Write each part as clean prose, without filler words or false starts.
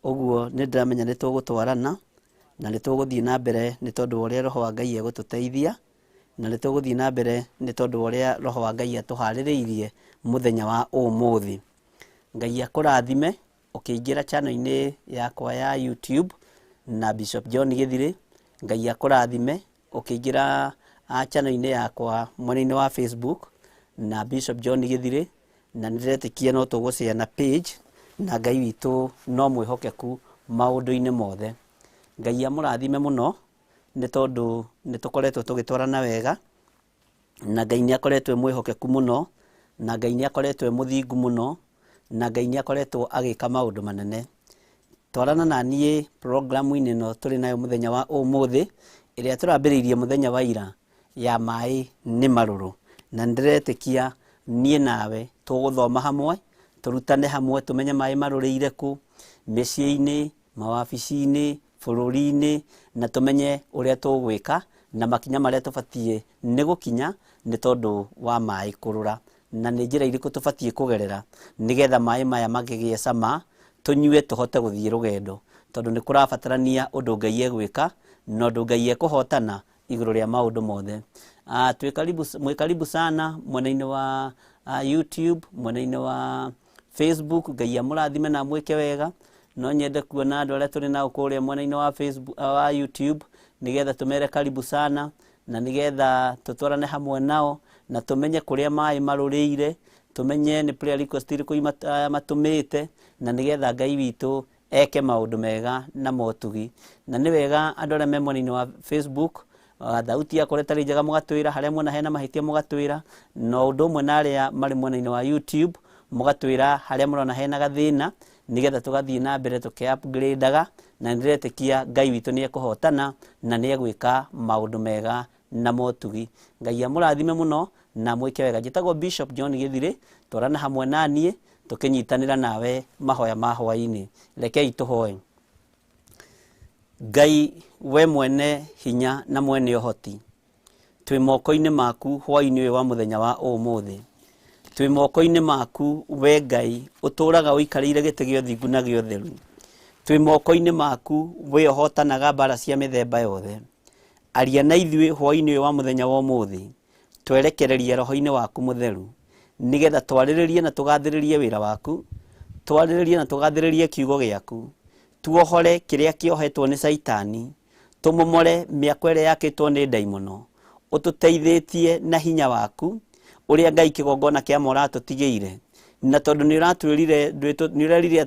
Ũguo nĩ ndĩramenya nĩ tũgũtwarana na nĩ tũgũthiĩ na mbere nĩ tondũ wa ũrĩa Roho wa Ngai egũtũteithia, na nĩ tũgũthiĩ na mbere nĩ tondũ wa ũrĩa Roho wa Ngai atũharĩrĩirie mũthenya wa ũmũthĩ. Ngai akũrathime ũkĩingĩra channel-inĩ yakwa ya YouTube na Bishop John Gĩthirĩ. Ngai akũrathime ũkĩingĩra channel-inĩ yakwa mwena-inĩ wa Facebook na Bishop John Gĩthirĩ. Na nĩndĩretĩkia no tũgũceana page na Ngai witũ no mwĩhokeku maũndũ-inĩ mothe. Ngai amũrathime mũno nĩ tondũ nĩ tũkoretwo tũgĩtwarana wega na Ngai nĩ akoretwo e mwĩhokeku mũno na Ngai nĩ akoretwo e mũthingu mũno na Ngai nĩ akoretwo agĩka maũndũ manene. Twarana na niĩ program-inĩ ĩno tũrĩ nayo mũthenya wa ũmũthĩ ĩrĩa tũrambĩrĩirie mũthenya wa ira ya maĩ nĩ marũrũ. Na nĩndĩretĩkia niĩ nawe tũgũthoma hamwe, tũrutane hamwe, tũmenye maĩ marũrĩire kũ, mĩciĩ-inĩ, mawabici-inĩ, bũrũri-inĩ, na tũmenye ũrĩa tũgwĩka na makinya marĩa tũbatiĩ nĩ gũkinya nĩ tondũ wa maĩ kũrũra. Na nĩ njĩra irĩkũ tũbatiĩ kũgerera nĩgetha maĩ maya makĩgĩe cama, tũnyue tũhote gũthiĩ rũgendo. Tondũ nĩ kũrabatarania ũndũ Ngai egwĩka na ũndũ Ngai ekũhotana igũrũ rĩa maũndũ mothe. Twĩ karibu, mwĩ karibu sana mwena-inĩ wa YouTube, mwena-inĩ wa Facebook. Ngai amũrathime na amwĩke wega. No nyende kuona andũ arĩa tũrĩ nao kũrĩa mwena-inĩ wa Facebook, wa YouTube nĩgetha tũmere karibu sana na nĩgetha tũtwarane hamwe nao na tũmenye kũrĩa maĩ marũrĩire, tũmenye nĩ prayer request irĩkũ matũmĩte na nĩgetha Ngai witũ eke maũndũ mega na motugi. Na nĩ wega andũ arĩa me mwena-inĩ wa Facebook, thauti yakwa ĩtarĩ njega mũgatwĩra, harĩa muona hena mahĩtia mũgatwĩra, na ũndũ ũmwe na arĩa marĩ mwena-inĩ wa YouTube mũgatwĩra harĩa mũrona hena gathĩna, nĩgetha tũgathiĩ na mbere tũkĩ upgrade-aga, na nĩndĩretĩkia Ngai witũ nĩ ekũhotana na nĩ egwĩka maũndũ mega na motugi. Ngai amũrathime mũno na mwĩke wega. Njĩtagwo Bishop John Gĩthirĩ, twarana hamwe na niĩ tũkĩnyitanĩra nawe mahoya ma hwaĩ-inĩ. Rekei tũhoe. Ngai we mwene hinya na mwene ũhoti, twĩ moko-inĩ maku hwaĩ-inĩ ũyũ wa mũthenya wa ũmũthĩ. Twĩ moko-inĩ maku we Ngai ũtũraga ũikarĩire gĩtĩ gĩa ũthingu na gĩa ũtheru. Twĩ moko-inĩ maku we ũhotanaga mbara cia mĩthemba yothe. Aria na ithuĩ hwaĩ-inĩ ũyũ wa mũthenya wa ũmũthĩ, twerekererie roho-inĩ waku mũtheru, nĩgetha twarĩrĩrie na tũgathĩrĩrie wĩra waku, twarĩrĩrie na tũgathĩrĩrie kiugo gĩaku, tuohore kĩrĩa kĩohetwo nĩ Caitani, tũmomore mĩako ĩrĩa yakĩtwo nĩ ndaimono, ũtũteithĩtie na hinya waku, ũrĩa Ngai kĩgongona kĩa ma ũratũtigĩire. Na tondũ nĩ ũratwĩrire, nĩ ũrerire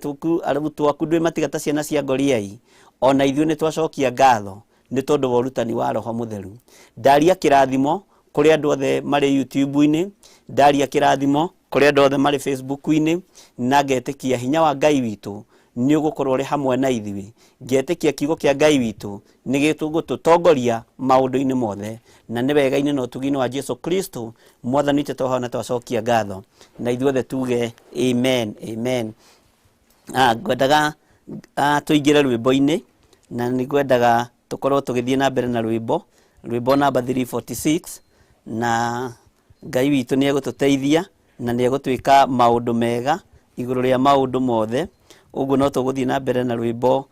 arutwo aku ndwĩmatiga ta ciana cia ngoriai, ona ithuĩ nĩ twacokia ngatho nĩ tondũ wa ũrutani wa Roho Mũtheru. Ndaria kĩrathimo kũrĩ andũ othe marĩ YouTube-inĩ, ndaria kĩrathimo kũrĩ andũ othe marĩ Facebook-inĩ, na ngetĩkia hinya wa Ngai witũ nĩ ũgũkorwo ũrĩ hamwe na ithuĩ. Ngetĩkia kiugo kĩa Ngai witũ nĩ gĩgũtũtongoria maũndũ-inĩ mothe, na nĩ wega-inĩ na ũtugi-inĩ wa Jesu Kristo Mwathani witũ twahoya na twacokia ngatho, na ithuothe tuge amen, amen. Ngwendaga tũingĩre rwĩmbo-inĩ na nĩ ngwendaga tũkorwo tũgĩthiĩ na mbere na rwĩmbo, rwĩmbo namba 346, na Ngai witũ nĩ egũtũteithia na nĩ egũtwĩka maũndũ mega igũrũ rĩa maũndũ mothe. Ũguo no tũgũthiĩ na mbere na rwĩmbo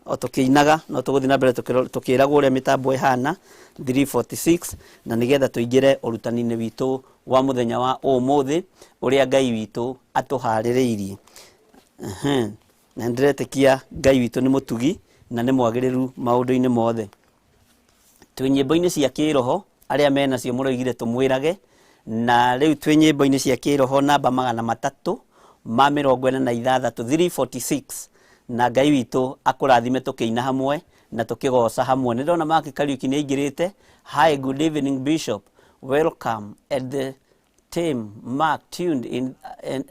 o tũkĩinaga, no tũgũthiĩ na mbere tũkĩragwo ũrĩa mĩtambo ĩhana 346, na nĩgetha tũingĩre ũrutani-inĩ witũ wa mũthenya wa ũmũthĩ ũrĩa Ngai witũ atũharĩrĩirie. Na nĩndĩretĩkia Ngai witũ nĩ mũtugi na nĩ mwagĩrĩru maũndũ-inĩ mothe. Twĩ nyĩmbo-inĩ cia kĩroho, arĩa menacio mũroigire tũmwĩrage, na rĩu twĩ nyĩmbo-inĩ cia kĩroho namba 346, 346, na Ngai witũ akũrathime tũkĩina hamwe na tũkĩgoca hamwe. Nĩ ndĩrona Mark Kariuki nĩ aingĩrĩte. Hi, good evening Bishop, welcome at the team Mark tuned in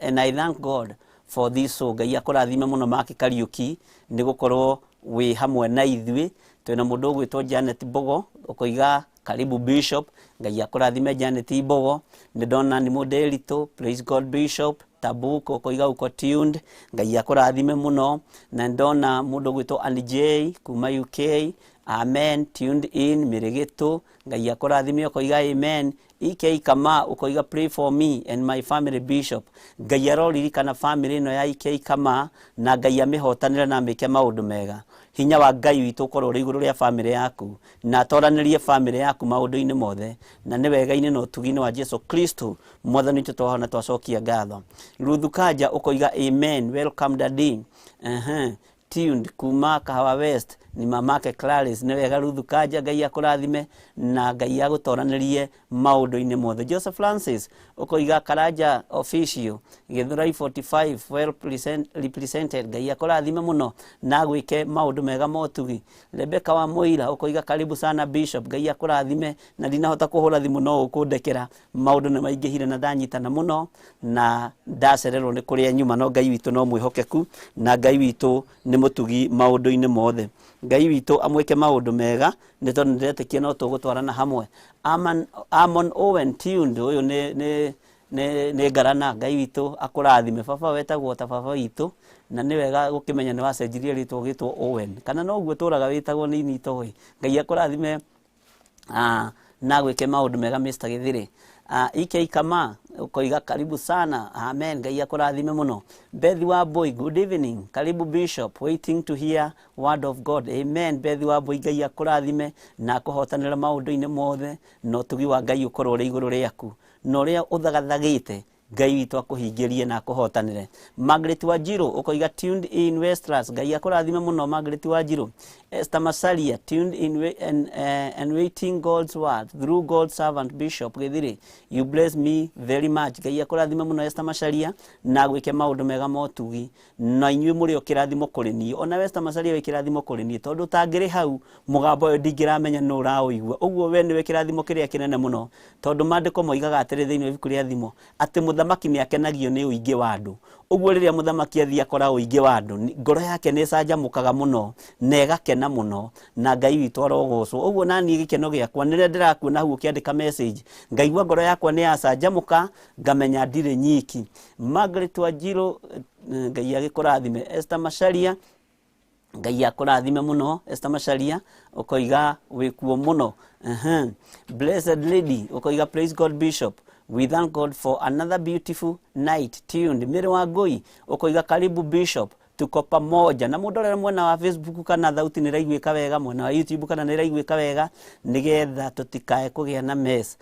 and I thank God for this. So Ngai akũrathime mũno Mark Kariuki nĩ gũkorwo wĩ hamwe na ithuĩ. Twĩna mũndũ ũgwĩtwo Janet Mbogo ũkoiga karibu Bishop, Ngai akũrathime Janet Mbogo. Nĩ ndona nĩ mũndĩritũ, praise God Bishop Tabuk ũkoiga uko tuned, Ngai akũrathime mũno. Na ndona mũndũ ũgwĩtwo Annie J kuma UK Amen. Tuned in Mĩrĩgĩtũ, Ngai akũrathime, ũkoiga amen. EK Kama ũkoiga pray for me and my family, Bishop. Ngai aroririkana family ĩno ya EK Kama na Ngai amĩhotanĩre na amĩke maũndũ mega. Hinya wa Ngai witũ ũkorwo ũrĩ igũrũ rĩa family yaku na atoranĩrie family yaku maũndũ-inĩ mothe, na nĩ wega-inĩ na ũtugi-inĩ wa Jesu Kristo Mwathani witũ twahona twacokia ngatho. Ruthu Kanja ũkoiga amen, welcome daddy. Tuned kuma Kahawa West ni mamake Clarice. Nĩ wega Ruthu Kanja, Ngai akũrathime na Ngai agũtoranĩrie maũndũ-inĩ mothe. Joseph Francis ũkoiga Karanja official Gĩthũrai 45 well represented. Ngai akũrathime mũno na agwĩke maũndũ mega motugi. Rebecca wa Mũira ũkoiga karibu sana Bishop. Ngai akũrathime, na ndinahota kũhũra thimũ no ũkũndekera, maũndũ nĩ maingĩhire na ndanyitana mũno na ndacererwo nĩ kũrĩa nyuma, no Ngai witũ no mwĩhokeku na Ngai witũ nĩ mũtugi maũndũ-inĩ mothe. Ngai witũ amwĩke maũndũ mega nĩ tondũ nĩndĩretĩkia no tũgũtwarana hamwe. Amon Owen tuned, ũyũ nĩ ngarana. Ngai witũ akũrathime. Baba wetagwo ta baba witũ, na nĩ wega gũkĩmenya nĩ wacenjirie rĩtwa ũgĩtwo Owen, kana noguo tũraga wĩtagwo nĩ initoĩ. Ngai akũrathime na gwĩke maũndũ mega Mr. Githiri. EK Kama ukoiga karibu sana, amen. Ngai akũrathime mũno. Bethi wa Boy, good evening, karibu Bishop, waiting to hear word of God. Amen. Bethi wa Boy, Ngai akũrathime na akũhotanĩre maũndũ-inĩ mothe, na ũtugi wa Ngai ũkorwo ũrĩ igũrũ rĩaku na ũrĩa ũthagathagĩte Ngai witũ akũhingĩrie na akũhotanĩre. Margaret Wanjiru ũkoiga tuned in Westlands. Ngai akũrathime mũno Margaret Wanjiru. Esther Masaria tuned in and waiting God's word through God's servant Bishop Githiri. You bless me very much. Ngai akũrathime mũno Esther Masaria na gwĩke maũndũ mega motugi, na inyuĩ mũrĩ o kĩrathimo kũrĩ niĩ. Ona Esther Masaria wĩ kĩrathimo kũrĩ niĩ, tondũ ũtangĩrĩ hau mũgambo ũyũ ndingĩramenya nũ ũraũigua. Ũguo we nĩwe kĩrathimo kĩrĩa kĩnene mũno, tondũ maandĩko moigaga atĩrĩ thĩinĩ wa ibuku rĩa Thimo atĩ mũthamaki nĩ akenagio nĩ ũingĩ wa andũ. Ũguo rĩrĩa mũthamaki athiĩ akora ũingĩ wa andũ, ngoro yake nĩ ĩcanjamũkaga mũno na ĩgakena mũno, na Ngai witũ arogocwo. Ũguo naniĩ gĩkeno gĩakwa nĩ rĩrĩa ndĩrakuona hau ũkĩandĩka message, ngaigua ngoro yakwa nĩ yacanjamũka, ngamenya ndirĩ nyiki. Margaret Wanjiru, Ngai agĩkũrathime. Esther Macharia, Ngai akũrathime mũno. Esther Macharia ũkoiga wĩkuo mũno. Blessed Lady ũkoiga praise God Bishop, we thank God for another beautiful night tuned. Mary Wangui ũkoiga karibu Bishop, tuko pamoja. Na mũndorere mwena wa Facebook kana thauti nĩ ĩraiguĩka wega, mwena wa YouTube kana nĩ ĩraiguĩka wega, nĩgetha tũtikae kũgĩa na mess.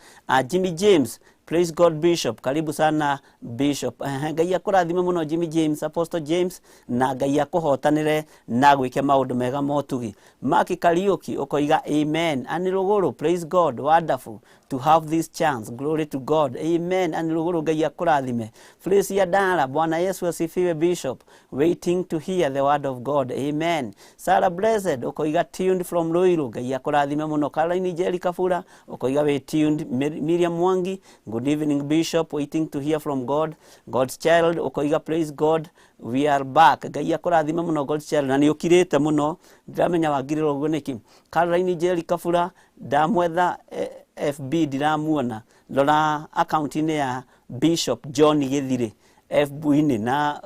Jimmy James, praise God Bishop, karibu sana Bishop. Ngai akũrathime mũno Jimmy James, Apostle James, na Ngai akũhotanĩre na gwĩke maũndũ mega motugi. Maki Kariuki ũkoiga amen. Ani Rũgũrũ, praise God, wonderful to have this chance, glory to God, amen. Ani Rũgũrũ, Ngai akũrathime. Felicia Dara, Bwana Yesu asifiwe Bishop, waiting to hear the word of God, amen. Sarah Blessed ũkoiga tuned from Ruiru, Ngai akũrathime mũno. Caroline Njeri Kabura ũkoiga we tuned. Miriam Mwangi, good evening Bishop, waiting to hear from God. God's Child ũkoiga praise God, we are back. Ngai akũrathime mũno God's Child, na nĩ ũkirĩte mũno, ndiramenya wangirĩrwo ũguo nĩkĩ. Caroline Njeri Kabura ndamwetha FB ndiramuona, rora akaunti-inĩ ya Bishop John Githiri FB-inĩ na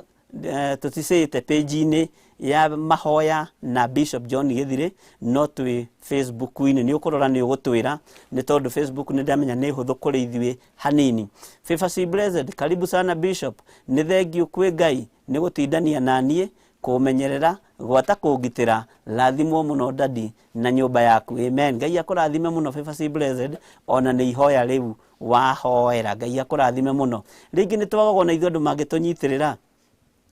tũticĩte page-inĩ ya mahoya na Bishop John Githiri, no twĩ Facebook-inĩ. Nĩ ũkũrora nĩ ũgũtwĩra, nĩ tondũ Facebook nĩ ndamenya nĩ hũthũ kũrĩ ithuĩ hanini. Favor C Blessed, karibu sana Bishop, nĩ thengiũ kwĩ Ngai nĩ gũtindania na niĩ kũmenyerera gwata kũngitĩra, rathimwo mũno dadi na nyũmba yaku, amen. Ngai akũrathime mũno Favor C Blessed, ona nĩ ihoya rĩu wahoera, Ngai akũrathime mũno. Rĩngĩ nĩ twagagwo na ithuĩ andũ mangĩtũnyitĩrĩra,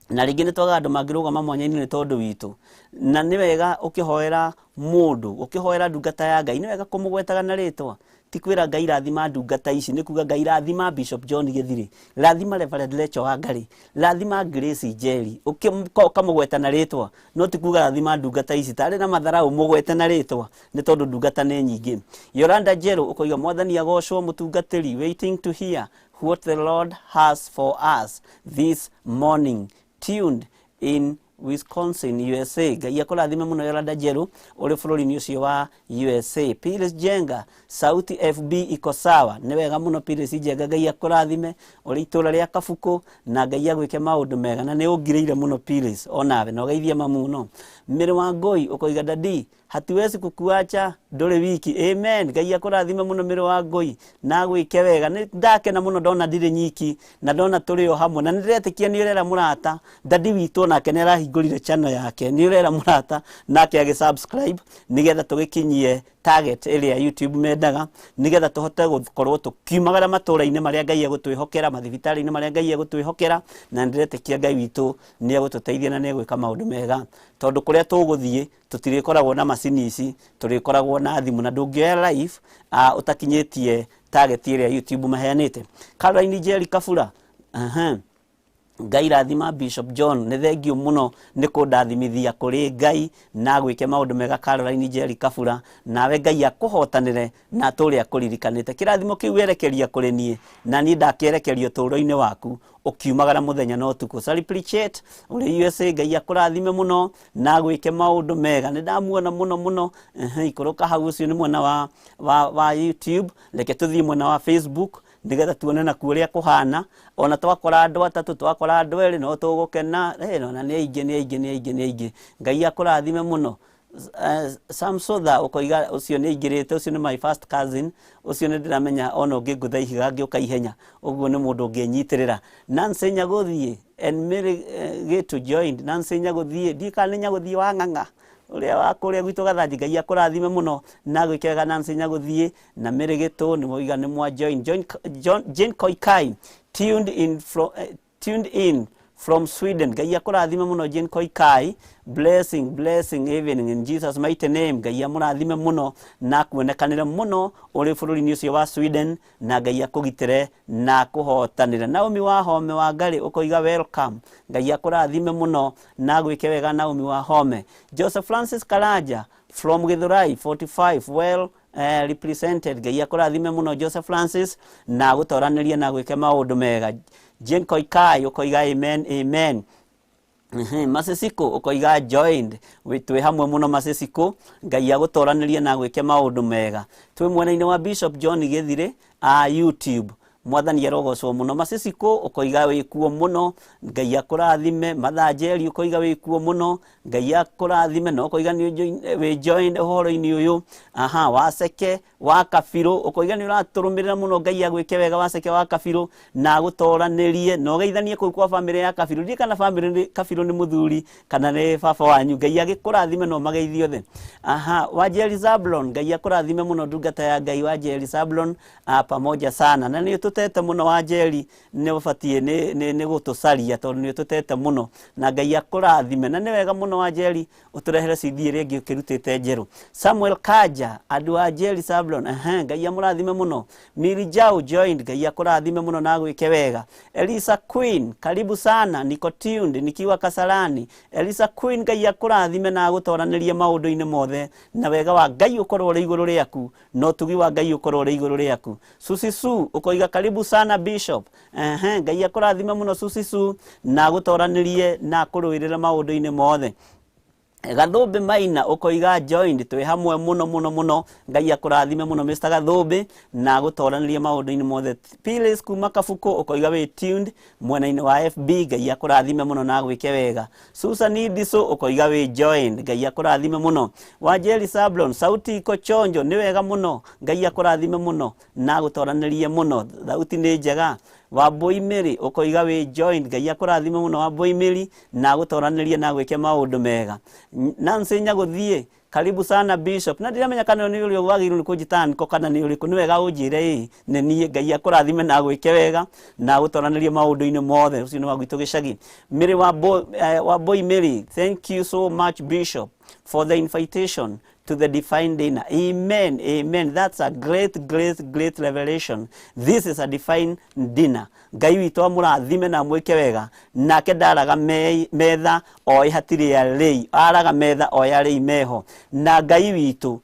na rĩngĩ nĩ twagaga andũ mangĩrũgama mwanya-inĩ nĩ tondũ witũ, na nĩ wega ũkĩhoera mũndũ, ũkĩhoera ndungata ya Ngai, nĩ wega kũmũgwetaga na rĩtwa. Ti kwĩra Ngai rathima ndungata ici, nĩ kuga Ngai rathima Bishop John Githiri, rathima Reverend Lecho Wangari, rathima Grace Njeri, ũkamũgweta na rĩtwa, no ti kuga rathima ndungata ici tarĩ na matharau, mũgwete na rĩtwa nĩ tondũ ndungata nĩ nyingĩ. Yolanda Njerũ ũkoiga Mwathani agocwo mũtungatĩri, waiting to hear what the Lord has for us this morning, tuned in. Wisconsin, USA. Ngai akũrathime mũno Yolanda Njerũ ũrĩ bũrũri-inĩ ũcio wa USA. Pilis Jenga, Sauti FB iko sawa. Nĩ wega mũno Pilis Jenga, Ngai akũrathime ũrĩ itũra rĩa Kabuku na Ngai agwĩke maũndũ mega na nĩ ũngirĩire mũno Pilis onawe na ũgeithie mamuno. Mĩrĩ wa Ngũi ũkoiga dadi hatuwezi kukuacha ndũrĩ wiki. Amen. Ngai akũrathime mũno Mĩrĩ wa Ngũi na agwĩke wega. Nĩ ndakena mũno ndona ndirĩ nyiki na ndona tũrĩ o hamwe na nĩ ndĩretĩkia nĩ ũrera mũrata dadi witũ nake nĩ arahingũrire channel yake, nĩ ũrera mũrata nake agĩ subscribe nĩgetha tũgĩkinyie target ĩrĩa YouTube mendaga, nĩgetha tũhote gũkorwo tũkiumagara matũra-inĩ marĩa Ngai egũtwĩhokera, mathibitarĩ-inĩ marĩa Ngai egũtwĩhokera, na nĩndĩretĩkia Ngai witũ nĩ egũtũteithia na nĩ egwĩka maũndũ mega, tondũ kũrĩa tũgũthiĩ tũtirĩkoragwo na macini ici, tũrĩkoragwo na thimũ na ndũngĩoya live ũtakinyĩtie target ĩrĩa YouTube maheanĩte. Caroline Njeri Kabura, Ngai rathima Bishop John, nĩ thengio mũno nĩ kũndathimithia kũrĩ Ngai na gwĩke maũndũ mega. Caroline Njeri Kabura, nawe Ngai akũhotanĩre na atũre akũririkanĩte. Kĩrathimo kĩu werekeria kũrĩ niĩ na niĩ ndakĩerekeria ũtũũro-inĩ waku ũkiumagara mũthenya na ũtukũ. Sally Pritchett ũrĩ USA, Ngai akũrathime mũno na gwĩke maũndũ mega. Nĩ ndamuona mũno mũno. Ikũrũka hau, ũcio nĩ mwena wa YouTube. Reke tũthiĩ mwena wa Facebook nĩgetha tuone nakuo ũrĩa kũhana. Ona twakora andũ atatũ, twakora andũ erĩ, no tũgũkena. Ona nĩ aingĩ, nĩ aingĩ, nĩ aingĩ, nĩ aingĩ. Ngai akũrathime mũno. Sam Sotha ũkoiga ũcio nĩ aingĩrĩte, ũcio nĩ my first cousin, ũcio nĩ ndĩramenya ona ũngĩngũtha ihiga ngĩũka ihenya, ũguo nĩ mũndũ ũngĩnyitĩrĩra. Nancy Nyagũthiĩ and Mary Gĩtũ joined. Nancy Nyagũthiĩ, ndiũĩ kana nĩ Nyagũthiĩ wa Ng'ang'a ũrĩa wa kũrĩa gwitũ Gathanji. Ngai akũrathime mũno na gwĩke wega Nancy Nyagũthiĩ na Mary Gĩtũ, nĩ moiga nĩ mwa join. Join John, Jane Koikai tuned in from Sweden. Ngai akũrathime mũno Jane Koikai. Blessing, blessing evening in Jesus mighty name. Ngai amũrathime mũno na kuonekanĩre mũno ũrĩ bũrũri-inĩ ũcio wa Sweden na Ngai akũgitĩre na akũhotanĩre. Naomi wa Home wa Ngarĩ ũkoiga welcome. Ngai akũrathime mũno na gwĩke wega Naomi wa Home. Joseph Francis Karanja from Githurai 45, well represented. Ngai akũrathime mũno Joseph Francis na gũtoranĩria na gwĩke maũndũ mega. Jane Koikai ũkoiga amen, amen. Masisiko ũkoiga joined. Twĩ hamwe mũno Masisiko, Ngai agũtoranĩrie na gwĩke maũndũ mega. Twĩ mwena-inĩ wa Bishop John Gĩthirĩ a YouTube. Mwathani arogocwo mũno. Masisiko ũkoiga wĩkuo mũno, Ngai akũrathime. Mathanjeri ũkoiga wĩkuo mũno, Ngai akũrathime na ũkoiga nĩ wĩ joined ũhoro-inĩ ũyũ. Aha, Waceke wa Kabirũ ũkoiga nĩ ũratũrũmĩrĩra mũno, Ngai agwĩke wega Waceke wa Kabirũ na agũtoranĩrie na ũgeithanie kũu kwa bamĩrĩ ya Kabirũ. Ndiũĩ kana bamĩrĩ nĩ Kabirũ nĩ mũthuri kana nĩ baba wanyu. Ngai agĩkũrathime na ũmageithie othe. Aha, Wanjeri Zablon, Ngai akũrathime mũno ndungata ya Ngai Wanjeri Zablon, pamoja sana. Na nĩ ũtũtete mũno Wanjeri, nĩ ũbatiĩ nĩ gũtũcaria tondũ nĩ ũtũtete mũno na Ngai akũrathime. Na nĩ wega mũno Wanjeri ũtũrehere CD ĩrĩa ĩngĩ ũkĩrutĩte njerũ. Samuel Kaja, andũ a Njeri Sablon, Ngai amũrathime mũno. Miri Jau joined, Ngai akũrathime mũno na agwĩke wega. Elisa Queen, karibu sana, niko tuned nikiwa Kasarani. Elisa Queen, Ngai akũrathime na agũtoranĩrie maũndũ-inĩ mothe na wega wa Ngai ũkorwo ũrĩ igũrũ rĩaku na ũtugi wa Ngai ũkorwo ũrĩ igũrũ rĩaku. Susi Su ũkoiga karibu sana Bishop. Ngai akũrathime mũno Susi Su na agũtoranĩrie na akũrũĩrĩre maũndũ-inĩ mothe. Gathũmbĩ Maina ũkoiga joined, twĩ hamwe mũno mũno mũno, Ngai akũrathime mũno Mr. Gathũmbĩ na agũtoranĩrie maũndũ-inĩ mothe. Phyllis kuma Kabuku ũkoiga wĩ tuned mwena-inĩ wa FB, Ngai akũrathime mũno na agwĩke wega. Susan Idiso ũkoiga wĩ joined, Ngai akũrathime mũno. Wanjeri Sablon, sauti iko chonjo, nĩ wega mũno, Ngai akũrathime mũno na agũtoranĩrie mũno, thauti nĩ njega. Wambui Mary ũkoiga wĩ joined, Ngai akũrathime mũno Wambui Mary na agũtoranĩrie na agwĩke maũndũ mega. Nancy Nyagũthiĩ, karibu sana Bishop. Na ndiramenya kana nĩ ũrĩa wagĩrĩirwo nĩ kũnjĩta niko kana nĩ ũrĩkũ, nĩ wega ũnjĩre ĩ nĩ niĩ. Ngai akũrathime na agwĩke wega na agũtoranĩrie maũndũ-inĩ mothe. Ũcio nĩ wa gwitũ gĩcagi. Mary Wambui Mary, thank you so much Bishop for the invitation to To the divine dinner. Amen, amen. That's a great, great, great revelation. This is a divine dinner. Ngai witũ amũrathime na amwĩke wega. Nake ndaraga metha oĩ hatirĩ arĩi, araga metha oĩ arĩi meho. Na Ngai witũ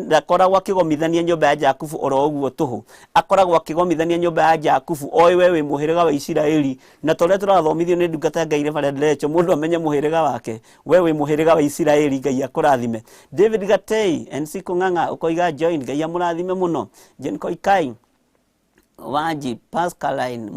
ndakoragwo akĩgomithania nyũmba ya Jakubu oro ũguo tũhũ, akoragwo akĩgomithania nyũmba ya Jakubu oĩ we wĩ mũhĩrĩga wa Isiraeli. Na ta ũrĩa tũrathomithio nĩ ndungata ya Ngai Reverend Rachel, mũndũ amenye mũhĩrĩga wake, we wĩ mũhĩrĩga wa Isiraeli. Ngai akũrathime. David Gatei NC Kũng'ang'a ũkoiga join, Ngai amũrathime mũno. Jane Koikai Wanji Pascaline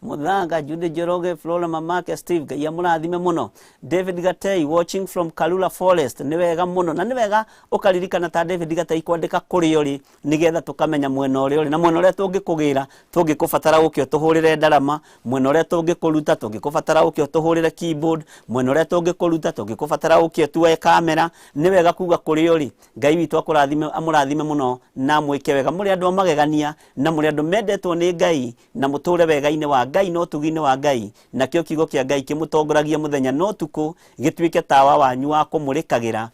Muthanga Jude Njoroge Flora Mamake Steve, Ngai amũrathime mũno. David Gatei watching from Karura Forest, nĩ wega mũno, na nĩ wega ũkaririkana ta David Gatei kwandĩka kũrĩa ũrĩ, nĩgetha tũkamenya mwena ũrĩa ũrĩ na mwena ũrĩa tũngĩkũgĩra tũngĩkũbatara ũke ũtũhũrĩre ndarama, mwena ũrĩa tũngĩkũruta tũngĩkũbatara ũke ũtũhũrĩre keyboard, mwena ũrĩa tũngĩkũruta tũngĩkũbatara ũke ũtuoe kamera. Nĩ wega kuga kũrĩa ũrĩ. Ngai witũ akũrathime, amũrathime mũno na amwĩke wega. Mũrĩ andũ a magegania na mũrĩ andũ mendetwo nĩ Ngai, na mũtũre wega-inĩ wa Ngai na ũtugi-inĩ wa Ngai, nakĩo kiugo kĩa Ngai kĩmũtongoragia mũthenya na ũtukũ, gĩtuĩke tawa wanyu wa kũmũrĩkagĩra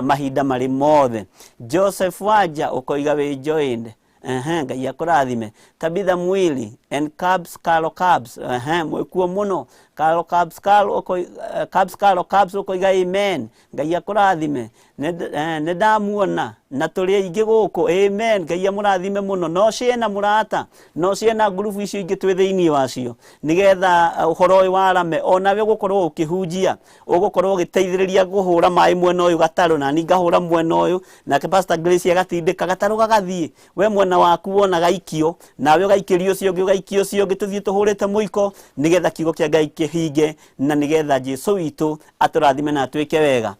mahinda marĩ mothe. Joseph Wanja ũkoiga wĩ joined. Ngai akũrathime. Tabitha Mwili and Cubs Carlo Cubs, mwĩkuo mũno. Carlo Cubs Carlo Cubs Carlo Cubs ũkoiga amen. Ngai akũrathime. Nĩ ndamuona na tũrĩ aingĩ gũkũ. Amen. Ngai amũrathime mũno. No ciena mũrata, no ciena ngurubu icio ingĩ twĩ thĩinĩ wacio, nĩgetha ũhoro ũyũ warame onawe ũgũkorwo ũkĩhunjia, ũgũkorwo ũgĩteithĩrĩria kũhũra maĩ mwena ũyũ gatarũ, na niĩ ngahũra mwena ũyũ, nake Pastor Grace agatindĩka gatarũ gagathiĩ. We mwena waku wona gaikio, nawe ũgaikĩria ũcio ũngĩ, ũgaikia ũcio ũngĩ, tũthiĩ tũhũrĩte mũiko, nĩgetha kiugo kĩa Ngai kĩhinge, na nĩgetha Jesu witũ atũrathime na atwĩke wega.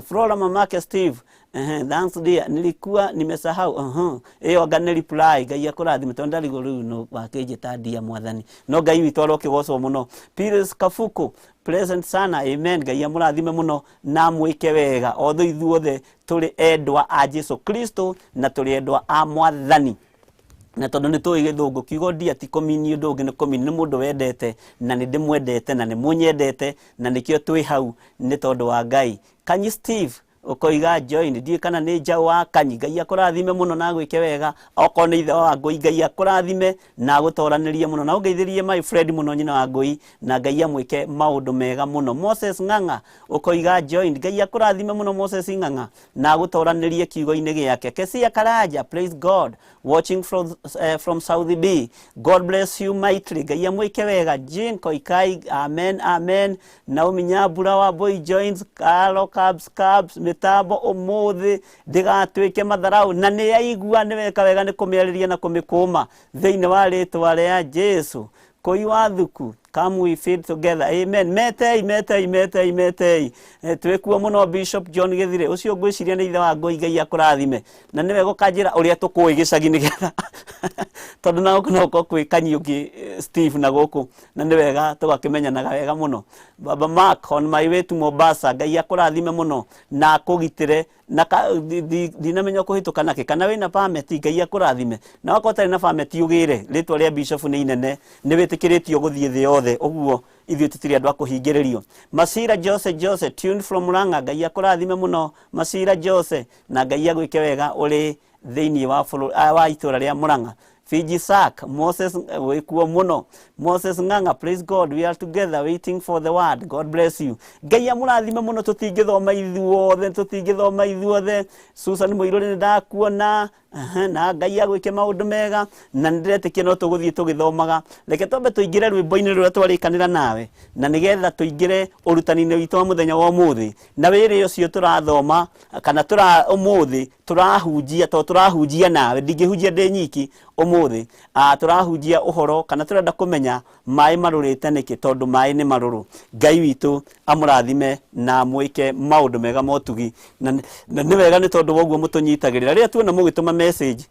Flora mamake Steve, thanks dear, nilikuwa nimesahau. Ĩyo anga nĩ reply. Ngai akũrathime, tondũ ndarigwo rĩu no wakĩnjĩta ndia mwathani, no Ngai witũ arokĩgocwo mũno. Pires Kafuku present sana. Amen. Ngai amũrathime mũno na amwĩke wega. Othe ithuothe tũrĩ endwa a Jesu Kristo na tũrĩ endwa a mwathani, na tondũ nĩ tũĩ gĩthũngũ kiugo ndia ti kũmini ũndũ ũngĩ, nĩ kũmini nĩ mũndũ wendete, na nĩ ndĩmwendete na nĩ mũnyendete, na nĩkĩo twĩ hau nĩ tondũ wa Ngai. Kanyi Steve ũkoiga join, ndiũĩ kana nĩ njaũ wa Kanyi. Ngai akũrathime mũno na agwĩke wega. Okorwo nĩ ithe wa Ngũi, Ngai akũrathime na agũtoranĩrie mũno, na ũngeithĩrie my friend mũno nyina wa Ngũi, na Ngai amwĩke maũndũ mega mũno. Moses Ng'ang'a ũkoiga join, Ngai akũrathime mũno Moses Ng'ang'a na agũtoranĩrie kiugo-inĩ gĩake. Kesia Karanja, praise God, watching from South B, God bless you mightily. Ngai amwĩke wega. Jane Koikai, amen, amen. Naomi Nyambura wa Boy joins. Carlo Cubs Cubs, mĩtambo ũmũthĩ ndĩgatuĩke matharau, na nĩ yaigua nĩ weka wega nĩ kũmĩarĩria na kũmĩkũma thĩinĩ wa rĩtwa rĩa Jesu. Koi wa thuku, come we feed together. Amen. Metei, metei, metei, metei. Twĩkuo mũno. Bishop John Gĩthire ũcio ngwĩciria nĩ ithe wa Ngũi, Ngai akũrathime, na nĩwe gũkanjĩra ũrĩa tũkũĩ gĩcagi, nĩgetha tondũ na gũkũ no gũkorwo kwĩ kanyi ũngĩ Steve na gũkũ, na nĩ wega tũgakĩmenyanaga wega mũno. Baba Mark, on my way to Mombasa, Ngai akũrathime mũno na akũgitĩre, na ndinamenya kũhĩtũka nakĩ kana wĩna permit. Ngai akũrathime, na wakorwo ũtarĩ na permit ũgĩre rĩtwa rĩa bishop nĩ inene, nĩ wĩtĩkĩrĩtio gũthiĩ thĩ yothe, ũguo ithuĩ tũtirĩ andũ a kũhingĩrĩrio. Masira Jose Jose tuned from Murang'a, Ngai akũrathime mũno Masira Jose, na Ngai agwĩke wega ũrĩ thĩinĩ wa bũrũri wa itũra rĩa Murang'a. Fiji Sack Moses, wĩkuo mũno. Moses Ng'ang'a, praise God, we are together waiting for the word. God bless you. Ngai amũrathime mũno. Tũtingĩthoma ithuothe, tũtingĩthoma ithuothe. Susan Mũirũrĩ, nĩ ndakuona. Na Ngai agwĩke maũndũ mega, na nĩ ndĩretĩkia no tũgũthiĩ tũgĩthomaga. Reke twambe tũingĩre rwĩmbo-inĩ rũrĩa twarĩkanĩra nawe, na nĩgetha tũingĩre ũrutani-inĩ witũ wa mũthenya wa ũmũthĩ, na wĩrĩ ũcio tũrathoma kana tũra ũmũthĩ tũrahunjia, tondũ tũrahunjia nawe, ndingĩhunjia ndĩ nyiki ũmũthĩ. Tũrahunjia ũhoro kana tũrenda kũmenya maĩ marũrĩte nĩkĩ, tondũ maĩ nĩ marũrũ. Ngai witũ amũrathime na amwĩke maũndũ mega motugi, na nĩ wega nĩ tondũ wa ũguo mũtũnyitagĩrĩra. Rĩrĩa tuona mũgĩtũma message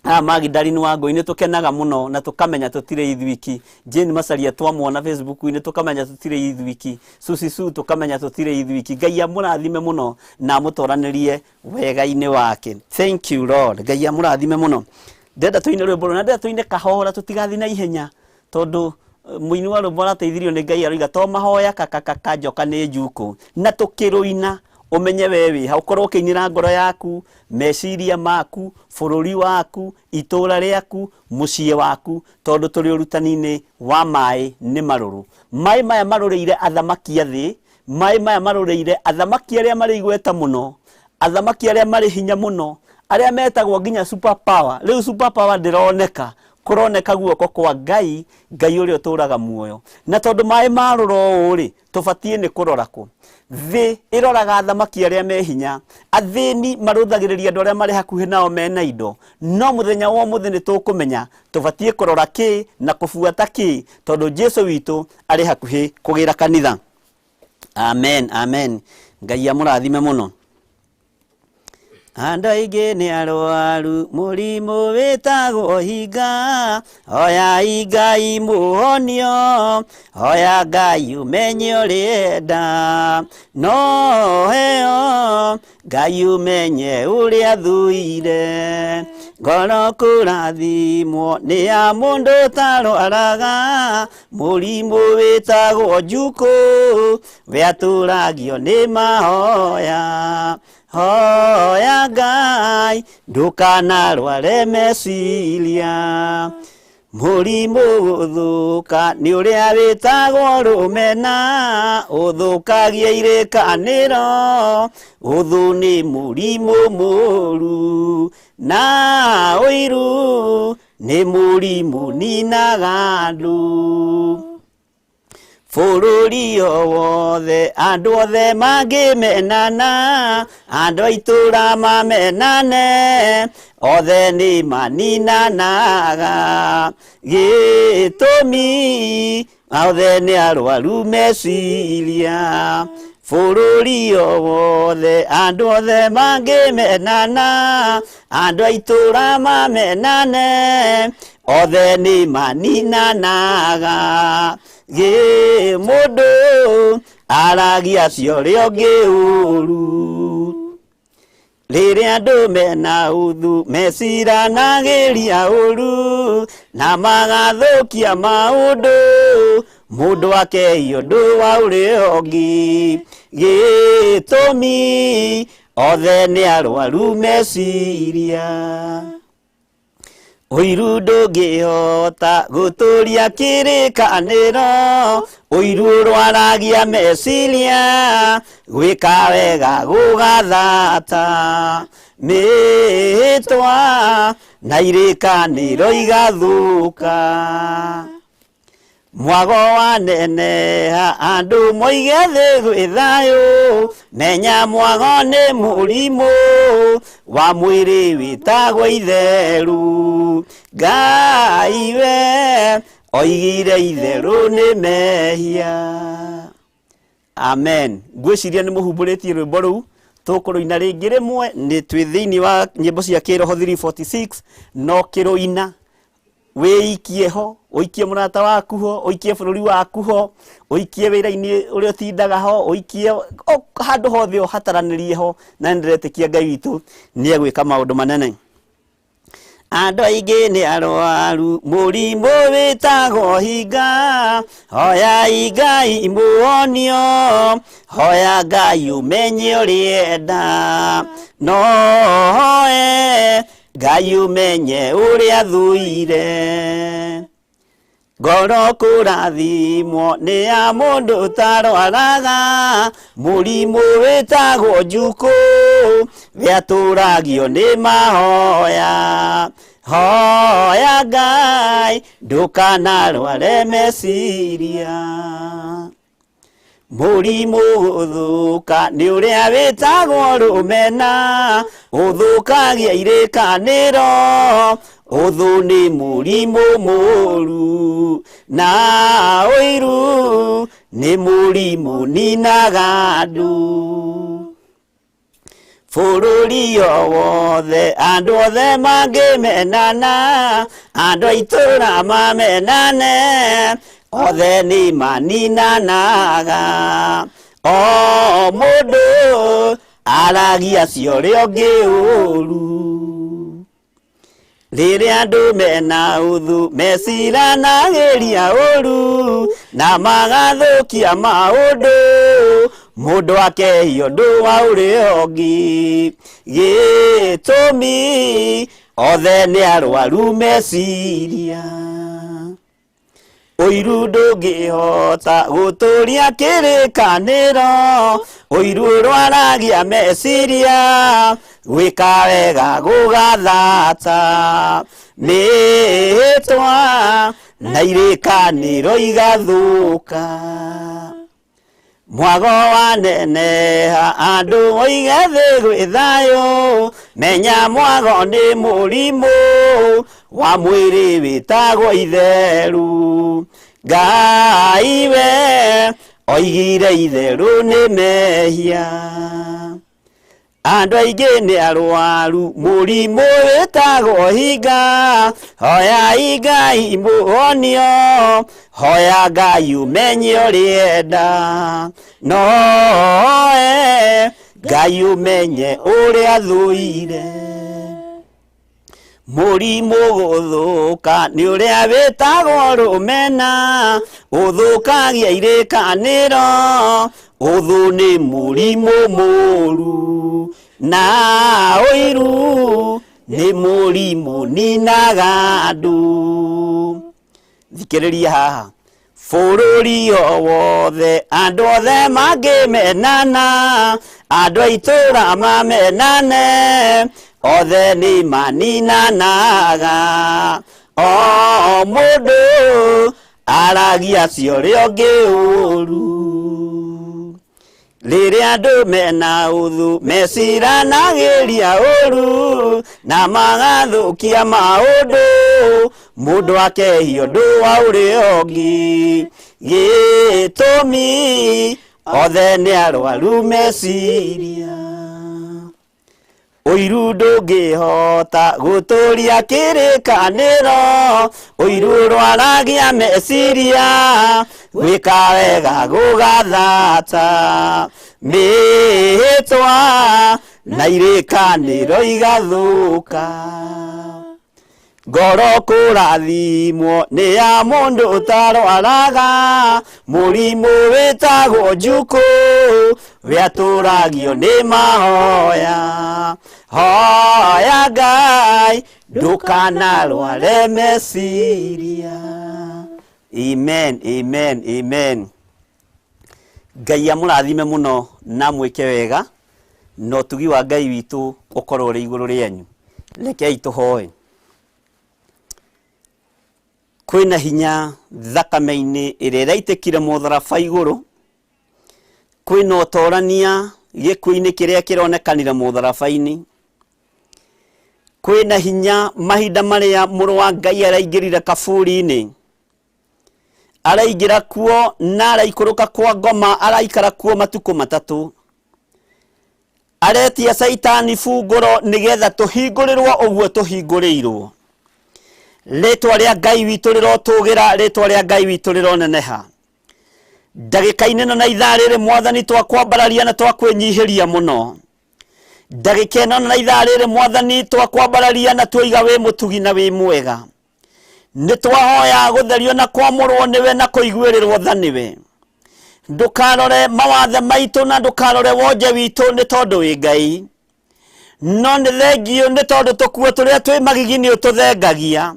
Magdalene wa Ngũi, nĩ tũkenaga mũno na tũkamenya tũtirĩ ithuiki. Jane Macaria twamwona Facebook-inĩ, tũkamenya tũtirĩ ithuiki. Susi Su, tũkamenya tũtirĩ ithuiki. Ngai amũrathime mũno na amũtoranĩrie wega-inĩ wake. Thank you, Lord. Ngai amũrathime mũno. Ndenda tũine rwĩmbo rũrũ, na ndenda tũine kahora, tũtigathiĩ na ihenya, tondũ mũini wa rwĩmbo arateithirio nĩ Ngai, aroiga to mahoya kakakaka njoka nĩ njukũ, na tũkĩrũina. Ũmenye we wĩ ha, ũkorwo ũkĩinĩra ngoro yaku, meciria maku, bũrũri waku, itũra rĩaku, mũciĩ waku, tondũ tũrĩ ũrutani-inĩ wa maĩ nĩ marũrũ. Maĩ maya marũrĩire athamaki a thĩ, maĩ maya marũrĩire athamaki arĩa marĩ igweta mũno, athamaki arĩa marĩ hinya mũno, arĩa metagwo nginya super power. Rĩu super power ndĩroneka, kũroneka guoko kwa Ngai, Ngai ũrĩa ũtũraga muoyo. Na tondũ maĩ marũra ũũ rĩ, tũbatiĩ nĩ kũrora kũ? Thĩ ĩroraga athamaki arĩa me hinya, athĩni marũthagĩrĩria andũ arĩa marĩ hakuhĩ nao mena indo. No mũthenya wa ũmũthĩ nĩ tũkũmenya tũbatiĩ kũrora kĩ na kũbuata kĩ, tondũ Jesu witũ arĩ hakuhĩ kũgĩra kanitha. Amen, amen. Ngai amũrathime mũno. Andũ aingĩ nĩ arwaru mũrimũ wĩtagwo hinga, hoyai Ngai mũhonio, hoya Ngai ũmenye ũrĩenda, no heo Ngai ũmenye ũrĩa thuire. Ngoro kũrathimwo nĩ ya mũndũ ũtarwaraga, mũrimũ wĩtagwo njukũ, we atũragio nĩ mahoya. Hoya Ngai ndũkanarware meciria, mũrimũ gũthũka nĩ ũrĩa wĩtagwo rũmena, ũthũkagia irĩkanĩro, ũthũ nĩ mũrimũ mũru, na ũiru nĩ mũrimũ ninaga andũ. Bũrũri o wothe andũ othe mangĩmenana, andũ a itũũra mamenane, othe nĩ maninanaga. Gĩtũmi othe nĩ arwaru meciria. Bũrũri o wothe andũ othe mangĩmenana, andũ a itũũra mamenane, othe nĩ maninanaga. Gĩ mũndũ aragia cio ũrĩa ũngĩ ũru. Rĩrĩa andũ mena ũthũ meciranagĩria ũru, na magathũkia maũndũ, mũndũ akeia ũndũ wa ũrĩa ũngĩ. Gĩtũmi othe nĩ arwaru meciria. Ũiru ndũngĩhota gũtũria kĩrĩkanĩro, ũiru ũrwaragia meciria, gwĩka wega gũgathata, mĩhĩtwa na irĩkanĩro igathũka. Mwago waneneha andũ moige thĩ gwĩ thayũ, menya mwago nĩ mũrimũ wa mwĩrĩ wĩtagwo itheru. Ngai we oigire itherũ nĩ mehia. Amen. Ngwĩciria nĩ mũhumbũrĩtie rwĩmbo rũu, tũkũrũina rĩngĩ rĩmwe. Nĩ twĩ thĩinĩ wa nyĩmbo cia kĩroho 346, no kĩrũina wĩikie ho, ũikie mũrata waku ho, ũikie bũrũri waku ho, ũikie wĩra-inĩ ũrĩa ũtindaga ho, ũikie handũ hothe ũhataranĩrie ho, na nĩ ndĩretĩkia Ngai witũ nĩ egwĩka maũndũ manene. Andũ aingĩ nĩ arwaru mũrimũ wĩtagwo hinga, hoyai Ngai mũhonio, hoya Ngai ũmenye ũrĩenda, no hoe Ngai ũmenye ũrĩa thuire. Ngoro kũrathimwo nĩ ya mũndũ ũtarwaraga, mũrimũ wĩtagwo njukũ, we atũragio nĩ mahoya. Hoya Ngai ndũkanarware meciria. Mũrimũ gũthũka nĩ ũrĩa wĩtagwo rũmena, ũthũkagia irĩkanĩro, ũthũ nĩ mũrimũ mũru, na ũiru nĩ mũrimũ ninaga andũ. Bũrũri o wothe andũ othe mangĩmenana, andũ a itũũra mamenane, othe nĩ maninanaga. O mũndũ aragia cio ũrĩa ũngĩ ũru. Rĩrĩa andũ mena ũthũ meciranagĩria ũru, na magathũkia maũndũ, Mũndũ akehia ũndũ wa ũrĩa ũngĩ, gĩtũmi othe nĩ arwaru meciria. Ũiru ndũngĩhota gũtũria kĩrĩkanĩro, ũiru ũrwaragia meciria, gwĩka wega gũgathata, mĩhĩtwa na irĩkanĩro igathũka. Mwago waneneha andũ oige thĩ gwĩ thayũ, menya mwago nĩ mũrimũ wa mwĩrĩ wĩtagwo itheru. Ngai we oigire itherũ nĩ mehia. Andũ aingĩ nĩ arwaru mũrimũ wĩtagwo hinga, hoyai Ngai mũhonio, hoya Ngai ũmenye ũrĩenda, noe Ngai ũmenye ũrĩa thũire. Mũrimũ gũthũka nĩ ũrĩa wĩtagwo rũmena, ũthũkagia irĩkanĩro, ũthũ nĩ mũrimũ mũru, na ũiru nĩ mũrimũ ninaga andũ. Thikĩrĩria haha, bũrũri o wothe andũ othe mangĩmenana, andũ a itũũra mamenane, othe nĩ maninanaga. O mũndũ aragia cia ũrĩa ũngĩ ũru. Rĩrĩa andũ mena ũthũ meciranagĩria ũru na magathũkia maũndũ, mũndũ akehia ũndũ wa ũrĩa ũngĩ, gĩtũmi othe nĩ arwaru meciria. Ũiru ndũngĩhota gũtũria kĩrĩkanĩro, ũiru ũrwaragia meciria, gwĩka wega gũgathata, mĩhĩtwa na irĩkanĩro igathũka. Ngoro kũrathimwo nĩ ya mũndũ ũtarwaraga, mũrimũ wĩtagwo njukũ, wĩatũragio nĩ mahoya. Hoya Ngai ndũkanarware meciria. Amen, amen, amen. Ngai amũrathime mũno na mwĩke wega, na ũtugi wa Ngai witũ ũkorwo ũrĩ igũrũ rĩanyu. Rekei tũhoe. Kwĩna hinya thakame-inĩ ĩrĩa ĩraitĩkire mũtharaba igũrũ, kwĩna ũtorania gĩkuũ-inĩ kĩrĩa kĩronekanire mũtharaba-inĩ, kwĩna hinya mahinda marĩa mũrũ wa Ngai araingĩrire kaburi-inĩ, araingĩra kuo na araikũrũka kwa ngoma, araikara kuo matukũ matatũ. Aretia Caitani bungũro nĩgetha tũhingũrĩrwo ũguo tũhingũrĩirwo. Rĩtwa rĩa Ngai witũ rĩrotũgĩra, rĩtwa rĩa Ngai witũ rĩroneneha. Ndagĩka-inĩ ĩno na ithaa rĩrĩ Mwathani twakwambararia na twakwĩnyihĩria mũno. Ndagĩka ĩno na ithaa rĩrĩ Mwathani twakwambararia na tuoiga wĩ mũtugi na wĩ mwega. Nĩ twahoya gũtherio na kwamũrwo nĩwe na kũiguĩrĩrwo tha nĩwe. Ndũkarore mawathe maitũ na ndũkarore wonje witũ nĩ tondũ wĩ Ngai. No nĩ thengiũ nĩ tondũ tũkuo tũrĩa twĩ magigi nĩ ũtũthengagia.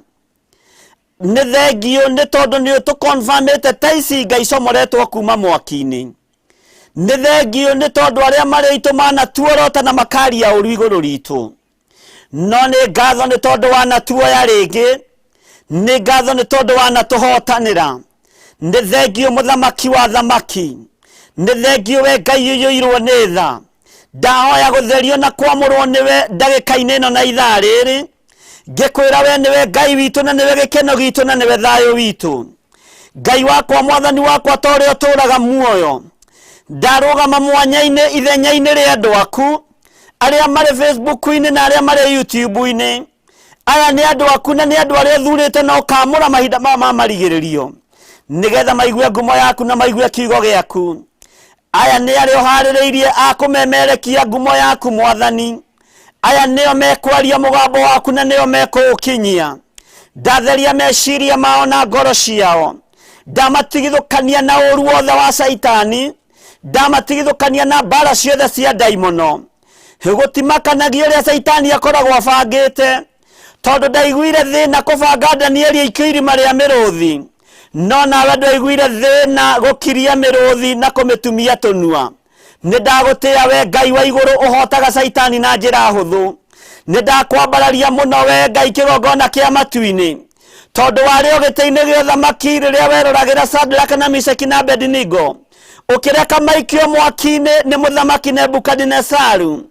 Nĩ thengiũ nĩ tondũ nĩ ũtũkonfamĩte ta ici Ngai icomoretwo kuma mwaki-inĩ. Nĩ thengiũ nĩ tondũ arĩa marĩ aitũ manatuorota na makaria ũru igũrũ ritũ. No nĩ ngatho nĩ tondũ wanatuoya rĩngĩ, nĩ ngatho nĩ tondũ wanatũhotanĩra. Nĩ thengiũ mũthamaki wa thamaki, nĩ thengiũ we Ngai ũiyũirwo nĩ tha. Ndahoya gũtherio na kwamũrwo nĩwe ndagĩka-inĩ ĩno na ithaa rĩrĩ, ngĩkwĩra we nĩwe Ngai witũ na nĩwe gĩkeno gitũ na nĩwe thayũ witũ. Ngai wakwa, mwathani wakwa, ta ũrĩa ũtũũraga muoyo, ndarũgama mwanya-inĩ ithenya-inĩ rĩa andũ aku arĩa marĩ Facebook-inĩ na arĩa marĩ YouTube-inĩ. Aya nĩ andũ aku na nĩ andũ arĩa ũthurĩte na ũkamũra mahinda maya ma marigĩrĩrio, nĩgetha maigue ngumo yaku na maigue kiugo gĩaku. Aya nĩ arĩa ũharĩrĩirie a kũmemerekia ngumo yaku Mwathani. Aya nĩo mekwaria mũgambo waku na nĩo mekũũkinyia. Ndatheria meciria mao na ngoro ciao, ndamatigithũkania na ũru wothe wa Caitani, Ndamatigithũkania na mbara ciothe cia ndaimono. Gũtimakanagia ũrĩa Caitani akoragwo abangĩte, tondũ ndaiguire thĩna kũbanga Danieli aikio irima rĩa mĩrũthi, no nawe ndwaiguire thĩna gũkiria mĩrũthi na kũmĩtumia tũnua. Nĩ ndagũtĩĩa we Ngai wa igũrũ ũhotaga Caitani na njĩra hũthũ. Nĩ ndakwambararia mũno we Ngai kĩgongona kĩa matu-inĩ, tondũ warĩ o gĩtĩ-inĩ gĩa ũthamaki rĩrĩa weroragĩra Shadraka na Meshaki na Abednego ũkĩreka maikio mwaki-inĩ nĩ mũthamaki Nebukadinesaru.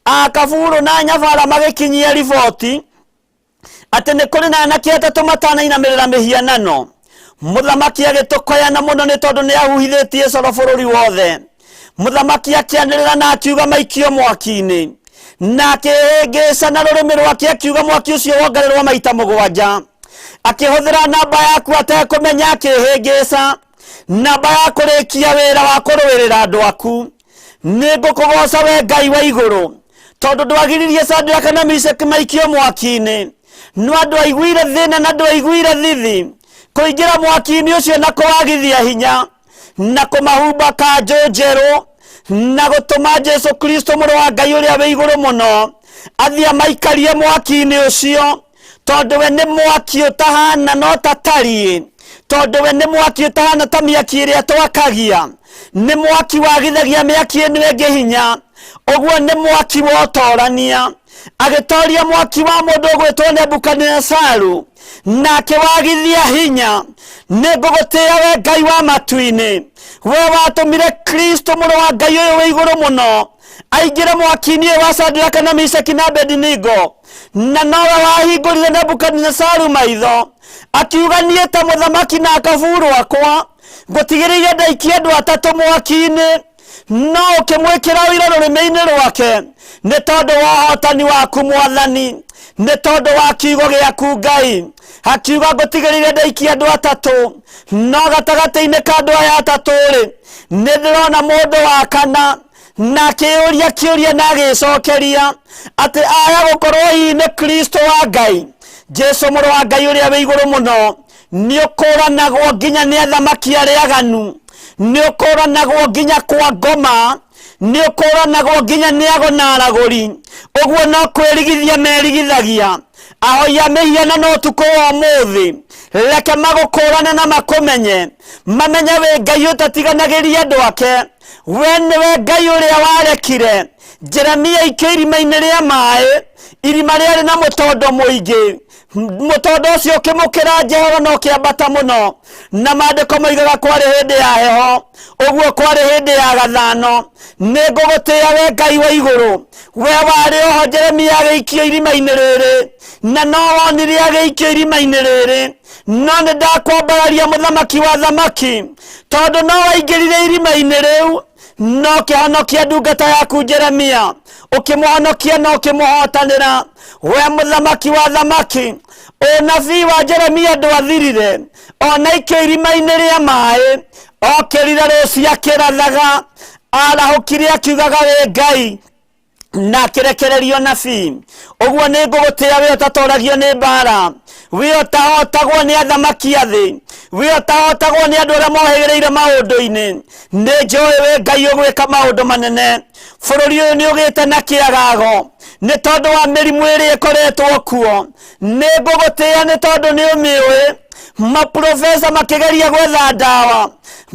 Akaburu na nyabara magĩkinyia riboti atĩ nĩ kũrĩ na anake atatũ matanainamĩrĩra mĩhianano. Mũthamaki agĩtũkoyana mũno nĩ tondũ nĩ ahuhithĩtie coro bũrũri wothe. Mũthamaki akĩanĩrĩra na akiuga maikio mwaki-inĩ, na akĩhĩngĩca na rũrĩmĩ rwake akiuga mwaki ũcio wongererwo maita 7. Akĩhũthĩra namba yaku atekũmenya, akĩhĩngĩca namba ya kũrĩkia wĩra wa kũrũĩrĩra andũ aku. Nĩ ngũkũgoca we Ngai wa igũrũ, tondũ ndwagiririe Shadraka na Meshaki maikio mwaki-inĩ, no andũ aiguire thĩna na ndwaiguire thithi kũingĩra mwaki-inĩ ũcio na kũwagithia hinya na kũmahumba kanjũ njerũ na gũtũma Jesu Kristo mũrũ wa Ngai ũrĩa wĩ igũrũ mũno athiĩ amaikarie mwaki-inĩ ũcio, tondũ we nĩ mwaki ũtahana no tatariĩ, tondũ we nĩ mwaki ũtahana ta mĩaki ĩrĩa twakagia, nĩ mwaki wagithagia mĩaki ĩno ĩngĩ hinya. Ũguo nĩ mwaki wa ũtorania. Agĩtoria mwaki wa mũndũ ũgwĩtwo Nebukadinesaru na akĩwagithia hinya. Nĩ ngũgũtĩĩa we Ngai wa matu-inĩ, we watũmire Kristo mũrũ wa Ngai ũyũ wĩ igũrũ mũno aingĩre mwaki-inĩ ũyũ wa Shadraka na Meshaki na Abednego, na nowe wahingũrire Nebukadinesaru maitho akiuga, niĩ ta mũthamaki na akaburu akwa ngũtigĩrĩire ndaikia andũ atatũ mwaki-inĩ, no ũkĩmwĩkĩra ũira rũrĩmĩ-inĩ rwake nĩ tondũ wa ũhotani waku Mwathani, nĩ tondũ wa kiugo gĩaku Ngai. Akiuga ngũtigĩrĩire ndaikia andũ atatũ, no gatagatĩ-inĩ ka andũ aya atatũ rĩ, nĩ ndĩrona mũndũ wa kana, na akĩyũria kĩũria na agĩcokeria atĩ aya gũkorwo hihi nĩ Kristo wa Ngai, Jesu mũrũ wa Ngai ũrĩa wĩ igũrũ mũno. Nĩ ũkũranagwo nginya nĩ athamaki arĩa aganu, nĩ ũkũranagwo nginya kwa ngoma, nĩ ũkũranagwo nginya nĩ ago na aragũri. Ũguo no kwĩrigithia merigithagia. Ahoi a mĩhianano ũtukũ wa ũmũthĩ, reke magũkũrane na makũmenye, mamenye wĩ Ngai ũtatiganagĩria andũ ake. We nĩwe Ngai ũrĩa warekire Jeremia aikio irima-inĩ rĩa maĩ, irima rĩarĩ na mũtondo mũingĩ. Mũtondo ũcio ũkĩmũkĩra njehero na ũkĩambata mũno, na maandĩko moigaga kwarĩ hĩndĩ ya heho, ũguo kwarĩ hĩndĩ ya gathano. Nĩ ngũgũtĩĩa we Ngai wa igũrũ, we warĩ oho Jeremia agĩikio irima-inĩ rĩrĩ, na no wonire agĩikio irima-inĩ rĩrĩ, no nĩ ndakwambararia mũthamaki wa thamaki, tondũ no waingĩrire irima-inĩ rĩu no ũkĩhonokia ndungata yaku Jeremia, ũkĩmũhonokia na ũkĩmũhotanĩra, we mũthamaki wa thamaki. Ũnabii wa Jeremia ndwathirire ona ikio irima-inĩ rĩa maĩ, okĩrire rũciũ akĩrathaga, arahũkire akiugaga wĩ Ngai, na akĩrekererio nabii. Ũguo nĩ ngũgũtĩĩa we ũtatoragio nĩ mbara, we ũtahotagwo nĩ athamaki a thĩ, we ũtahotagwo nĩ andũ arĩa mohĩgĩrĩire maũndũ-inĩ. Nĩ njũĩ wĩ Ngai ũgwĩka maũndũ manene. Bũrũri ũyũ nĩ ũgĩte na kĩagago nĩ tondũ wa mĩrimũ ĩrĩa ĩkoretwo kuo. Nĩ ngũgũtĩĩa nĩ tondũ nĩ ũmĩũĩ. Maprofesa makĩgeria gwetha ndawa,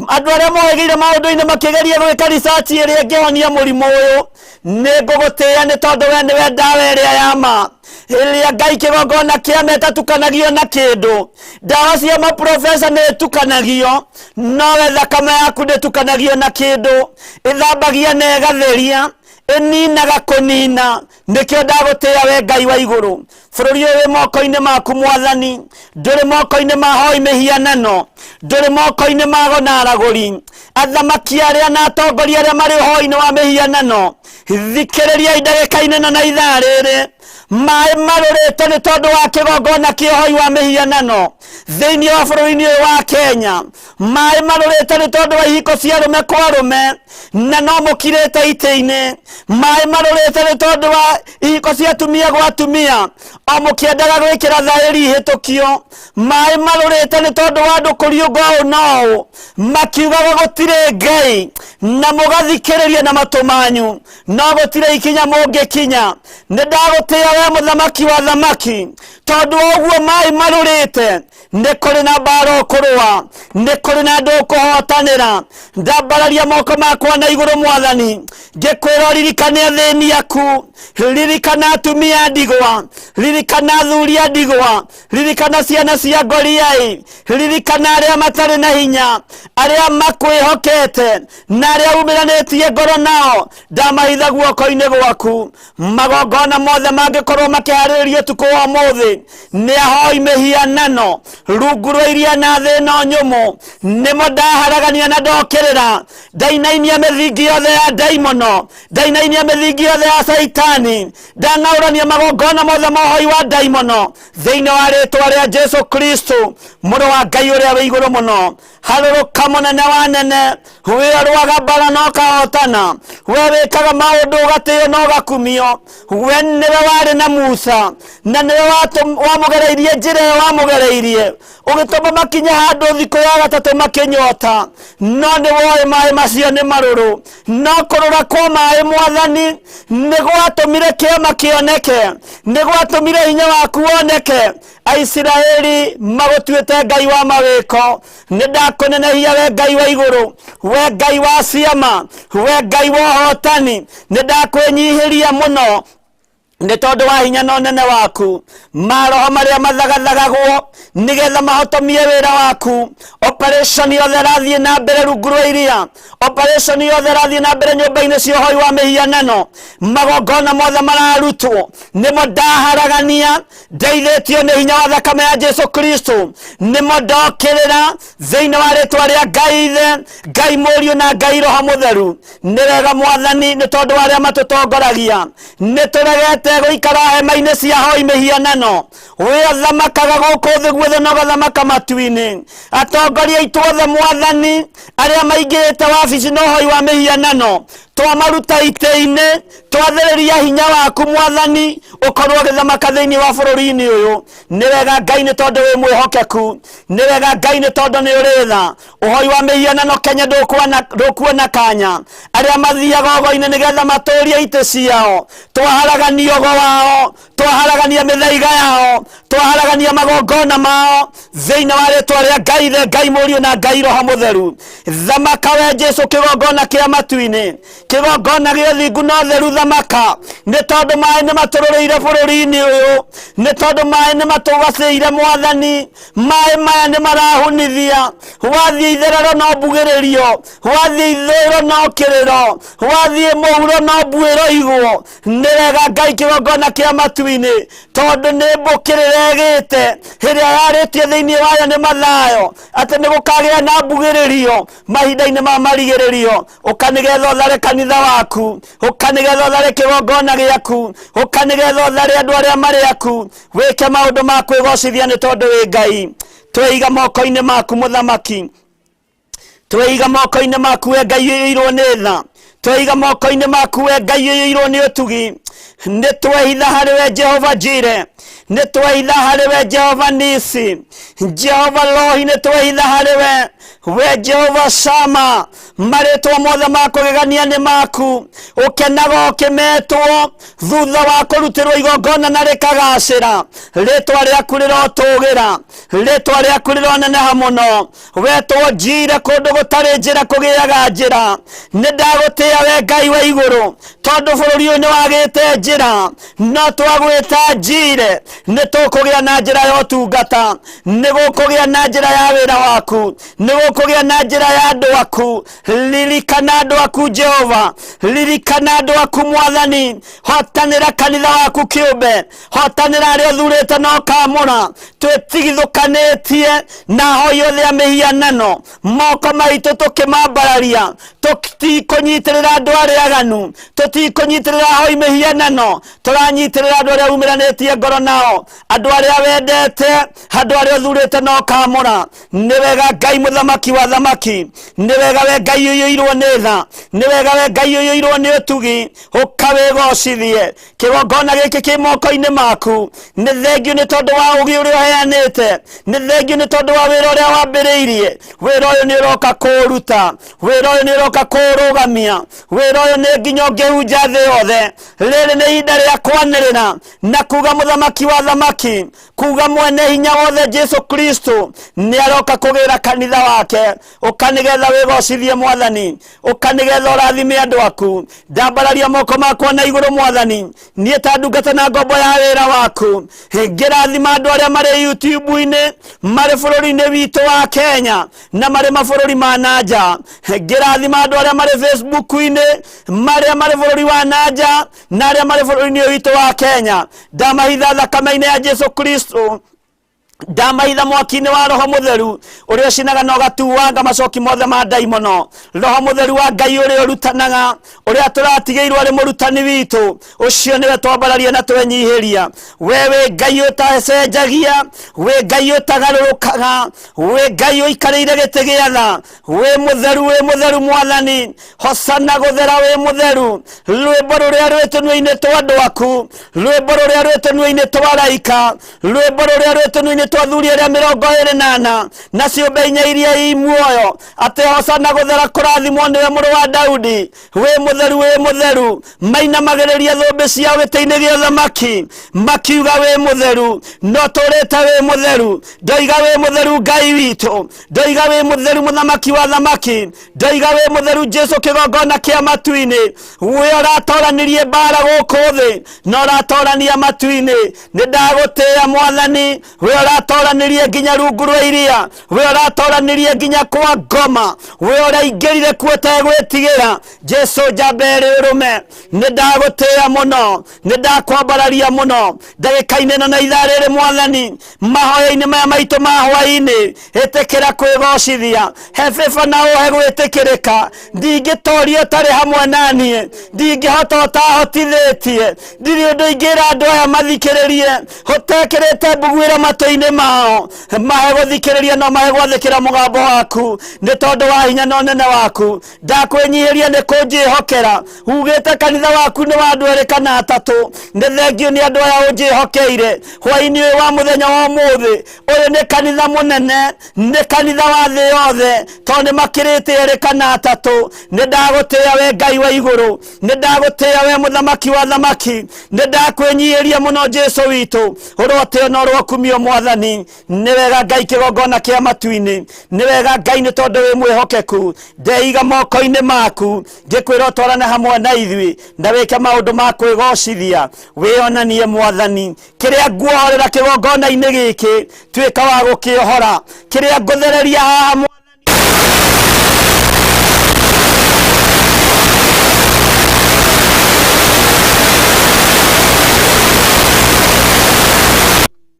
andũ arĩa mohĩgĩire maũndũ-inĩ makĩgeria gwĩka research ĩrĩa ĩngĩhonia mũrimũ ũyũ. Nĩ ngũgũtĩĩa nĩ tondũ we nĩwe ndawa ĩrĩa ya ma, ĩrĩa Ngai kĩgongona kĩa metatukanagio na kĩndũ. Ndawa cia maprofesa nĩ itukanagio, nowe thakame yaku ndĩtukanagio na kĩndũ. Ĩthambagia na ĩgatheria, ĩninaga kũnina. Nĩkĩo ndagũtĩĩa we Ngai wa igũrũ. Bũrũri ũyũ wĩ moko-inĩ maku Mwathani, ndũrĩ moko-inĩ ma hoi mĩhianano, ndũrĩ moko-inĩ ma ago na aragũri, athamaki arĩa na atongoria arĩa marĩ ũhoi-inĩ wa mĩhianano. Thikĩrĩriai ndagĩka-inĩ ĩno na ithaa rĩrĩ. Maĩ marũrĩte nĩ tondũ wa kĩgongona kĩa ũhoi wa mĩhianano thĩinĩ wa bũrũri-inĩ ũyũ wa Kenya. Maĩ marũrĩte nĩ tondũ wa ihiko cia arũme kwa arũme na no mũkirĩte itĩ-inĩ. Maĩ marũrĩte nĩ tondũ wa ihiko cia atumia gwa atumia o mũkĩendaga gwĩkĩra thaĩri ihĩtũkio. Maĩ marũrĩte nĩ tondũ wa andũ kũriũnga ũũ na ũũ makiugaga gũtirĩ Ngai, na mũgathikĩrĩria na matũ manyu no gũtirĩ ikinya mũngĩkinya. Nĩ ndagũtĩĩa we mũthamaki wa thamaki, tondũ wa ũguo maĩ marũrĩte nĩ kũrĩ na mbara ũkũrũa, nĩ kũrĩ na andũ ũkũhotanĩra. Ndambararia moko makwa na igũrũ mwathani, ngĩkwĩra ũririkane athĩni aku, ririkana atumia a ndigwa, ririkana athuri a ndigwa, ririkana ciana cia ngoriai, ririkana arĩa matarĩ na hinya, arĩa makwĩhokete na arĩa umĩranĩtie ngoro nao. Ndamahitha guoko-inĩ gwaku. Magongona mothe mangĩkorwo makĩharĩrĩrio ũtukũ wa ũmũthĩ nĩ ahoi mĩhianano rungu rwa iria na thĩ ĩno nyũmũ, nĩmo ndaharagania na ndokĩrĩra. Ndainainia mĩthingi yothe ya ndaimono, ndainainia mĩthingi yothe ya caitani, ndang'aũrania magongona mothe ma ũhoi wa ndaimono thĩinĩ wa rĩtwa rĩa Jesu Kristo mũrũ wa Ngai ũrĩa wĩ igũrũ mũno. Harũrũka mũnene wa nene, we ũrũaga mbara na ũkahotana, we wĩkaga maũndũ ũgatĩo na ũgakumio. We nĩwe warĩ na Musa na nĩwe wamũgereirie njĩra ĩyo wamũgereirie, ũgĩtũma makinye handũ thikũ ya gatatũ makĩnyota, no nĩ woĩ maĩ macio nĩ marũrũ. No kũrũra kwa maĩ mwathani nĩ gwatũmire kĩama kĩoneke, nĩ gwatũmire hinya waku woneke. Aisiraeli magũtuĩte Ngai wa mawĩko. Nĩ ndakũnenehia we Ngai wa igũrũ, we Ngai wa ciama, we Ngai wa ũhotani. Nĩ ndakwĩnyihĩria mũno nĩ tondũ wa hinya na ũnene waku. Maroho marĩa mathagathagagwo nĩgetha mahotomie wĩra waku, operation yothe ĩrathiĩ na mbere rungu rwa iria, operation yothe ĩrathiĩ na mbere nyũmba-inĩ cia ũhoi wa mĩhianano, magongona mothe mararutwo nĩmo ndaharagania ndeithĩtio nĩ hinya wa thakame ya Jesu Kristo, nĩmo ndokĩrĩra thĩinĩ wa rĩtwa rĩa Ngai Ithe, Ngai Mũriũ na Ngai Roho Mũtheru. Nĩ wega mwathani nĩ tondũ wa arĩa matũtongoragia. Nĩ tũregete gũikara hema-inĩ cia hoi mĩhianano. We ũthamakaga gũkũ thĩ guothe na ũgathamaka matu-inĩ. Atongoria aitũ othe mwathani arĩa maingĩrĩte wabici na ũhoi wa mĩhianano, twamaruta itĩ-inĩ, twathĩrĩria hinya waku mwathani ũkorwo ũgĩthamaka thĩinĩ wa bũrũri-inĩ ũyũ. Nĩ wega Ngai nĩ tondũ wĩ mwĩhokeku, nĩ wega Ngai nĩ tondũ nĩ ũrĩ tha. Ũhoi wa mĩhianano Kenya ndũkuona kanya. Arĩa mathiaga ũgo-inĩ nĩgetha matũrie itĩ ciao, twaharagania ũgo wao, twaharagania mĩthaiga yao, twaharagania magongona mao thĩinĩ wa rĩtwa rĩa Ngai Ithe, Ngai Mũriũ na Ngai Roho Mũtheru. Thamaka we Jesu kĩgongona kĩa matu-inĩ, kĩgongona gĩa ũthingu na ũtheru. Thamaka nĩ tondũ maĩ nĩ matũrũrĩire bũrũri-inĩ ũyũ, nĩ tondũ maĩ nĩ matũgacĩire mwathani. Maĩ maya nĩ marahunithia. Wathiĩ itherero no mbugĩrĩrio, wathiĩ ithũĩro no kĩrĩro, wathiĩ mũhuro no mbuĩro igwo. Nĩ wega Ngai kĩgongona kĩa matu-inĩ, tondũ nĩ mbũkĩrĩra ĩgĩte ĩrĩa yarĩtie thĩinĩ wayo nĩ Mathayo atĩ nĩ gũkagĩa na mbugĩrĩrio mahinda-inĩ ma marigĩrĩrio. Ũka nĩgetha ũthare kanitha waku, ũka nĩgetha ũthare kĩgongona gĩaku, ũka nĩgetha ũthare andũ arĩa marĩ aku, wĩke maũndũ ma kwĩgocithia nĩ tondũ wĩ Ngai. Tweiga moko-inĩ maku mũthamaki, tweiga moko-inĩ maku we Ngai ũiyũirwo nĩ tha, tweiga moko-inĩ maku we Ngai ũiyũirwo nĩ ũtugi. Nĩ twehitha harĩ we Jehova Jire, nĩ twehitha harĩ we Jehova Nisi, Jehova Lohi, nĩ twehitha harĩ we we Jehova Shama. Marĩtwa mothe ma kũgegania nĩ maku, ũkenaga ũkĩmetwo thutha wa kũrutĩrwo igongona na rĩkagacĩra. Rĩtwa rĩaku rĩrotũgĩra, rĩtwa rĩaku rĩroneneha mũno. Wetwo Njire kũndũ gũtarĩ njĩra kũgĩaga njĩra. Nĩ ndagũtĩĩa we Ngai wa igũrũ, tondũ bũrũri ũyũ nĩ wagĩte njĩra, no twagwĩta Njire nĩ tũkũgĩa na njĩra ya ũtungata, nĩ gũkũgĩa na njĩra ya wĩra waku, nĩ gũkũgĩa Ũkũgĩa na njĩra ya andũ aku. Ririkana andũ aku Jehova, ririkana andũ aku Mwathani. Hotanĩra kanitha waku kĩũmbe, hotanĩra arĩa ũthurĩte na ũkamũra. Twĩtigithũkanĩtie na ahoi othe a mĩhianano, moko maitũ tũkĩmambararia. Tũtikũnyitĩrĩra andũ arĩa aganu, tũtikũnyitĩrĩra ahoi mĩhianano, tũranyitĩrĩra andũ arĩa umĩranĩtie ngoro nao, andũ arĩa wendete, andũ arĩa ũthurĩte na ũkamũra. Nĩ wega Ngai mũthamaki wa thamaki, nĩ wega we Ngai ũiyũirwo nĩ tha, nĩ wega we Ngai ũiyũirwo nĩ ũtugi. Ũka wĩgocithie. Kĩgongona gĩkĩ kĩ moko-inĩ maku. Nĩ thengio nĩ tondũ wa ũgĩ ũrĩa ũheanĩte, nĩ thengio nĩ tondũ wa wĩra ũrĩa wambĩrĩirie. Wĩra ũyũ nĩ ũroka kũũruta, wĩra ũyũ nĩ ũroka kũũrũgamia, wĩra ũyũ nĩ nginya ũngĩhunja thĩ yothe. Rĩrĩ nĩ ihinda rĩa kwanĩrĩra na kuga mũthamaki wa thamaki, kuga mwene hinya wothe Jesu Kristo nĩ aroka kũgĩra kanitha wake. Ũka nĩgetha wĩgocithie Mwathani, ũka nĩgetha ũrathime andũ aku. Ndambararia moko makwa na igũrũ Mwathani, niĩ ta ndungata na ngombo ya wĩra waku, ngĩrathima andũ arĩa marĩ YouTube-inĩ, marĩ bũrũri-inĩ witũ wa Kenya na marĩ mabũrũri ma na nja. Ngĩrathima andũ arĩa marĩ Facebook-inĩ, marĩa marĩ bũrũri wa na nja na arĩa marĩ bũrũri-inĩ ũyũ witũ wa Kenya. Ndamahitha thakame-inĩ ya Jesu Kristo, ndamahitha mwaki-inĩ wa Roho Mũtheru ũrĩa ũcinaga na ũgatuanga macoki mothe ma ndaimono. Roho Mũtheru wa Ngai ũrĩa ũrutanaga, ũrĩa tũratigĩirwo arĩ mũrutani witũ, ũcio nĩwe twambararia na twenyihĩria. We wĩ Ngai ũtacenjagia, wĩ Ngai ũtagarũrũkaga, wĩ Ngai ũikarĩire gĩtĩ gĩa tha. Wĩ mũtheru, wĩ mũtheru Mwathani. Hosana gũthera, wĩ mũtheru. Rwĩmbo rũrĩa rwĩ tũnua-inĩ twa andũ aku, rwĩmbo rũrĩa rwĩ tũnua-inĩ twa araika, rwĩmbo rũrĩa rwĩ tũnua-inĩ twa athuri arĩa 24 na ciũmbe inya iria i muoyo, atĩ hosana gũthera, kũrathimwo nĩwe mũrũ wa Daudi. Wĩ mũtheru, wĩ mũtheru. Mainamagĩrĩria thũmbĩ ciao gĩtĩ-inĩ gĩa ũthamaki makiuga wĩ mũtheru. No tũrĩte wĩ mũtheru. Ndoiga wĩ mũtheru Ngai witũ, ndoiga wĩ mũtheru mũthamaki wa thamaki, ndoiga wĩ mũtheru Jesu kĩgongona kĩa matu-inĩ. We ũratoranirie mbara gũkũ thĩ na ũratorania matu-inĩ. Nĩ ndagũtĩĩa Mwathani. We ũratoranirie nginya rungu rwa iria, we ũratoranirie nginya kwa ngoma, we ũraingĩrire kuo ũtegwĩtigĩra. Jesu njamba ĩrĩ ũrũme, nĩ ndagũtĩĩa mũno, nĩ ndakwambararia mũno ndagĩka-inĩ ĩno na ithaa rĩrĩ Mwathani. Mahoya-inĩ maya maitũ ma hwaĩ-inĩ, ĩtĩkĩra kwĩgocithia. He bĩba na ũhe gwĩtĩkĩrĩka. Ndingĩtoria ũtarĩ hamwe na niĩ, ndingĩhota ũtahotithĩtie. Ndirĩ ũndũ ingĩra andũ aya mathikĩrĩrie ũtekĩrĩte mbuguĩro matũ-inĩ mao. Mahe gũthikĩrĩria no mahe gwathĩkĩra mũgambo waku, nĩ tondũ wa hinya na ũnene waku. Ndakwĩnyihĩria nĩ kũnjĩhokera. Ugĩte kanitha waku nĩ wa andũ erĩ kana atatũ. Nĩ thengio nĩ andũ aya ũnjĩhokeire hwaĩ-inĩ ũyũ wa mũthenya wa ũmũthĩ. Ũyũ nĩ kanitha mũnene, nĩ kanitha wa thĩ yothe, tondũ nĩ makĩrĩte erĩ kana atatũ. Nĩ ndagũtĩĩa we Ngai wa igũrũ, nĩ ndagũtĩĩa we mũthamaki wa thamaki, nĩ ndakwĩnyihĩria mũno Jesu witũ. Ũrotĩo na ũrokumio Mwathani. Nĩ wega Ngai kĩgongona kĩa matu-inĩ, nĩ wega Ngai nĩ tondũ wĩ mwĩhokeku. Ndeiga moko-inĩ maku, ngĩkwĩra ũtwarane hamwe na ithuĩ na wĩke maũndũ ma kwĩgocithia. Wĩonanie Mwathani. Kĩrĩa nguohorera kĩgongona-inĩ gĩkĩ, tuĩka wa gũkĩohora. Kĩrĩa ngũthereria haha Mwathani,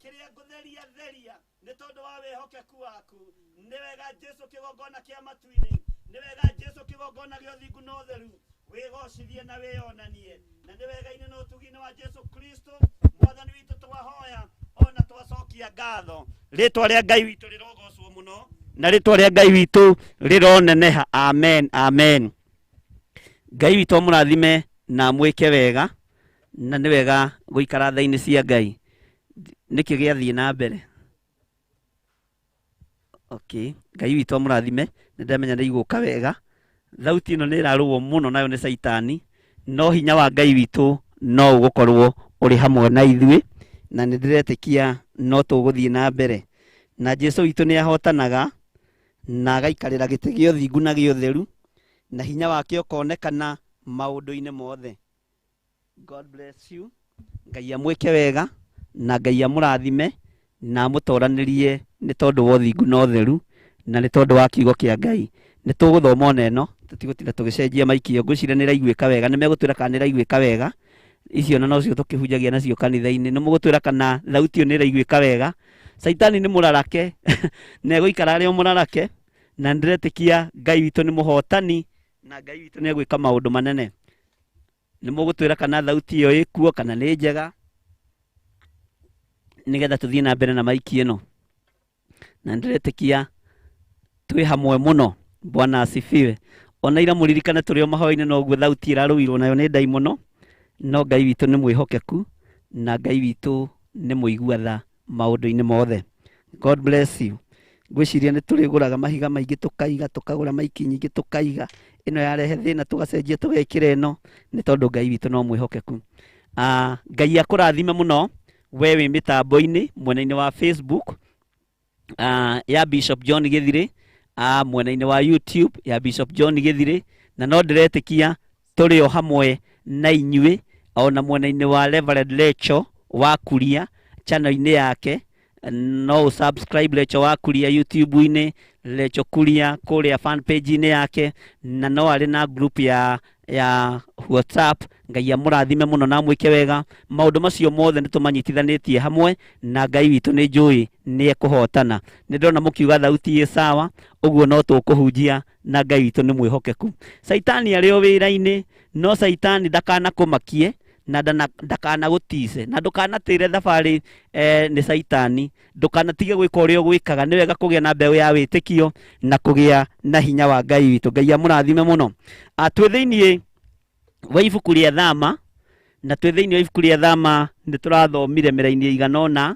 kĩrĩa ngũtheria theria nĩ tondũ wa wĩhokeku waku. Nĩ wega Jesu kĩgongona kĩa matu-inĩ, nĩ wega Jesu kĩgongona gĩa ũthingu na ũtheru. Wĩgocithie na wĩonanie, na nĩ wega-inĩ na ũtugi-inĩ wa Jesu Kristo Mwathani witũ twahoya ona twacokia ngatho. Rĩtwa rĩa Ngai witũ rĩrogocwo mũno, na rĩtwa rĩa Ngai witũ rĩroneneha. Amen, amen. Ngai witũ amũrathime na amwĩke wega, na nĩ wega gũikara tha-inĩ cia Ngai. Nĩkĩ gĩathiĩ na mbere? Okay, Ngai witũ amũrathime, nĩ ndamenya nĩ igũka wega. Thauti ĩno nĩ ĩrarũo mũno nayo nĩ caitani, no hinya wa Ngai witũ no ũgũkorwo ũrĩ hamwe na ithuĩ, na nĩ ndĩretĩkia no tũgũthiĩ na mbere. Na Jesu witũ nĩ ahotanaga na agaikarĩra gĩtĩ gĩa ũthingu na gĩa ũtheru, na hinya wake ũkonekana maũndũ-inĩ mothe. God bless you. Ngai amwĩke wega na Ngai amũrathime na amũtoranĩrie nĩ tondũ wa ũthingu na ũtheru. Na nĩ tondũ wa kiugo kĩa Ngai. Nĩ tũgũthoma ona ĩno, tũtigũtinda tũgĩcenjia maiki ĩyo, ngwĩciria nĩ ĩraiguĩka wega, nĩ megũtwĩra kana nĩ ĩraiguĩka wega. Icio ona nocio tũkĩhunjagia nacio kanitha-inĩ. Nĩ mũgũtwĩra kana thauti ĩyo nĩ ĩraiguĩka wega. Caitani nĩ mũrarake na egũikara arĩ o mũrarake, na nĩndĩretĩkia Ngai witũ nĩ mũhotani na Ngai witũ nĩ egwĩka maũndũ manene. Nĩ mũgũtwĩra kana thauti ĩyo ĩkuo kana nĩ njega, nĩgetha tũthiĩ na mbere na maiki ĩno. Na nĩndĩretĩkia twĩ hamwe mũno. Bwana asifiwe. Ona ira mũririkane tũrĩ o mahoya-inĩ noguo thauti ĩrarũirwo nayo nĩ ndaimono, no Ngai witũ nĩ mwĩhokeku na Ngai witũ nĩ mũigua tha maũndũ-inĩ mothe. God bless you. Ngwĩciria nĩ tũrĩgũraga mahiga maingĩ tũkaiga, tũkagũra maiki nyingĩ tũkaiga, ĩno yarehe thĩna tũgacenjia tũgekĩra ĩno, nĩ tondũ Ngai witũ no mwĩhokeku. Ngai akũrathime mũno we wĩ mĩtambo-inĩ mwena-inĩ wa Facebook ya Bishop John Gĩthirĩ, mwena-inĩ wa YouTube ya Bishop John Gĩthirĩ, na no ndĩretĩkia tũrĩ o hamwe na inyuĩ ona mwena-inĩ wa Reverend Lecho wa Kuria channel-inĩ yake. No ũ subscribe Lecho wa Kuria YouTube-inĩ, Lecho Kuria kũrĩa fan page-inĩ yake, na no arĩ na group ya WhatsApp. Ngai amũrathime mũno na amwĩke wega. Maũndũ macio mothe nĩ tũmanyitithanĩtie hamwe na Ngai witũ nĩ njũĩ nĩ ekũhotana. Nĩ ndĩrona mũkiuga thauti ĩ sawa, ũguo no tũkũhunjia na Ngai witũ nĩ mwĩhokeku. Caitani arĩ o wĩra-inĩ, no caitani ndakanakũmakie na ndakanagũtice na ndũkanatĩre thabarĩ nĩ caitani. Ndũkanatige gwĩka ũrĩa ũgwĩkaga. Nĩ wega kũgĩa na mbeũ ya wĩtĩkio na kũgĩa na hinya wa Ngai witũ. Ngai amũrathime mũno. Twĩ thĩiniĩ wa ibuku rĩa Thama, na twĩ thĩiniĩ wa ibuku rĩa Thama nĩ tũrathomire mĩraini ĩigana ũna,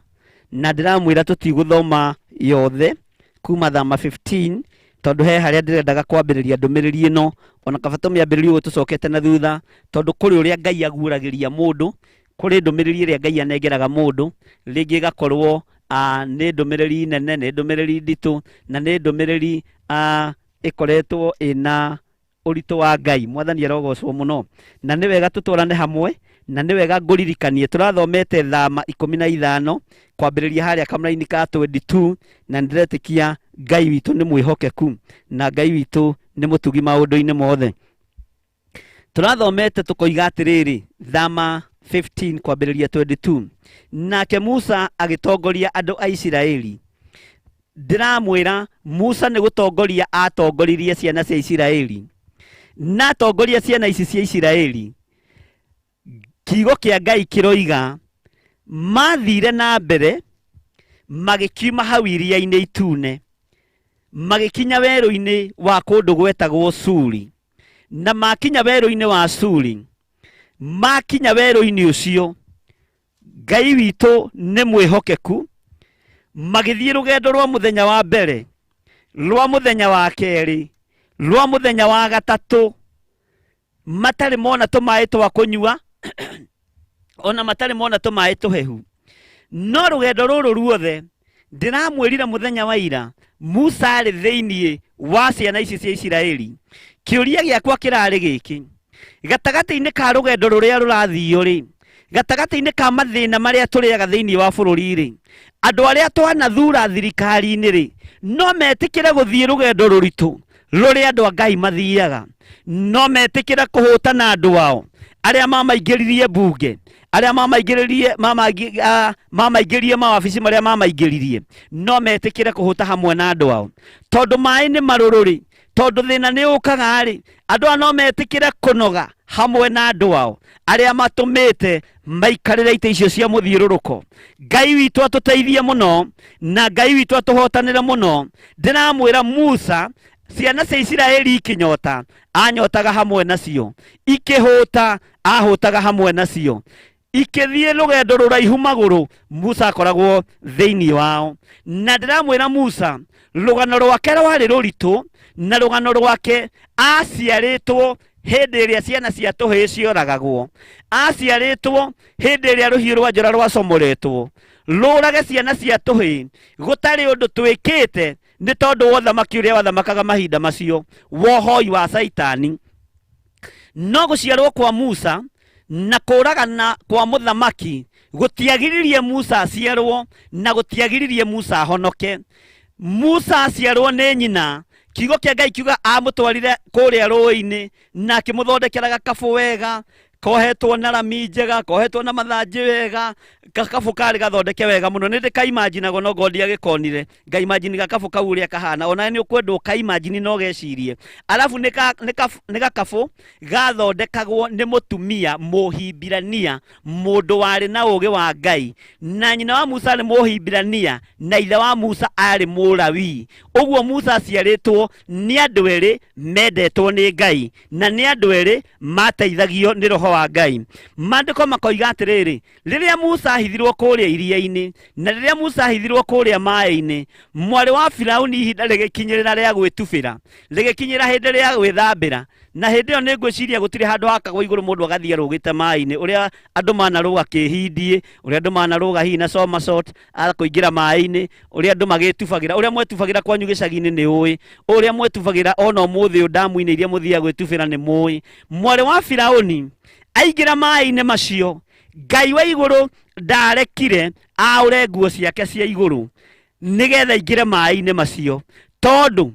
na ndĩramwĩra tũtigũthoma yothe kuma Thama 15, tondũ he harĩa ndĩrendaga kwambĩrĩria ndũmĩrĩri ĩno, ona kaba tũmĩambĩrĩrie ũguo tũcokete na thutha, tondũ kũrĩ ũrĩa Ngai aguũragĩria mũndũ, kũrĩ ndũmĩrĩri ĩrĩa Ngai anengeraga mũndũ, rĩngĩ ĩgakorwo nĩ ndũmĩrĩri nene, nĩ ndũmĩrĩri nditũ, na nĩ ndũmĩrĩri ĩkoretwo ĩna ũritũ wa Ngai. Mwathani arogocwo mũno. Na nĩ wega tũtwarane hamwe, na nĩ wega ngũririkanie tũrathomete Thama 15 kwambĩrĩria harĩa kamũraini ka 22, na nĩndĩretĩkia Ngai witũ nĩ mwĩhokeku na Ngai witũ nĩ mũtugi maũndũ-inĩ mothe. Tũrathomete tũkoiga atĩrĩrĩ, Thama 15 kwambĩrĩria 22, nake Musa agĩtongoria andũ a Isiraeli. Ndĩramwĩra Musa nĩ gũtongoria atongoririe ciana cia Isiraeli, na atongoria ciana ici cia Isiraeli, kiugo kĩa Ngai kĩroiga mathire na mbere magĩkiuma hau iria-inĩ itune, magĩkinya werũ-inĩ wa kũndũ gwetagwo Suri. Na makinya werũ-inĩ wa Suri, makinya werũ-inĩ ũcio, Ngai witũ nĩ mwĩhokeku, magĩthiĩ rũgendo rwa mũthenya wa mbere, rwa mũthenya wa kerĩ, rwa mũthenya wa gatatũ, matarĩ mona tũmaĩ twa kũnyua, ona matarĩ mona tũmaĩ tũhehu. No rũgendo rũrũ ruothe, ndĩramwĩrire mũthenya wa ira, Musa arĩ thĩiniĩ wa ciana ici cia Isiraeli. Kĩũria gĩakwa kĩrarĩ gĩkĩ, gatagatĩ-inĩ ka rũgendo rũrĩa rũrathio rĩ, gatagatĩ-inĩ ka mathĩna marĩa tũrĩaga thĩiniĩ wa bũrũri rĩ, andũ arĩa twanathura thirikari-inĩ rĩ, no metĩkĩre gũthiĩ rũgendo rũritũ rũrĩa andũ a Ngai mathiaga, no metĩkĩre kũhũtana andũ ao arĩa mamaingĩririe mbunge, arĩa mamaingĩririe, mamaingĩririe mawabici marĩa mamaingĩririe, no metĩkĩre kũhũta hamwe na andũ ao, tondũ maĩ nĩ marũrũ rĩ, tondũ thĩna nĩ ũkaga rĩ, andũ aya no metĩkĩre kũnoga hamwe na andũ ao arĩa matũmĩte maikarĩre itĩ icio cia mũthiũrũrũko. Ngai witũ atũteithie mũno na Ngai witũ atũhotanĩre mũno. Ndĩramwĩra Musa, ciana cia Isiraeli ikĩnyota, anyotaga hamwe nacio, ikĩhũta, ahũtaga hamwe nacio, ikĩthiĩ rũgendo rũraihu magũrũ, Musa akoragwo thĩinĩ wao. Na ndĩramwĩra Musa, rũgano rwake rwarĩ rũritũ, na rũgano rwake aciarĩtwo hĩndĩ ĩrĩa ciana cia tũhĩĩ cioragagwo, aciarĩtwo hĩndĩ ĩrĩa rũhiũ rwa njora rwacomoretwo rũrage ciana cia tũhĩĩ, gũtarĩ ũndũ twĩkĩte nĩ tondũ wa ũthamaki ũrĩa wathamakaga mahinda macio wa ũhoi wa Caitani. No gũciarwo kwa Musa na kũragana kwa mũthamaki gũtiagiririe Musa aciarwo na gũtiagiririe Musa ahonoke. Musa aciarwo nĩ nyina, kiugo kĩa Ngai kiuga amũtwarire kũrĩa rũĩ-inĩ na akĩmũthondekera gakabũ wega, kohetwo na rami njega, kohetwo na mathanjĩ wega, gakabũ karĩ gathondeke wega mũno. Nĩ ndĩkaimajinagwo no ngorwo ndiagĩkonire, ngaimajini gakabũ kau ũrĩa kahana, onawe nĩ ũkwenda ũkaimajini na ũgecirie. Arabu nĩ gakabũ gathondekagwo nĩ mũtumia Mũhibirania, mũndũ warĩ na ũũgĩ wa Ngai. Na nyina wa Musa arĩ Mũhibirania na ithe wa Musa arĩ Mũlawii. Ũguo Musa aciarĩtwo nĩ andũ erĩ mendetwo nĩ Ngai na nĩ andũ erĩ mateithagio nĩ Roho wa Ngai. Maandĩko makoiga atĩrĩrĩ, rĩrĩa Musa ahithirwo kũrĩa iria-inĩ na rĩrĩa Musa ahithirwo kũrĩa maĩ-inĩ, mwarĩ wa Firauni ihinda rĩgĩkinyĩrĩra rĩa gwĩtubĩra, rĩgĩkinyĩra hĩndĩ rĩa gwĩthambĩra, na hĩndĩ ĩyo nĩ ngwĩciria gũtirĩ handũ hakagwo igũrũ mũndũ agathiĩ arũgĩte maĩ-inĩ, ũrĩa andũ manarũga kĩhindie, ũrĩa andũ manarũga hihi na somersault, akũingĩra maĩ-inĩ, ũrĩa andũ magĩtubagĩra, ũrĩa mwetubagĩra kwanyu gĩcagi-inĩ nĩ ũĩ, ũrĩa mwetubagĩra ona ũmũthĩ ũyũ ndamu-inĩ iria mũthiaga gwĩtubĩra nĩ mũĩ. Mwarĩ wa Firauni aingĩra maĩ-inĩ macio, Ngai wa igũrũ ndarekire aũre nguo ciake cia igũrũ nĩgetha aingĩre maĩ-inĩ macio, tondũ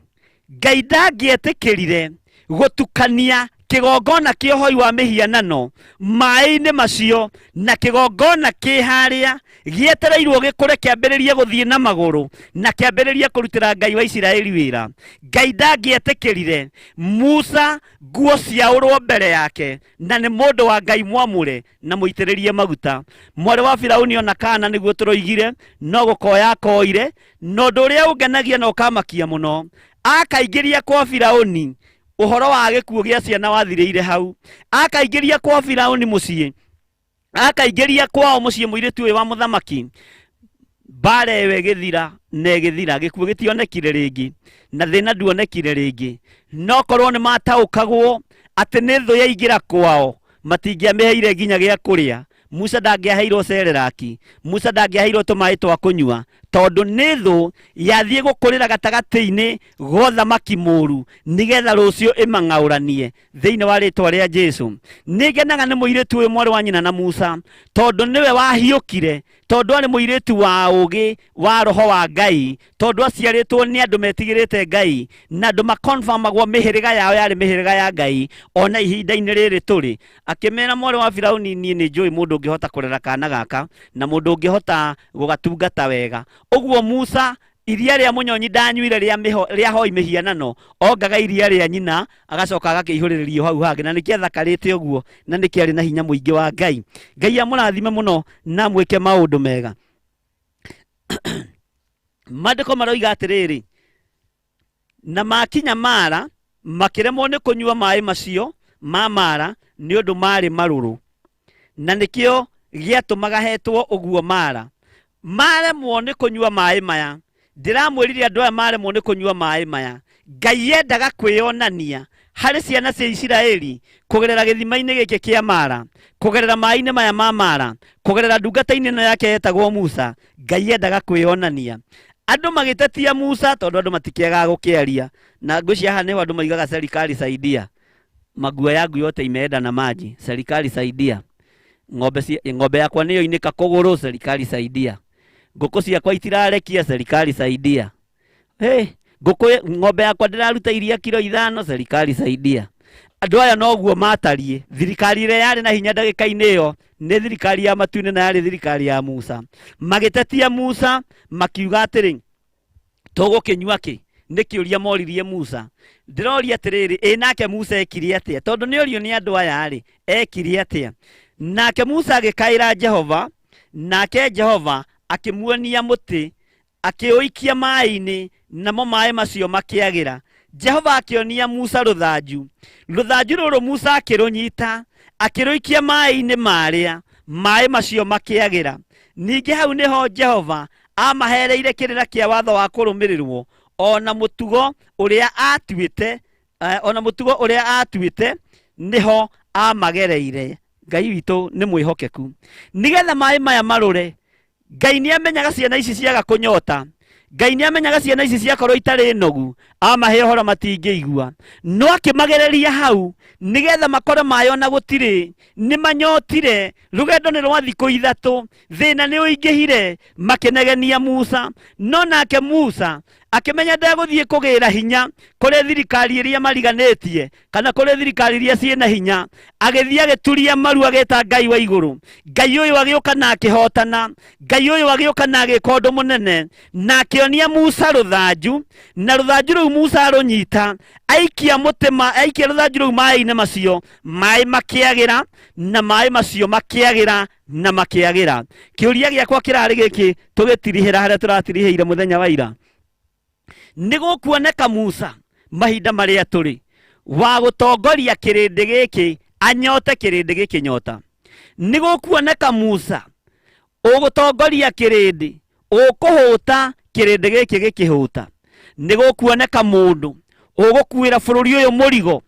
Ngai ndangĩetĩkĩrire gũtukania kĩgongona kĩa ũhoi wa mĩhianano maĩ-inĩ macio na kĩgongona kĩ harĩa gĩetereirwo gĩkũre kĩambĩrĩrie gũthiĩ na magũrũ na kĩambĩrĩrie kũrutĩra Ngai wa Isiraeli wĩra. Ngai ndangĩetĩkĩrire Musa nguo ciaũrwo mbere yake, na nĩ mũndũ wa Ngai mwamũre na mũitĩrĩrie maguta. Mwarĩ wa Firauni ona kana nĩguo tũroigire no gũkoya akoire, na ũndũ ũrĩa ũngenagia na ũkamakia mũno, akaingĩria kwa Firauni ũhoro wa gĩkuũ gĩa ciana wathirĩire hau. Akaingĩria kwa Firauni mũciĩ, akaingĩria kwao mũciĩ mũirĩtu ũyũ wa mũthamaki, mbara ĩyo ĩgĩthira na ĩgĩthira, gĩkuũ gĩtionekire rĩngĩ na thĩna nduonekire rĩngĩ. No korwo nĩ mataũkagwo atĩ nĩ thũ yaingĩra kwao, matingĩamĩheire nginya gĩa kũrĩa. Musa ndangĩaheirwo cereraki, Musa ndangĩaheirwo tũmaĩ twa kũnyua, tondũ nĩ thũ yathiĩ gũkũrĩra gatagatĩ-inĩ ga ũthamaki mũru nĩgetha rũciũ ĩmang'aũranie thĩinĩ wa rĩtwa rĩa Jesu. Nĩ ngenaga nĩ mũirĩtu ũyũ mwarĩ wa nyina na Musa, tondũ nĩwe wahiũkire, tondũ arĩ mũirĩtu wa ũũgĩ wa roho wa Ngai, tondũ aciarĩtwo nĩ andũ metigĩrĩte Ngai na andũ makonfamagwo mĩhĩrĩga yao yarĩ mĩhĩrĩga ya Ngai ona ihinda-inĩ rĩrĩ tũrĩ. Akĩmera mwarĩ wa Firauni, niĩ nĩ njũĩ mũndũ ũngĩhota kũrera kana gaka na mũndũ ũngĩhota gũgatungata wega. Ũguo Musa iria rĩa mũnyonyi ndanyuire rĩa hoi mĩhianano, ongaga iria rĩa nyina agacoka agakĩihũrĩrĩrio hau hangĩ, na nĩkĩo athakarĩte ũguo na nĩkĩo arĩ na hinya mũingĩ wa Ngai. Ngai amũrathime mũno na amwĩke maũndũ mega. Maandĩko maroiga atĩrĩrĩ, na makinya Mara makĩremwo nĩ kũnyua maĩ macio ma Mara nĩ ũndũ marĩ marũrũ, na nĩkĩo gĩatũmaga hetwo ũguo Mara. Maremwo nĩ kũnyua maĩ maya, ndĩramwĩrire andũ aya maremwo nĩ kũnyua maĩ maya, Ngai endaga kwĩyonania harĩ ciana cia Isiraeli kũgerera gĩthima-inĩ gĩkĩ kĩa Mara, kũgerera maĩ-inĩ maya ma Mara, kũgerera ndungata-inĩ ĩno yake yetagwo Musa. Ngai endaga kwĩyonania. Andũ magĩtetia Musa tondũ andũ matikĩagaga gũkĩaria, na ngwĩciria haha nĩho andũ maigaga serikali saidia, maguo yangu yote imeenda na maji, serikali saidia, ng'ombe yakwa nĩyo inĩka kũgũrũ, serikali saidia, ngũkũ ciakwa itirarekia, serikali saidia, hey, ngũkũ ng'ombe yakwa ndĩraruta iria kilo 5, serikali saidia. Andũ aya noguo matariĩ. Thirikari ĩrĩa yarĩ na hinya ndagĩka-inĩ ĩyo nĩ thirikari ya matu-inĩ na yarĩ thirikari ya Musa. Magĩtetia Musa makiuga atĩrĩ, tũgũkĩnyua kĩ? Nĩ kĩũria moririe Musa. Ndĩroria atĩrĩrĩ, ĩ nake Musa ekire atĩa? Tondũ nĩ orio nĩ andũ aya rĩ, ekire atĩa? Nake Musa agĩkaĩra Jehova, nake Jehova akĩmuonia mũtĩ, akĩũikia maĩ-inĩ, namo maĩ macio makĩagĩra. Jehova akĩonia Musa rũthanju. Rũthanju rũrũ Musa akĩrũnyita, akĩrũikia maĩ-inĩ marĩa, maĩ macio makĩagĩra. Ningĩ hau nĩho Jehova amahereire kĩrĩra kĩa watho wa kũrũmĩrĩrwo, ona mũtugo ũrĩa atuĩte, ona mũtugo ũrĩa atuĩte nĩho amagereire. Ngai witũ nĩ mwĩhokeku. Nĩgetha maĩ maya marũre, Ngai nĩ amenyaga ciana ici ciaga kũnyota. Ngai nĩ amenyaga ciana ici ciakorwo itarĩ nogu, amahe ũhoro matingĩigua. No akĩmagereria hau nĩgetha makore maĩ ona gũtirĩ. Nĩ manyotire, rũgendo nĩ rwa thikũ 3, thĩna nĩ ũingĩhire, makĩnegenia Musa. No nake Musa Akĩmenya ndegũthiĩ kũgĩra hinya kũrĩ thirikari iria mariganĩtie kana kũrĩ thirikari iria ciĩna hinya. Agĩthiĩ agĩturia maru agĩta Ngai wa igũrũ. Ngai ũyũ agĩũka na akĩhotana. Ngai ũyũ agĩũka na agĩka ũndũ mũnene na akĩonia Musa rũthanju, na rũthanju rũu Musa arũnyita, aikia mũtĩ ma, aikia rũthanju rũu maĩ-inĩ macio, maĩ makĩagĩra, na maĩ macio makĩagĩra na makĩagĩra. Kĩũria gĩakwa kĩrarĩ gĩkĩ, tũgĩtirihĩra harĩa tũratirihĩire mũthenya wa ira. Nĩ gũkuoneka Musa mahinda marĩa tũrĩ wa gũtongoria kĩrĩndĩ gĩkĩ anyote kĩrĩndĩ gĩkĩ nyota. Nĩ gũkuoneka Musa ũgũtongoria kĩrĩndĩ ũkũhũta kĩrĩndĩ gĩkĩ gĩkĩhũta. Nĩ gũkuoneka mũndũ ũgũkuĩra bũrũri ũyũ mũrigo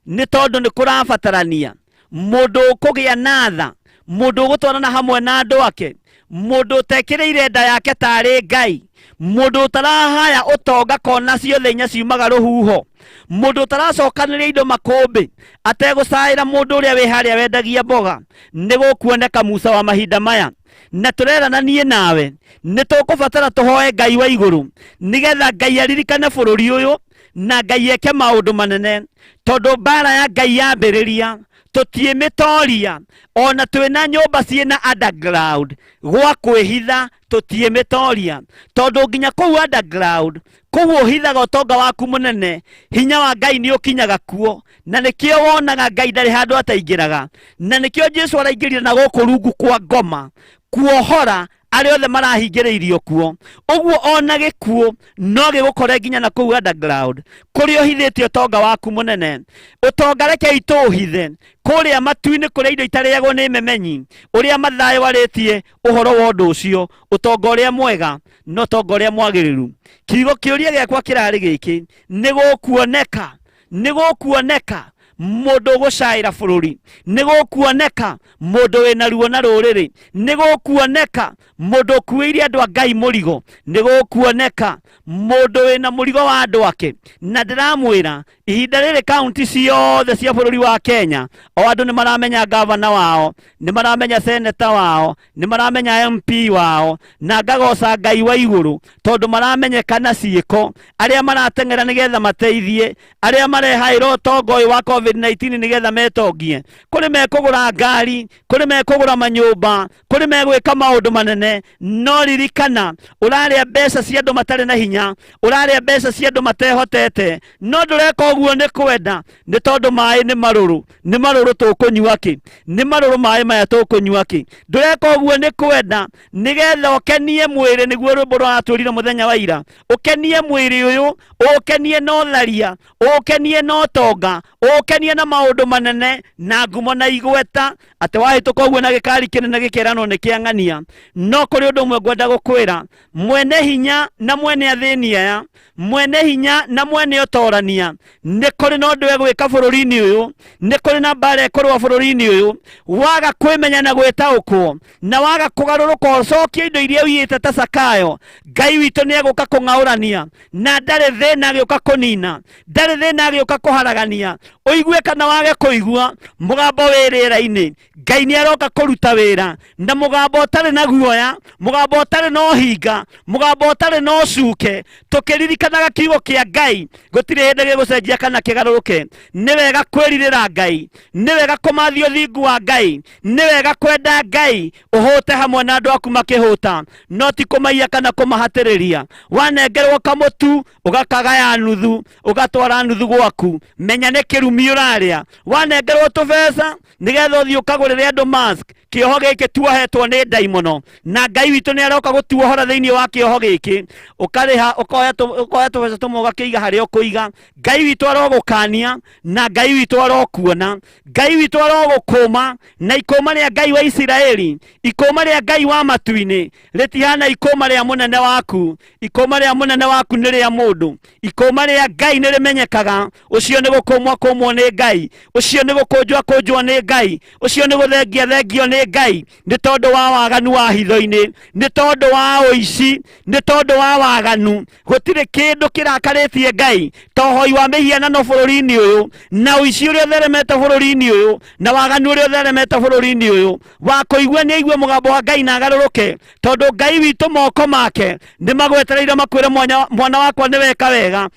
nĩ tondũ nĩ kũrabatarania mũndũ ũkũgĩa na tha, mũndũ ũgũtwarana hamwe na andũ ake, mũndũ ũtekĩrĩire nda yake tarĩ Ngai, mũndũ ũtarahaya ũtonga kona ciothe inya ciumaga rũhuho, mũndũ ũtaracokanĩrĩria indo makũmbĩ ategũcaĩra mũndũ ũrĩa wĩ harĩa wendagia mboga. Nĩ gũkuoneka Musa wa mahinda maya. Na tũrerana niĩ nawe nĩ tũkũbatara tũhoe Ngai wa igũrũ nĩgetha Ngai aririkane bũrũri ũyũ na Ngai eke maũndũ manene, tondũ mbara ya Ngai yambĩrĩria tũtiĩmĩtoria. Ona twĩna nyũmba ciĩna underground gwa kwĩhitha tũtiĩmĩtoria, tondũ nginya kũu underground kũu ũhithaga ũtonga waku mũnene, hinya wa Ngai nĩ ũkinyaga kuo. Na nĩkĩo wonaga Ngai ndarĩ handũ ataingĩraga, na nĩkĩo Jesu araingĩrire na gũkũ rungu kwa ngoma kuohora arĩa othe marahingĩrĩirio kuo. Ũguo ona gĩkuũ no gĩgũkore nginya na kũu underground kũrĩa ũhithĩte ũtonga waku mũnene. Ũtonga rekei tũũhithe kũrĩa matu-inĩ, kũrĩa indo itarĩagwo nĩ memenyi, ũrĩa Mathayo arĩtie ũhoro wa ũndũ ũcio, ũtonga ũrĩa mwega na ũtonga ũrĩa mwagĩrĩru. Kiugo kĩũria gĩakwa kĩrarĩ gĩkĩ, nĩ gũkuoneka, nĩ gũkuoneka mũndũ ũgũcaĩra bũrũri, nĩ gũkuoneka mũndũ wĩna ruo na rũrĩrĩ, nĩ gũkuoneka mũndũ ũkuĩire andũ a Ngai mũrigo, nĩ gũkuoneka mũndũ wĩna mũrigo wa andũ ake. Na ndĩramwĩra ihinda rĩrĩ kaunti ciothe cia bũrũri wa Kenya, o andũ nĩ maramenya gavana wao, nĩ maramenya seneta wao, nĩ maramenya MP wao, na ngagoca Ngai wa igũrũ tondũ maramenyeka na ciĩko, arĩa marateng'era nĩgetha mateithie arĩa marehaĩra ũtonga ũyũ wa COVID-19 nĩgetha metongie. Kũrĩ mekũgũra ngari, kũrĩ mekũgũra manyũmba, kũrĩ megwĩka maũndũ manene, no ririkana ũrarĩa mbeca cia andũ matarĩ na hinya, ũrarĩa mbeca cia andũ matehotete, no ndũreka ũguo nĩ kwenda, nĩ tondũ maĩ nĩ marũrũ, nĩ marũrũ tũkũnyua kĩ, nĩ marũrũ maĩ maya tũkũnyua kĩ. Ndũreka ũguo nĩ kwenda, nĩgetha ũkenie mwĩrĩ, nĩguo rwĩmbo rũratwĩrire mũthenya wa ira, ũkenie mwĩrĩ ũyũ, ũkenie na ũtharia, ũkenie na ũtonga, ũkenie na maũndũ manene na ngumo na igweta, atĩ wahĩtũka ũguo na gĩkari kĩnene gĩkeranwo nĩ kĩa ng'ania. No kũrĩ ũndũ ũmwe ngwenda gũkwĩra, mwene hinya na mwene athĩni aya, mwene hinya na mwene ũtorania, nĩ kũrĩ na ũndũ egwĩka bũrũri-inĩ ũyũ, nĩ kũrĩ na mbara ĩkũrũa bũrũri-inĩ ũyũ. Waga kwĩmenya na gwĩtaũkwo, na waga kũgarũrũka ũcokie indo iria ũiyĩte ta Zakayo, Ngai witũ nĩ egũka kũng'aũrania, na ndarĩ thĩna agĩũka kũnina, ndarĩ thĩna agĩũka kũharagania. Ũigue kana wage kũigua, mũgambo wĩ rĩera-inĩ, Ngai nĩ aroka kũruta wĩra na mũgambo ũtarĩ na guoya, mũgambo ũtarĩ na ũhinga, mũgambo ũtarĩ na ũcuke. Tũkĩririkanaga kiugo kĩa Ngai, gũtirĩ hĩndĩ gĩgũcenjia kana kĩgarũrũke. Nĩ wega kwĩrirĩra Ngai, nĩ wega kũmathia ũthingu wa Ngai, nĩ wega kwenda Ngai, ũhũte hamwe na andũ aku makĩhũta, no ti kũmaiya kana kũmahatĩrĩria. Wanengerwo kamũtu ũgakagaya nuthu, ũgatwara nuthu gwaku, menya nĩ kĩrumi ũrarĩa. Wanengerwo tũbeca nĩgetha ũthiĩ ũkagũrĩre andũ mask, kĩoho gĩkĩ tuohetwo nĩ ndaimono, na Ngai witũ nĩ aroka gũtuohora thĩinĩ wa kĩoho gĩkĩ. Ũkarĩha, ũkoya tũbeca tũmwe ũgakĩiga harĩa ũkũiga. Ngai witũ arogũkania na Ngai witũ arokuona, Ngai witũ arogũkũma, na ikũma rĩa Ngai wa Isiraeli, ikũma rĩa Ngai wa matu-inĩ rĩtihana ikũma rĩa mũnene waku. Ikũma rĩa mũnene waku nĩ rĩa mũndũ, ikũma rĩa Ngai nĩ rĩmenyekaga. Ũcio nĩ gũkũmwo akũmwo nĩ Ngai, ũcio nĩ gũkũnjwo akũnjwo nĩ Ngai, ũcio nĩ gũthengia thengio nĩ nĩ Ngai nĩ tondũ wa waganu wa hitho-inĩ, nĩ tondũ wa ũici, nĩ tondũ wa waganu. Gũtirĩ kĩndũ kĩrakarĩtie Ngai ta ũhoi wa mĩhianano bũrũri-inĩ ũyũ, na ũici ũrĩa ũtheremete bũrũri-inĩ ũyũ, na waganu ũrĩa ũtheremete bũrũri-inĩ ũyũ. Wa kũigua nĩ aigue mũgambo wa Ngai na agarũrũke, tondũ Ngai witũ moko make nĩ magwetereire makwĩre mwana wakwa nĩ weka wega,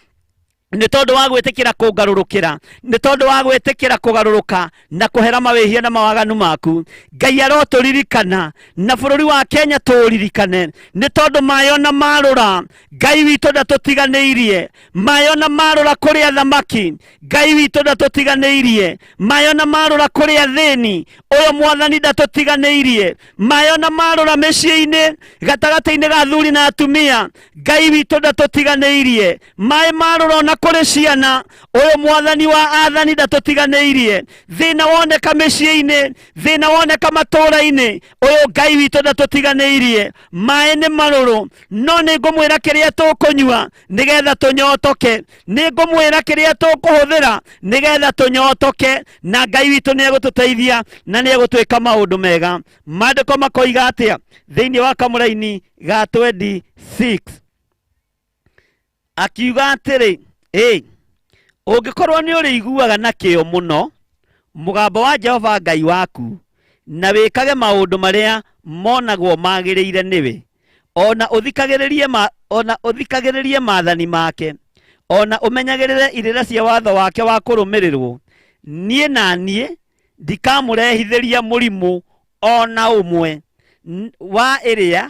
nĩ tondũ wa gwĩtĩkĩra kũngarũrũkĩra, nĩ tondũ wa gwĩtĩkĩra kũgarũrũka na kũhera mawĩhia na mawaganu maku. Ngai arotũririkana na bũrũri wa Kenya tũũririkane, nĩ tondũ maĩ ona marũra Ngai witũ ndatũtiganĩirie. Maĩ ona marũra kũrĩ athamaki, Ngai witũ ndatũtiganĩirie. Maĩ ona marũra kũrĩ athĩni, ũyũ Mwathani ndatũtiganĩirie. Maĩ ona marũra mĩciĩ-inĩ, gatagatĩ-inĩ ga athuri na atumia, Ngai witũ ndatũtiganĩirie. Maĩ marũra ona kũrĩ ciana, ũyũ Mwathani wa athani ndatũtiganĩirie. Thĩna woneka mĩciĩ-inĩ, thĩna woneka matũũra-inĩ, ũyũ Ngai witũ ndatũtiganĩirie. Maĩ nĩ marũrũ, no nĩ ngũmwĩra kĩrĩa tũkũnyua nĩgetha tũnyotoke, nĩ ngũmwĩra kĩrĩa tũkũhũthĩra nĩgetha tũnyotoke, na Ngai witũ nĩ egũtũteithia na nĩ egũtwĩka maũndũ mega. Maandĩko makoiga atĩa thĩinĩ wa kamũraini ga 26? Akiuga atĩrĩ, ĩ ũngĩkorwo nĩ ũrĩiguaga na kĩyo mũno mũgambo wa Jehova Ngai waku, na wĩkage maũndũ marĩa monagwo magĩrĩire nĩwe, ona ũthikagĩrĩrie ma, ona ũthikagĩrĩrie maathani make, ona ũmenyagĩrĩre irĩra cia watho wake wa kũrũmĩrĩrwo, niĩ na niĩ ndikamũrehithĩria mũrimũ ona ũmwe wa ĩrĩa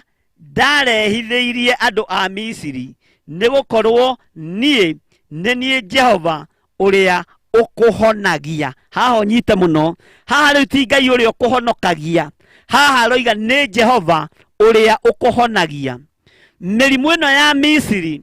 ndarehithĩirie andũ a Misiri, nĩ gũkorwo niĩ nĩ niĩ Jehova ũrĩa ũkũhonagia. Haha ũnyite mũno, haha rĩu ti Ngai ũrĩa ũkũhonokagia, haha aroiga nĩ Jehova ũrĩa ũkũhonagia. Mĩrimũ ĩno ya Misiri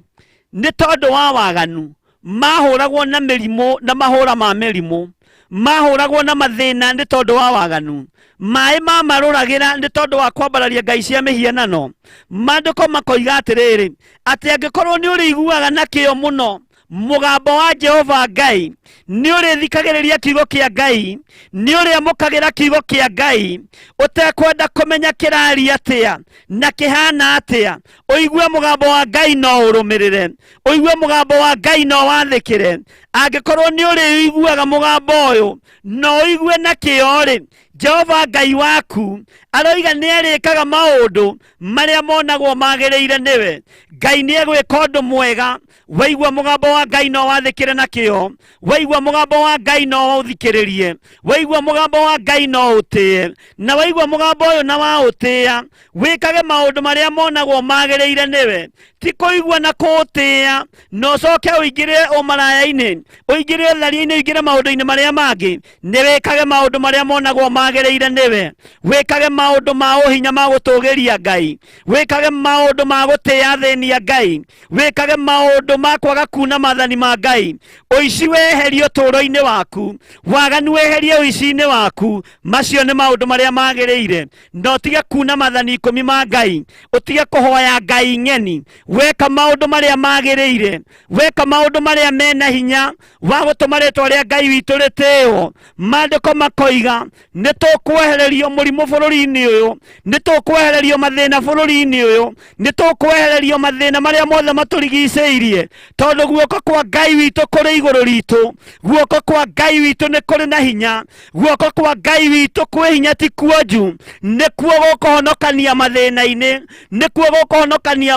nĩ tondũ wa waganu, mahũragwo na mĩrimũ na mahũra ma mĩrimũ, mahũragwo na mathĩna nĩ tondũ wa waganu, maĩ mamarũragĩra nĩ tondũ wa kwambararia ngai cia mĩhianano. Maandĩko makoiga atĩrĩrĩ, atĩ angĩkorwo nĩ ũrĩiguaga na kĩyo mũno mũgambo wa Jehova Ngai, nĩ ũrĩthikagĩrĩria kiugo kĩa Ngai, nĩ ũrĩamũkagĩra kiugo kĩa Ngai ũtekwenda kũmenya kĩraria atĩa na kĩhana atĩa, ũigue mũgambo wa Ngai no ũrũmĩrĩre, ũigue mũgambo wa Ngai no wathĩkĩre. Angĩkorwo nĩ ũrĩiguaga mũgambo ũyũ no ũigue na kĩyo-rĩ, Jehova Ngai waku aroiga nĩ arĩkaga maũndũ marĩa monagwo magĩrĩire nĩwe. Ngai nĩ egwĩka ũndũ mwega. Waigua mũgambo wa Ngai no wathĩkĩre na kĩyo, waigua mũgambo wa Ngai no ũthikĩrĩrie, waigua mũgambo wa Ngai no ũtĩe, na waigua mũgambo ũyũ na waũtĩĩa, wĩkage maũndũ marĩa monagwo magĩrĩire nĩwe. Ti kũigua na kũũtĩĩa na ũcoke ũingĩre ũmaraya-inĩ, ũingĩre ũtharia-inĩ, ũingĩre maũndũ-inĩ marĩa mangĩ. Nĩ wĩkage maũndũ marĩa monagwo magĩrĩire nĩwe, wĩkage maũndũ ma ũhinya ma gũtũgĩria Ngai, wĩkage maũndũ ma gũtĩĩa athĩni a Ngai, wĩkage maũndũ ma kwaga kuna maathani ma Ngai. Ũici weherie ũtũũro-inĩ waku, waganu weherie ũici-inĩ waku. Macio nĩ maũndũ marĩa magĩrĩire. Na ũtige kuna maathani ikũmi ma Ngai, ũtige kũhoya ngai ng'eni. Weka maũndũ marĩa magĩrĩire, weka maũndũ marĩa mena hinya wa gũtũma rĩtwa rĩa Ngai witũ rĩtĩĩo. Maandĩko makoiga nĩ tũkwehererio mũrimũ bũrũri-inĩ ũyũ, nĩ tũkwehererio mathĩna bũrũri-inĩ ũyũ, nĩ tũkwehererio mathĩna marĩa mothe matũrigicĩirie, tondũ guoko kwa Ngai witũ kũrĩ igũrũ ritũ. Guoko kwa Ngai witũ nĩ kũrĩ na hinya, guoko kwa Ngai witũ kwĩ hinya, ti kuonju. Nĩkuo gũkũhonokania mathĩna-inĩ, nĩkuo gũkũhonokania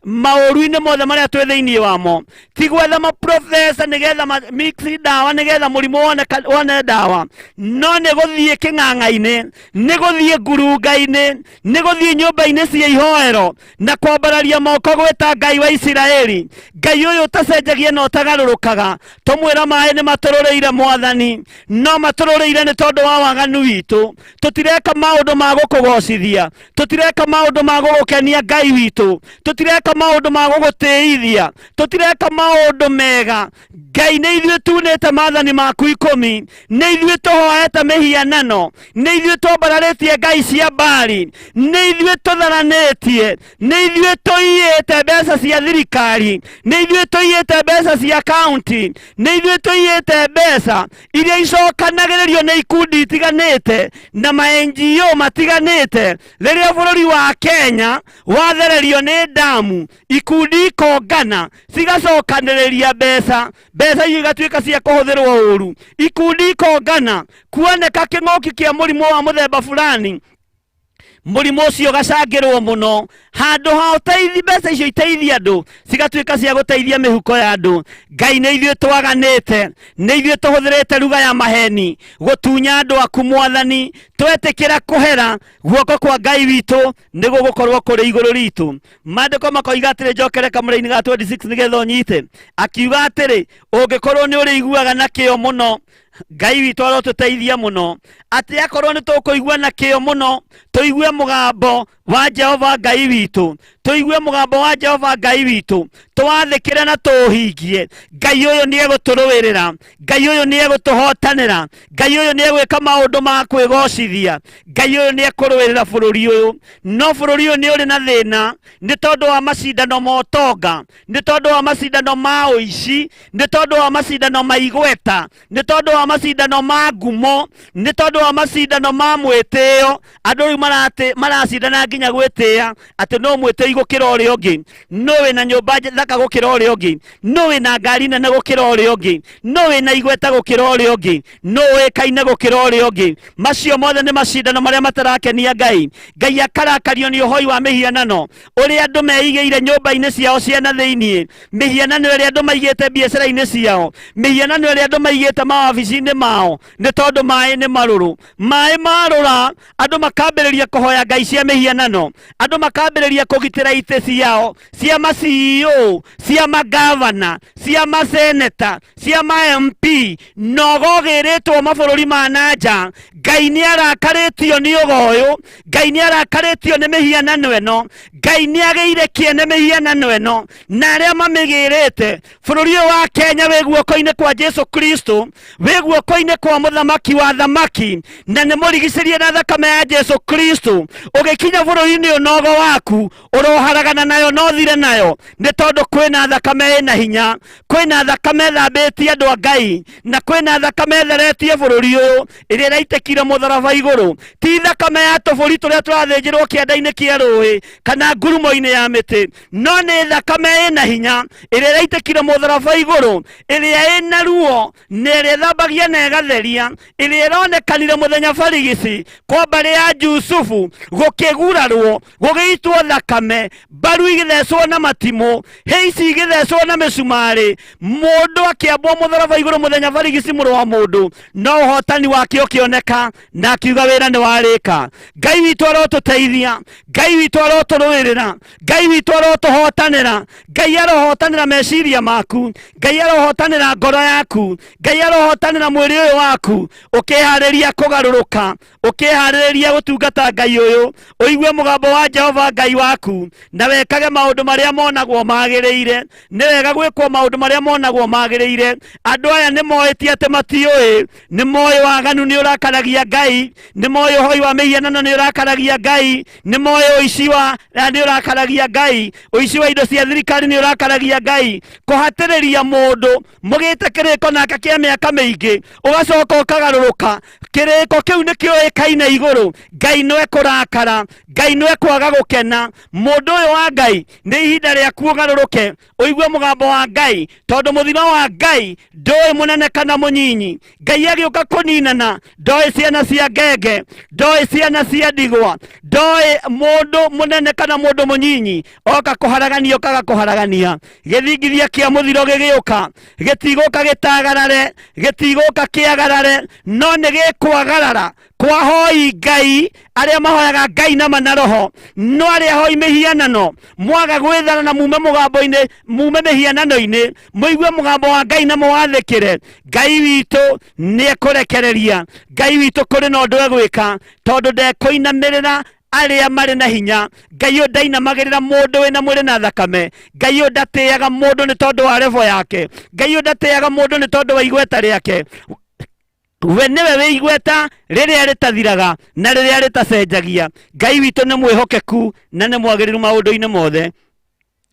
maũru-inĩ mothe marĩa twĩ thĩinĩ wamo. Ti gwetha maprofesa nĩgetha mix ndawa nĩgetha mũrimũ wone ndawa, no nĩ gũthiĩ kĩng'ang'a-inĩ, nĩ gũthiĩ ngurunga-inĩ, nĩ gũthiĩ nyũmba-inĩ cia ihoero na kwambararia moko gwĩta Ngai wa Isiraeli, Ngai ũyũ ũtacenjagia na ũtagarũrũkaga. Tũmwĩra maĩ nĩ matũrũrĩire Mwathani, no matũrũrĩire nĩ tondũ wa waganu witũ. Tũtireka maũndũ ma gũkũgocithia, tũtireka maũndũ ma gũgũkenia Ngai witũ, tũtireka maũndũ ma gũgũtĩithia, tũtireka maũndũ mega. Ngai, nĩ ithuĩ tunĩte maathani maku ikũmi, nĩ ithuĩ tũhoete mĩhianano. mĩhianano, nĩ ithuĩ twambararĩtie ngai cia Baali, nĩ ithuĩ tũtharanĩtie, nĩ ithuĩ tũiyĩte mbeca cia thirikari, nĩ ithuĩ tũiyĩte mbeca cia kaunti, nĩ ithuĩ tũiyĩte mbeca iria icokanagĩrĩrio nĩ ikundi itiganĩte na ma NGO matiganĩte. Rĩrĩa bũrũri wa Kenya wathererio nĩ ndamu, ikundi ikongana cigacokanĩrĩria mbeca, mbeca icio igatuĩka cia kũhũthĩrwo ũru. Ikundi ikongana, kuoneka kĩng'ũki kĩa mũrimũ wa mũthemba fulani, mũrimũ ũcio ũgacangĩrwo mũno, handũ ha ũteithi mbeca icio iteithie andũ, cigatuĩka cia gũteithia mĩhuko ya andũ. Ngai, nĩ ithuĩ twaganĩte, nĩ ithuĩ tũhũthĩrĩte ruga ya maheni gũtunya andũ aku. Mwathani, twetĩkĩra kũhera, guoko kwa Ngai witũ nĩ gũgũkorwo kũrĩ igũrũ ritũ. Maandĩko makoiga atĩrĩ, njokere kamũra-inĩ ga 26 nĩgetha ũnyite, akiuga atĩrĩ, ũngĩkorwo nĩ ũrĩiguaga na kĩo mũno, Ngai witũ arotũteithia mũno, atĩ akorwo nĩ tũkũigua na kĩo mũno, tũigue mũgambo wa Jehova Ngai witũ, tũigue mũgambo wa Jehova Ngai witũ, tũwathĩkĩre na tũũhingie, Ngai ũyũ nĩ egũtũrũĩrĩra, Ngai ũyũ nĩ egũtũhotanĩra, Ngai ũyũ nĩ egwĩka maũndũ ma kwĩgocithia, Ngai ũyũ nĩ ekũrũĩrĩra bũrũri ũyũ. No bũrũri ũyũ nĩ ũrĩ na thĩna nĩ tondũ wa macindano ma ũtonga, nĩ tondũ wa macindano ma ũici, nĩ tondũ wa macindano ma igweta, nĩ tondũ wa macindano ma ngumo, nĩ tondũ wa macindano ma mwĩtĩo. Andũ rĩu maracindana nginya gwĩtĩa atĩ no mwĩtĩi gũkĩra ũrĩa ũngĩ, no wĩna nyũmba thaka gũkĩra ũrĩa ũngĩ, no wĩna ngari nene gũkĩra ũrĩa ũngĩ, no wĩna igweta gũkĩra ũrĩa ũngĩ, no ũĩkaine gũkĩra ũrĩa ũngĩ. Macio mothe nĩ macindano marĩa matarakenia Ngai. Ngai akarakario nĩ ũhoi wa mĩhianano ũrĩa andũ meigĩire nyũmba-inĩ ciao cia na thĩiniĩ, mĩhianano ĩrĩa andũ maigĩte biacara-inĩ ciao, mĩhianano ĩrĩa andũ maigĩte mawabici-inĩ mao, nĩ tondũ maĩ nĩ marũrũ. Maĩ marũra, andũ makambĩrĩria kũhoya ngai cia mĩhianano, andũ makambĩrĩria kũgitĩra itĩ ciao cia ma CEO, cia magavana, cia maseneta, cia ma MP. Na ũgogĩrĩtwo mabũrũri ma na nja. Ngai nĩ arakarĩtio nĩ ũgo ũyũ, Ngai nĩ arakarĩtio nĩ mĩhianano ĩno, Ngai nĩ agĩire kĩene mĩhianano ĩno na arĩa mamĩgĩrĩte. Bũrũri ũyũ wa Kenya wĩ guoko-inĩ kwa Jesu Kristo, wĩ guoko-inĩ kwa mũthamaki wa thamaki, na nĩ mũrigicĩrie na thakame ya Jesu Kristo. Ũgĩkinya bũrũri-inĩ ũyũ na ũgo waku, ũroharagana nayo na ũthire nayo, nĩ tondũ kwĩna thakame ĩna hinya, kwĩna thakame ĩthambĩtie andũ a Ngai, na kwĩna thakame ĩtheretie bũrũri ũyũ, ĩrĩa ĩraitĩkire mũtharaba igũrũ. Ti thakame ya tũbũri tũrĩa tũrathĩnjĩrwo kĩanda-inĩ kĩa rũĩ kana ngurumo-inĩ ya mĩtĩ, no nĩ thakame ĩna hinya ĩrĩa ĩraitĩkire mũtharaba igũrũ, ĩrĩa ĩna ruo na ĩrĩa ĩthambagia na ĩgatheria, ĩrĩa ĩronekanire mũthenya barigici kwa mbarĩ ya Jusufu, gũkĩgurarwo, gũgĩitwo thakame, mbaru igĩthecwo na matimũ, hĩ ici igĩthecwo na mĩcumarĩ, mũndũ akĩambwo mũtharaba igũrũ mũthenya barigici, mũrũ wa mũndũ, no ũhotani wake ũkĩoneka na akiuga wĩra nĩ warĩka. Ngai witũ arotũteithia, Ngai witũ arotũrũĩrĩra, Ngai witũ arotũhotanĩra, Ngai arohotanĩra meciria maku, Ngai arohotanĩra ngoro yaku, Ngai arohotanĩra mwĩrĩ ũyũ waku, ũkĩharĩria kũgarũrũka, ũkĩharĩrĩria gũtungata Ngai ũyũ, ũigue mũgambo wa Jehova Ngai waku, na wekage maũndũ marĩa monagwo magĩrĩire. Nĩ wega gwĩkwo maũndũ marĩa monagwo magĩrĩire. Andũ aya nĩ moĩ, ti atĩ matiũĩ, nĩ moĩ waganu nĩ ũrakaragia Ngai, nĩ moĩ ũhoi wa mĩhianano nĩ ũrakaragia Ngai, nĩ moĩ ũici wa nĩ ũrakaragia Ngai, ũici wa indo cia thirikari nĩ ũrakaragia Ngai, kũhatĩrĩria mũndũ mũgĩte kĩrĩko nake kĩa mĩaka mĩingĩ, ũgacoka ũkagarũrũka, kĩrĩko kĩu nĩ kĩũĩkaine igũrũ. Ngai no ekũrakara, Ngai no ekwaga gũkena. Mũndũ ũyũ wa Ngai, nĩ ihinda rĩaku ũgarũrũke, ũigue mũgambo wa Ngai, tondũ mũthiro wa Ngai ndũĩ mũnene kana mũnyinyi. Ngai agĩũka kũninana, ndoĩ ciana cia ngenge, ndoĩ ciana cia ndigwa, ndoĩ mũndũ mũnene kana mũndũ mũnyinyi, oka kũharagania, okaga kũharagania. Gĩthingithia kĩa mũthiro gĩgĩũka, gĩtigũka gĩtagarare, gĩtigũka kĩagarare, no nĩ gĩkwagarara kwahoi Ngai arĩa mahoyaga Ngai na mana roho. No arĩa ahoi mĩhianano, mwaga gwĩthara na mume mũgambo-inĩ, mume mĩhianano-inĩ, mũigue mũgambo wa Ngai na mũwathĩkĩre, Ngai witũ nĩ ekũrekereria. Ngai witũ kũrĩ na ũndũ egwĩka, tondũ ndekũinamĩrĩra arĩa marĩ na hinya. Ngai ũyũ ndainamagĩrĩra mũndũ wĩna mwĩrĩ na thakame. Ngai ũyũ ndatĩaga mũndũ nĩ tondũ wa rebo yake. Ngai ũyũ ndatĩaga mũndũ nĩ tondũ wa igweta rĩake. We nĩwe wĩ igweta rĩrĩa rĩtathiraga na rĩrĩa rĩtacenjagia. Ngai witũ nĩ mwĩhokeku na nĩ mwagĩrĩru maũndũ-inĩ mothe.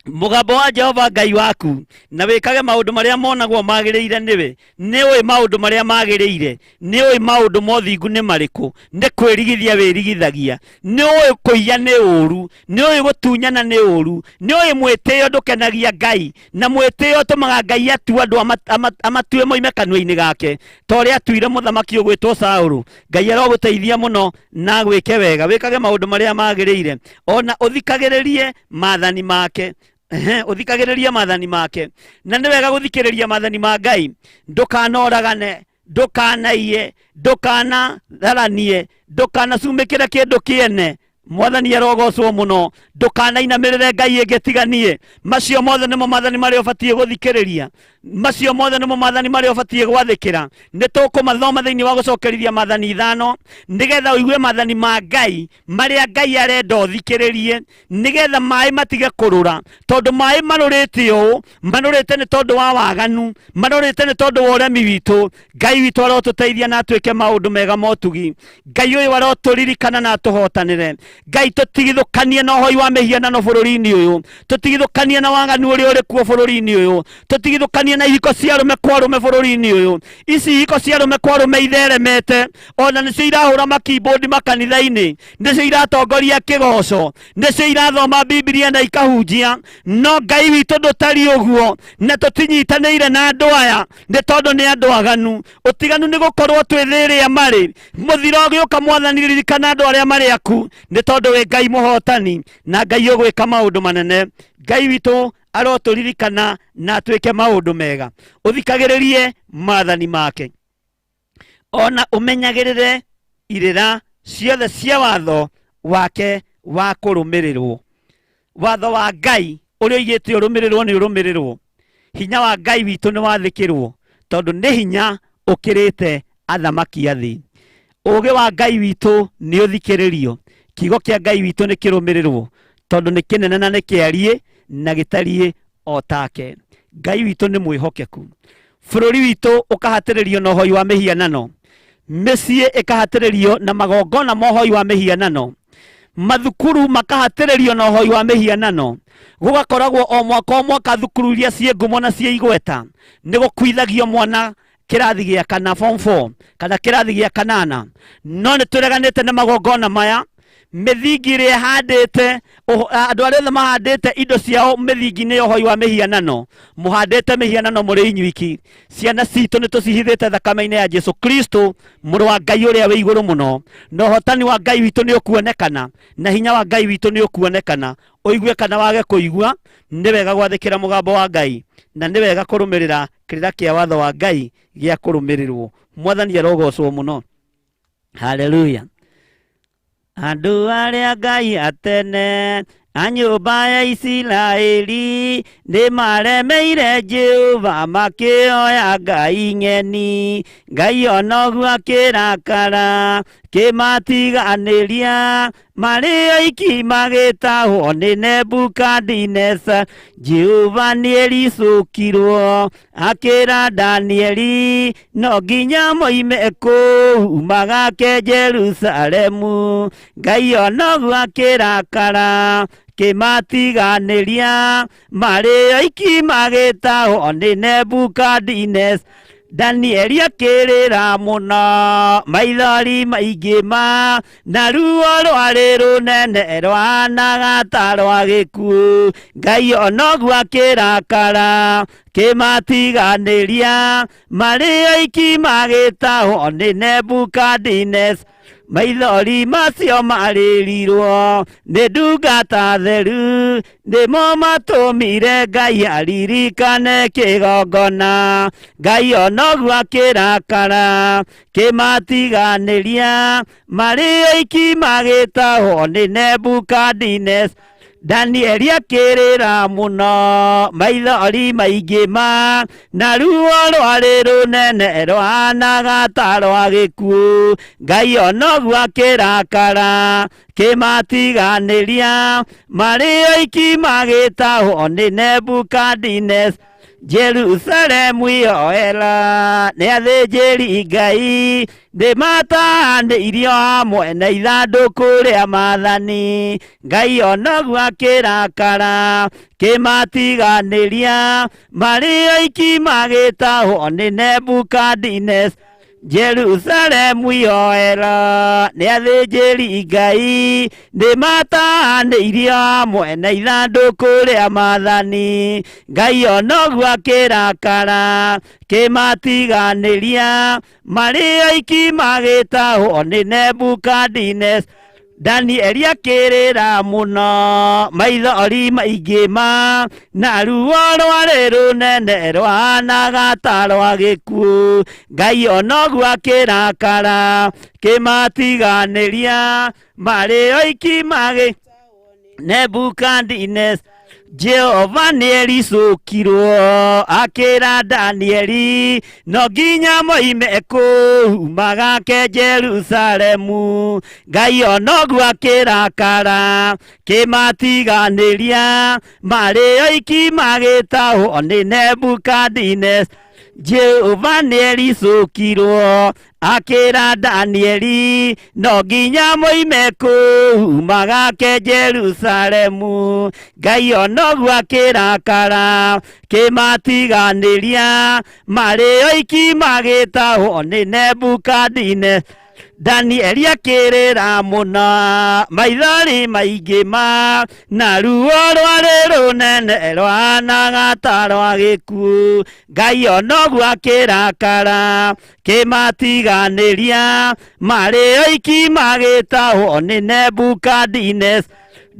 Mũgambo wa Jehova Ngai waku, na wĩkage maũndũ marĩa monagwo magĩrĩire nĩwe. Nĩ ũĩ maũndũ marĩa magĩrĩire, nĩ ũĩ maũndũ mothingu nĩ marĩkũ, nĩ kwĩrigithia wĩrigithagia. Nĩ ũĩ kũiya nĩ ũũru, nĩ ũĩ gũtunyana nĩ ũũru, nĩ ũĩ mwĩtĩo ndũkenagia Ngai, na mwĩtĩo ũtũmaga Ngai atue andũ amatue moime kanua-inĩ gake, ta ũrĩa atuire mũthamaki ũgwĩtwo Saũlũ. Ngai arogũteithia mũno na agwĩke wega, wĩkage maũndũ marĩa magĩrĩire, ona ũthikagĩrĩrie maathani make. Ehe, ũthikagĩrĩrie maathani make. Na nĩ wega gũthikĩrĩria maathani ma Ngai. Ndũkanoragane, ndũkanaiye, ndũkanatharanie, ndũkanacumĩkĩre kĩndũ kĩene. Mwathani arogocwo mũno. Ndũkanainamĩrĩre Ngai ĩngĩ tiga niĩ. Macio mothe nĩmo maathani marĩa ũbatiĩ gũthikĩrĩria, macio mothe nĩmo maathani marĩa ũbatiĩ gwathĩkĩra. Nĩ tũkũmathoma thĩinĩ wa gũcokerithia maathani ithano, nĩgetha ũigue maathani ma Ngai marĩa Ngai arenda ũthikĩrĩrie, nĩgetha maĩ matige kũrũra. Tondũ maĩ marũrĩte ũũ, marũrĩte nĩ tondũ wa waganu, marũrĩte nĩ tondũ wa ũremi witũ. Ngai witũ arotũteithia na atwĩke maũndũ mega motugi. Ngai ũyũ arotũririkana na atũhotanĩre. Ngai, tũtigithũkanie na ũhoi wa mĩhianano bũrũri-inĩ ũyũ, tũtigithũkanie na waganu ũrĩa ũrĩ kuo bũrũri-inĩ ũyũ, tũtigithũkanie na ihiko cia arũme kwa arũme bũrũri-inĩ ũyũ. Ici ihiko cia arũme kwa arũme itheremete, ona nĩcio irahũra makibodi makanitha-inĩ, nĩcio iratongoria kĩgoco, nĩcio irathoma Bibilia na ikahunjia. No Ngai witũ ndũtariĩ ũguo, na tũtinyitanĩire na andũ aya nĩ tondũ nĩ andũ aganu. Ũtiganu nĩ gũkorwo twĩ thĩ ĩrĩa marĩ. Mũthiro ũgĩũka, Mwathani, ririkana andũ arĩa marĩ aku, nĩ tondũ wĩ Ngai mũhotani na Ngai ũgwĩka maũndũ manene. Ngai witũ arotũririkana na atwĩke maũndũ mega. Ũthikagĩrĩrie maathani make, ona ũmenyagĩrĩre irĩra ciothe cia watho wake wa kũrũmĩrĩrwo. Watho wa Ngai ũrĩa ũigĩte ũrũmĩrĩrwo nĩ ũrũmĩrĩrwo. Hinya wa Ngai witũ nĩ wathĩkĩrwo, tondũ nĩ hinya ũkĩrĩte athamaki a thĩ. Ũũgĩ wa Ngai witũ nĩ ũthikĩrĩrio. Kiugo kĩa Ngai witũ nĩ kĩrũmĩrĩrwo, tondũ nĩ kĩnene na nĩ kĩariĩ na gĩtariĩ o take. Ngai witũ nĩ mwĩhokeku. Bũrũri witũ ũkahatĩrĩrio na ũhoi wa mĩhianano, mĩciĩ ĩkahatĩrĩrio na magongona ma ũhoi wa mĩhianano, mathukuru makahatĩrĩrio na ũhoi wa mĩhianano. Gũgakoragwo o mwaka o mwaka thukuru iria ciĩ ngumo na ciĩ igweta nĩ gũkuithagio mwana kĩrathi gĩa kana, form 4 kana kĩrathi gĩa kanana. No nĩ tũreganĩte na magongona maya. Mĩthingi ĩrĩa ĩhandĩte andũ arĩa othe mahandĩte indo ciao mĩthingi-inĩ ya ũhoi wa mĩhianano, mũhandĩte mĩhianano mũrĩ inyuiki. Ciana citũ nĩ tũcihithĩte thakame-inĩ ya Jesu Kristo, mũrũ wa Ngai ũrĩa wĩ igũrũ mũno. Na ũhotani wa Ngai witũ nĩ ũkuonekana, na hinya wa Ngai witũ nĩ ũkuonekana. Ũigue kana wage kũigua, nĩ wega gwathĩkĩra mũgambo wa Ngai, na nĩ wega kũrũmĩrĩra kĩrĩra kĩa watho wa Ngai gĩa kũrũmĩrĩrwo. Mwathani arogocwo mũno. Haleluya. Andũ arĩa Ngai atene a nyũmba ya Isiraeli nĩ maremeire Jehova, makĩoya ngai ng'eni. Ngai onoguo akĩrakara, kĩmatiganĩria marĩ oiki, magĩtahwo nĩ Nebukadineza. Jehova nĩericũkirwo, akĩra Danieli no nginya moime kũu magake Jerusalemu. Ngai onoguo akĩrakara, kĩmatiganĩria marĩ oiki, magĩtahwo nĩ Nebukadineza. Danieli akĩrĩra mũno, maithori maingĩ ma na ruo rwarĩ rũnene rwahanaga ta rwa gĩkuũ. Ngai onoguo akĩrakara, kĩmatiganĩria marĩ oiki, magĩtahwo nĩ Nebukadineza. Maithori macio marĩrirwo nĩ ndungata theru nĩmo matũmire Ngai aririkane kĩgongona. Ngai onoguo akĩrakara, kĩmatiganĩria marĩ oiki, magĩtahwo nĩ Nebukadineza. Danieli akĩrĩra mũno, maithori maingĩ ma na ruo rwarĩ rũnene rwahanaga ta rwa gĩkuũ. Ngai onoguo akĩrakara, kĩmatiganĩria marĩ oiki, magĩtahwo nĩ Nebukadineza. Jerusalemu yoera nĩ athĩnjĩri Ngai nĩmatanĩirio hamwe na ithandũkũ rĩa maathani. Ngai onoguo akĩrakara kĩmatiganĩria marĩ oiki magĩtahwo nĩ Nebukadineza. Jerusalemu yoera nĩ athĩnjĩri Ngai nĩmatanĩirio hamwe na ithandũkũ rĩa maathani. Ngai onoguo akĩrakara kĩmatiganĩria marĩ oiki magĩtahwo nĩ Nebukadineza. Danieli akĩrĩra mũno maithori maingĩ ma na ruo rwarĩ rũnene rwahanaga ta rwa gĩkuũ. Ngai onoguo akĩrakara kĩmatiganĩria marĩ oiki magĩ Nebukadineza. Jehova nĩericũkirwo akĩra Danieli no nginya moime kũu magake Jerusalemu. Ngai onoguo akĩrakara kĩmatiganĩria marĩ oiki magĩtahwo nĩ Nebukadineza. Jehova nĩericũkirwo akĩra Danieli no nginya moime kũu magake Jerusalemu. Ngai onoguo akĩrakara kĩmatiganĩria marĩ oiki magĩtahwo nĩ Nebukadineza. Danieli akĩrĩra mũno maithori maingĩ ma na ruo rwarĩ rũnene rwahanaga ta rwa gĩkuũ. Ngai onoguo akĩrakara kĩmatiganĩria marĩ oiki magĩtahwo nĩ Nebukadineza.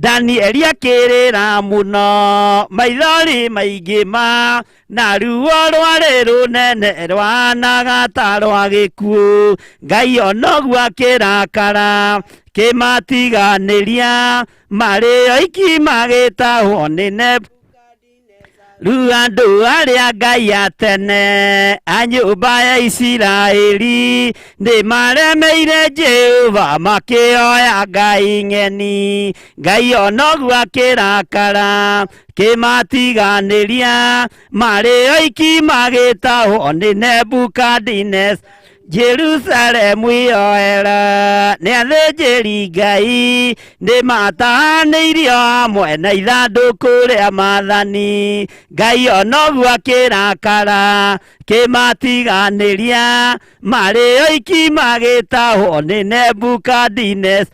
Danieli akĩrĩra mũno maithori maingĩ ma na ruo rwarĩ rũnene rwahanaga ta rwa gĩkuũ. Ngai onoguo akĩrakara kĩmatiganĩria marĩ oiki magĩtahwo nĩ Nebukadineza. Rĩu andũ arĩa Ngai a tene a nyũmba ya Isiraeli nĩ maremeire Jehova makĩoya ngai ng'eni. Ngai onoguo akĩrakara kĩmatiganĩria marĩ oiki magĩtahwo nĩ Nebukadineza. Jerusalemu yoera nĩ athĩnjĩri Ngai nĩmatahanĩirio hamwe na ithandũkũ rĩa maathani. Ngai onoguo akĩrakara kĩmatiganĩria marĩ oiki magĩtahwo nĩ Nebukadineza.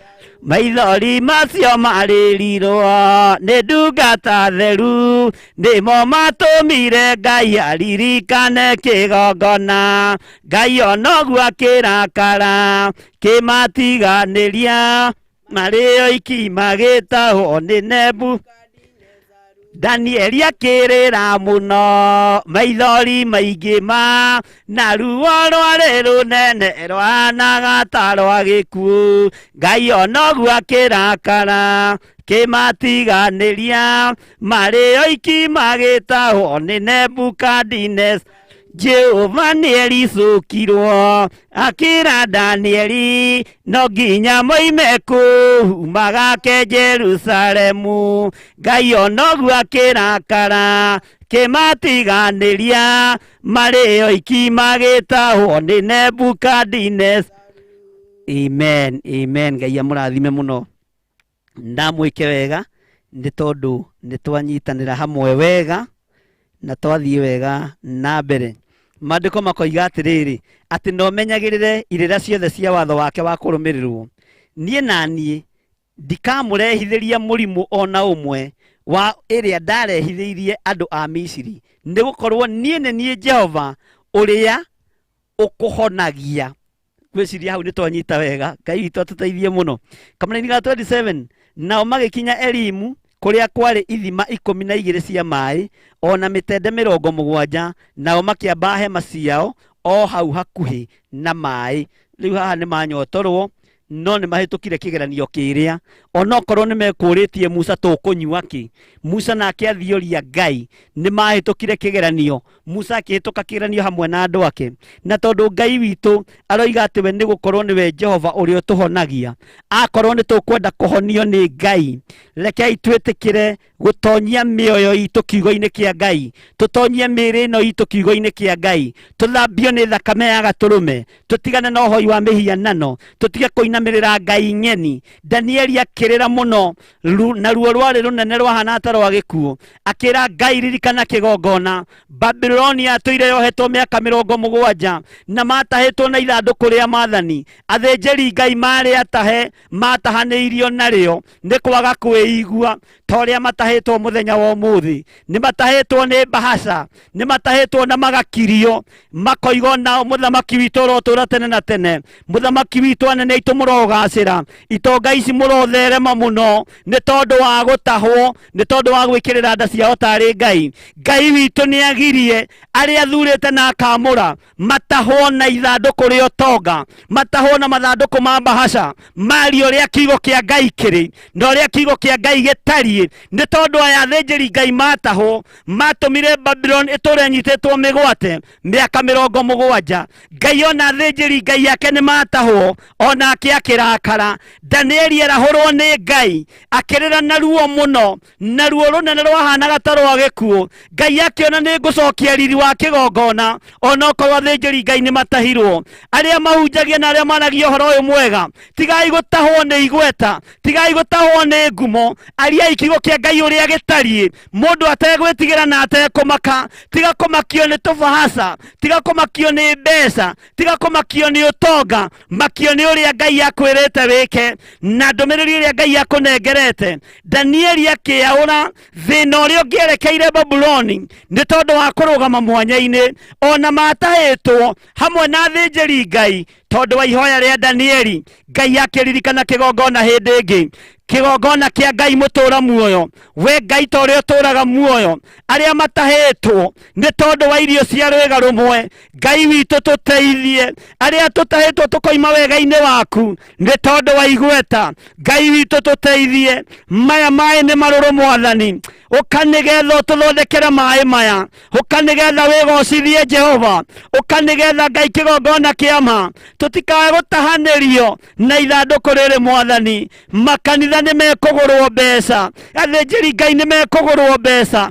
Maithori macio marĩrirwo nĩ ndungata theru nĩmo matũmire Ngai aririkane kĩgongona. Ngai onoguo akĩrakara kĩmatiganĩria marĩ oiki magĩtahwo nĩ Nebu. Danieli akĩrĩra mũno maithori maingĩ ma na ruo rwarĩ rũnene rwahanaga ta rwa gĩkuũ. Ngai onoguo akĩrakara kĩmatiganĩria marĩ oiki magĩtahwo nĩ Nebukadineza. Jehova nĩericũkirwo akĩra Danieli no nginya moime kũu magake Jerusalemu. Ngai onoguo akĩrakara kĩmatiganĩria marĩ oiki magĩtahwo nĩ Nebukadineza. Amen, amen. Ngai amũrathime mũno na mwĩke wega nĩ tondũ nĩ twanyitanĩra hamwe wega na twathiĩ wega na mbere. Maandĩko makoiga atĩrĩrĩ, atĩ na ũmenyagĩrĩre irĩra ciothe cia watho wake wa kũrũmĩrĩrwo. Niĩ na niĩ ndikamũrehithĩria mũrimũ o na ũmwe wa ĩrĩa ndarehithĩirie andũ a Misiri, nĩ gũkorwo niĩ nĩ niĩ Jehova ũrĩa ũkũhonagia. Ngwĩciria hau nĩ twanyita wega. Ngai witũ atũteithie mũno. Kamũraini ga 27, nao magĩkinya Elimu kũrĩa kwarĩ ithima 12 cia maĩ o na mĩtende 70, nao makĩamba hema ciao o hau hakuhĩ na maĩ. Rĩu haha nĩ manyotorwo. No nĩ mahĩtũkire kĩgeranio kĩrĩa, onokorwo nĩ mekũrĩtie Musa tũkũnyua kĩ. Musa nake athioria Ngai, nĩ mahĩtũkire kĩgeranio. Musa akĩhĩtũka kĩgeranio hamwe na andũ ake. Na tondũ Ngai witũ aroiga atĩ we nĩ gũkorwo nĩwe Jehova ũrĩa ũtũhonagia, akorwo nĩ tũkwenda kũhonio nĩ Ngai, rekei twĩtĩkĩre gũtonyia mĩoyo itũ kiugo-inĩ kĩa Ngai, tũtonyie mĩĩrĩ ĩno itũ kiugo-inĩ kĩa Ngai, tũthambio nĩ thakame ya gatũrũme, tũtigane na ũhoi wa mĩhianano, tũtige kũinamĩrĩra ngai ng'eni. Danieli akĩrĩra mũno, na ruo rwarĩ rũnene rwahana ta rwa gĩkuũ, akĩra Ngai, ririkana kĩgongona. Babiloni yatũire yohetwo mĩaka 70 na matahĩtwo na ithandũkũ rĩa maathani. Athĩnjĩri Ngai marĩ atahe, matahanĩirio narĩo nĩ kwaga kwĩigua ta ũrĩa matahĩtwo mũthenya wa ũmũthĩ. Nĩ matahĩtwo nĩ mbahaca, nĩ matahĩtwo na magakirio, makoiga nao mũthamaki witũ ũrotũra tene na tene, mũthamaki witũ anene aitũ mũrogacĩra, itonga ici mũrotherema mũno nĩ tondũ wa gũtahwo, nĩ tondũ wa gwĩkĩrĩra nda ciao tarĩ Ngai. Ngai witũ nĩ agirie arĩa athurĩte na akamũra matahwo na ithandũkũ rĩa ũtonga, matahwo na mathandũkũ ma mbahaca, marie ũrĩa kiugo kĩa Ngai kĩrĩ na ũrĩa kiugo kĩa Ngai gĩtariĩ. Nĩ tondũ aya athĩnjĩri Ngai matahwo, matũmire Babuloni ĩtũre ĩnyitĩtwo mĩgwate mĩaka 70. Ngai ona athĩnjĩri Ngai ake nĩ matahwo, onake akĩrakara. Danieli erahũrwo nĩ Ngai, akĩrĩra na ruo mũno, na ruo rũnene rwahanaga ta rwa gĩkuũ. Ngai akĩona nĩ ngũcokia riri wa kĩgongona, onokorwo athĩnjĩri Ngai nĩ matahirwo. Arĩa mahunjagia na arĩa maragia ũhoro ũyũ mwega, tigai gũtahwo nĩ igweta, tigai gũtahwo nĩ ngumo, ariai kiugo kĩa Ngai ũrĩa gĩtariĩ, mũndũ ategwĩtigĩra na atekũmaka. Tiga kũmakio nĩ tũbahaca, tiga kũmakio nĩ mbeca, tiga kũmakio nĩ ũtonga, makio nĩ ũrĩa Ngai akwĩrĩte wĩke na ndũmĩrĩri ĩrĩa Ngai akũnengerete. Danieli akĩaũra thĩna ũrĩa ũngĩerekeire Babuloni nĩ tondũ wa kũrũgama mwanya-inĩ, ona matahĩtwo hamwe na athĩnjĩri Ngai tondũ wa ihoya rĩa Danieli. Ngai akĩririkana kĩgongona hĩndĩ ĩngĩ, kĩgongona kĩa Ngai mũtũra muoyo. We Ngai ta ũrĩa ũtũraga muoyo, arĩa matahĩtwo nĩ tondũ wa irio cia rwĩga rũmwe, Ngai witũ tũteithie. Arĩa tũtahĩtwo tũkoima wega-inĩ waku nĩ tondũ wa igweta, Ngai witũ tũteithie. Maya maĩ nĩ marũrũ Mwathani, ũka nĩgetha ũtũthondekere maĩ maya, ũka nĩgetha wĩgocithie Jehova, ũka nĩgetha Ngai kĩgongona kĩa ma tũtikae gũtahanĩrio na ithandũkũ rĩrĩ Mwathani. Makanitha nĩ mekũgũrwo mbeca, athĩnjĩri Ngai nĩ mekũgũrwo mbeca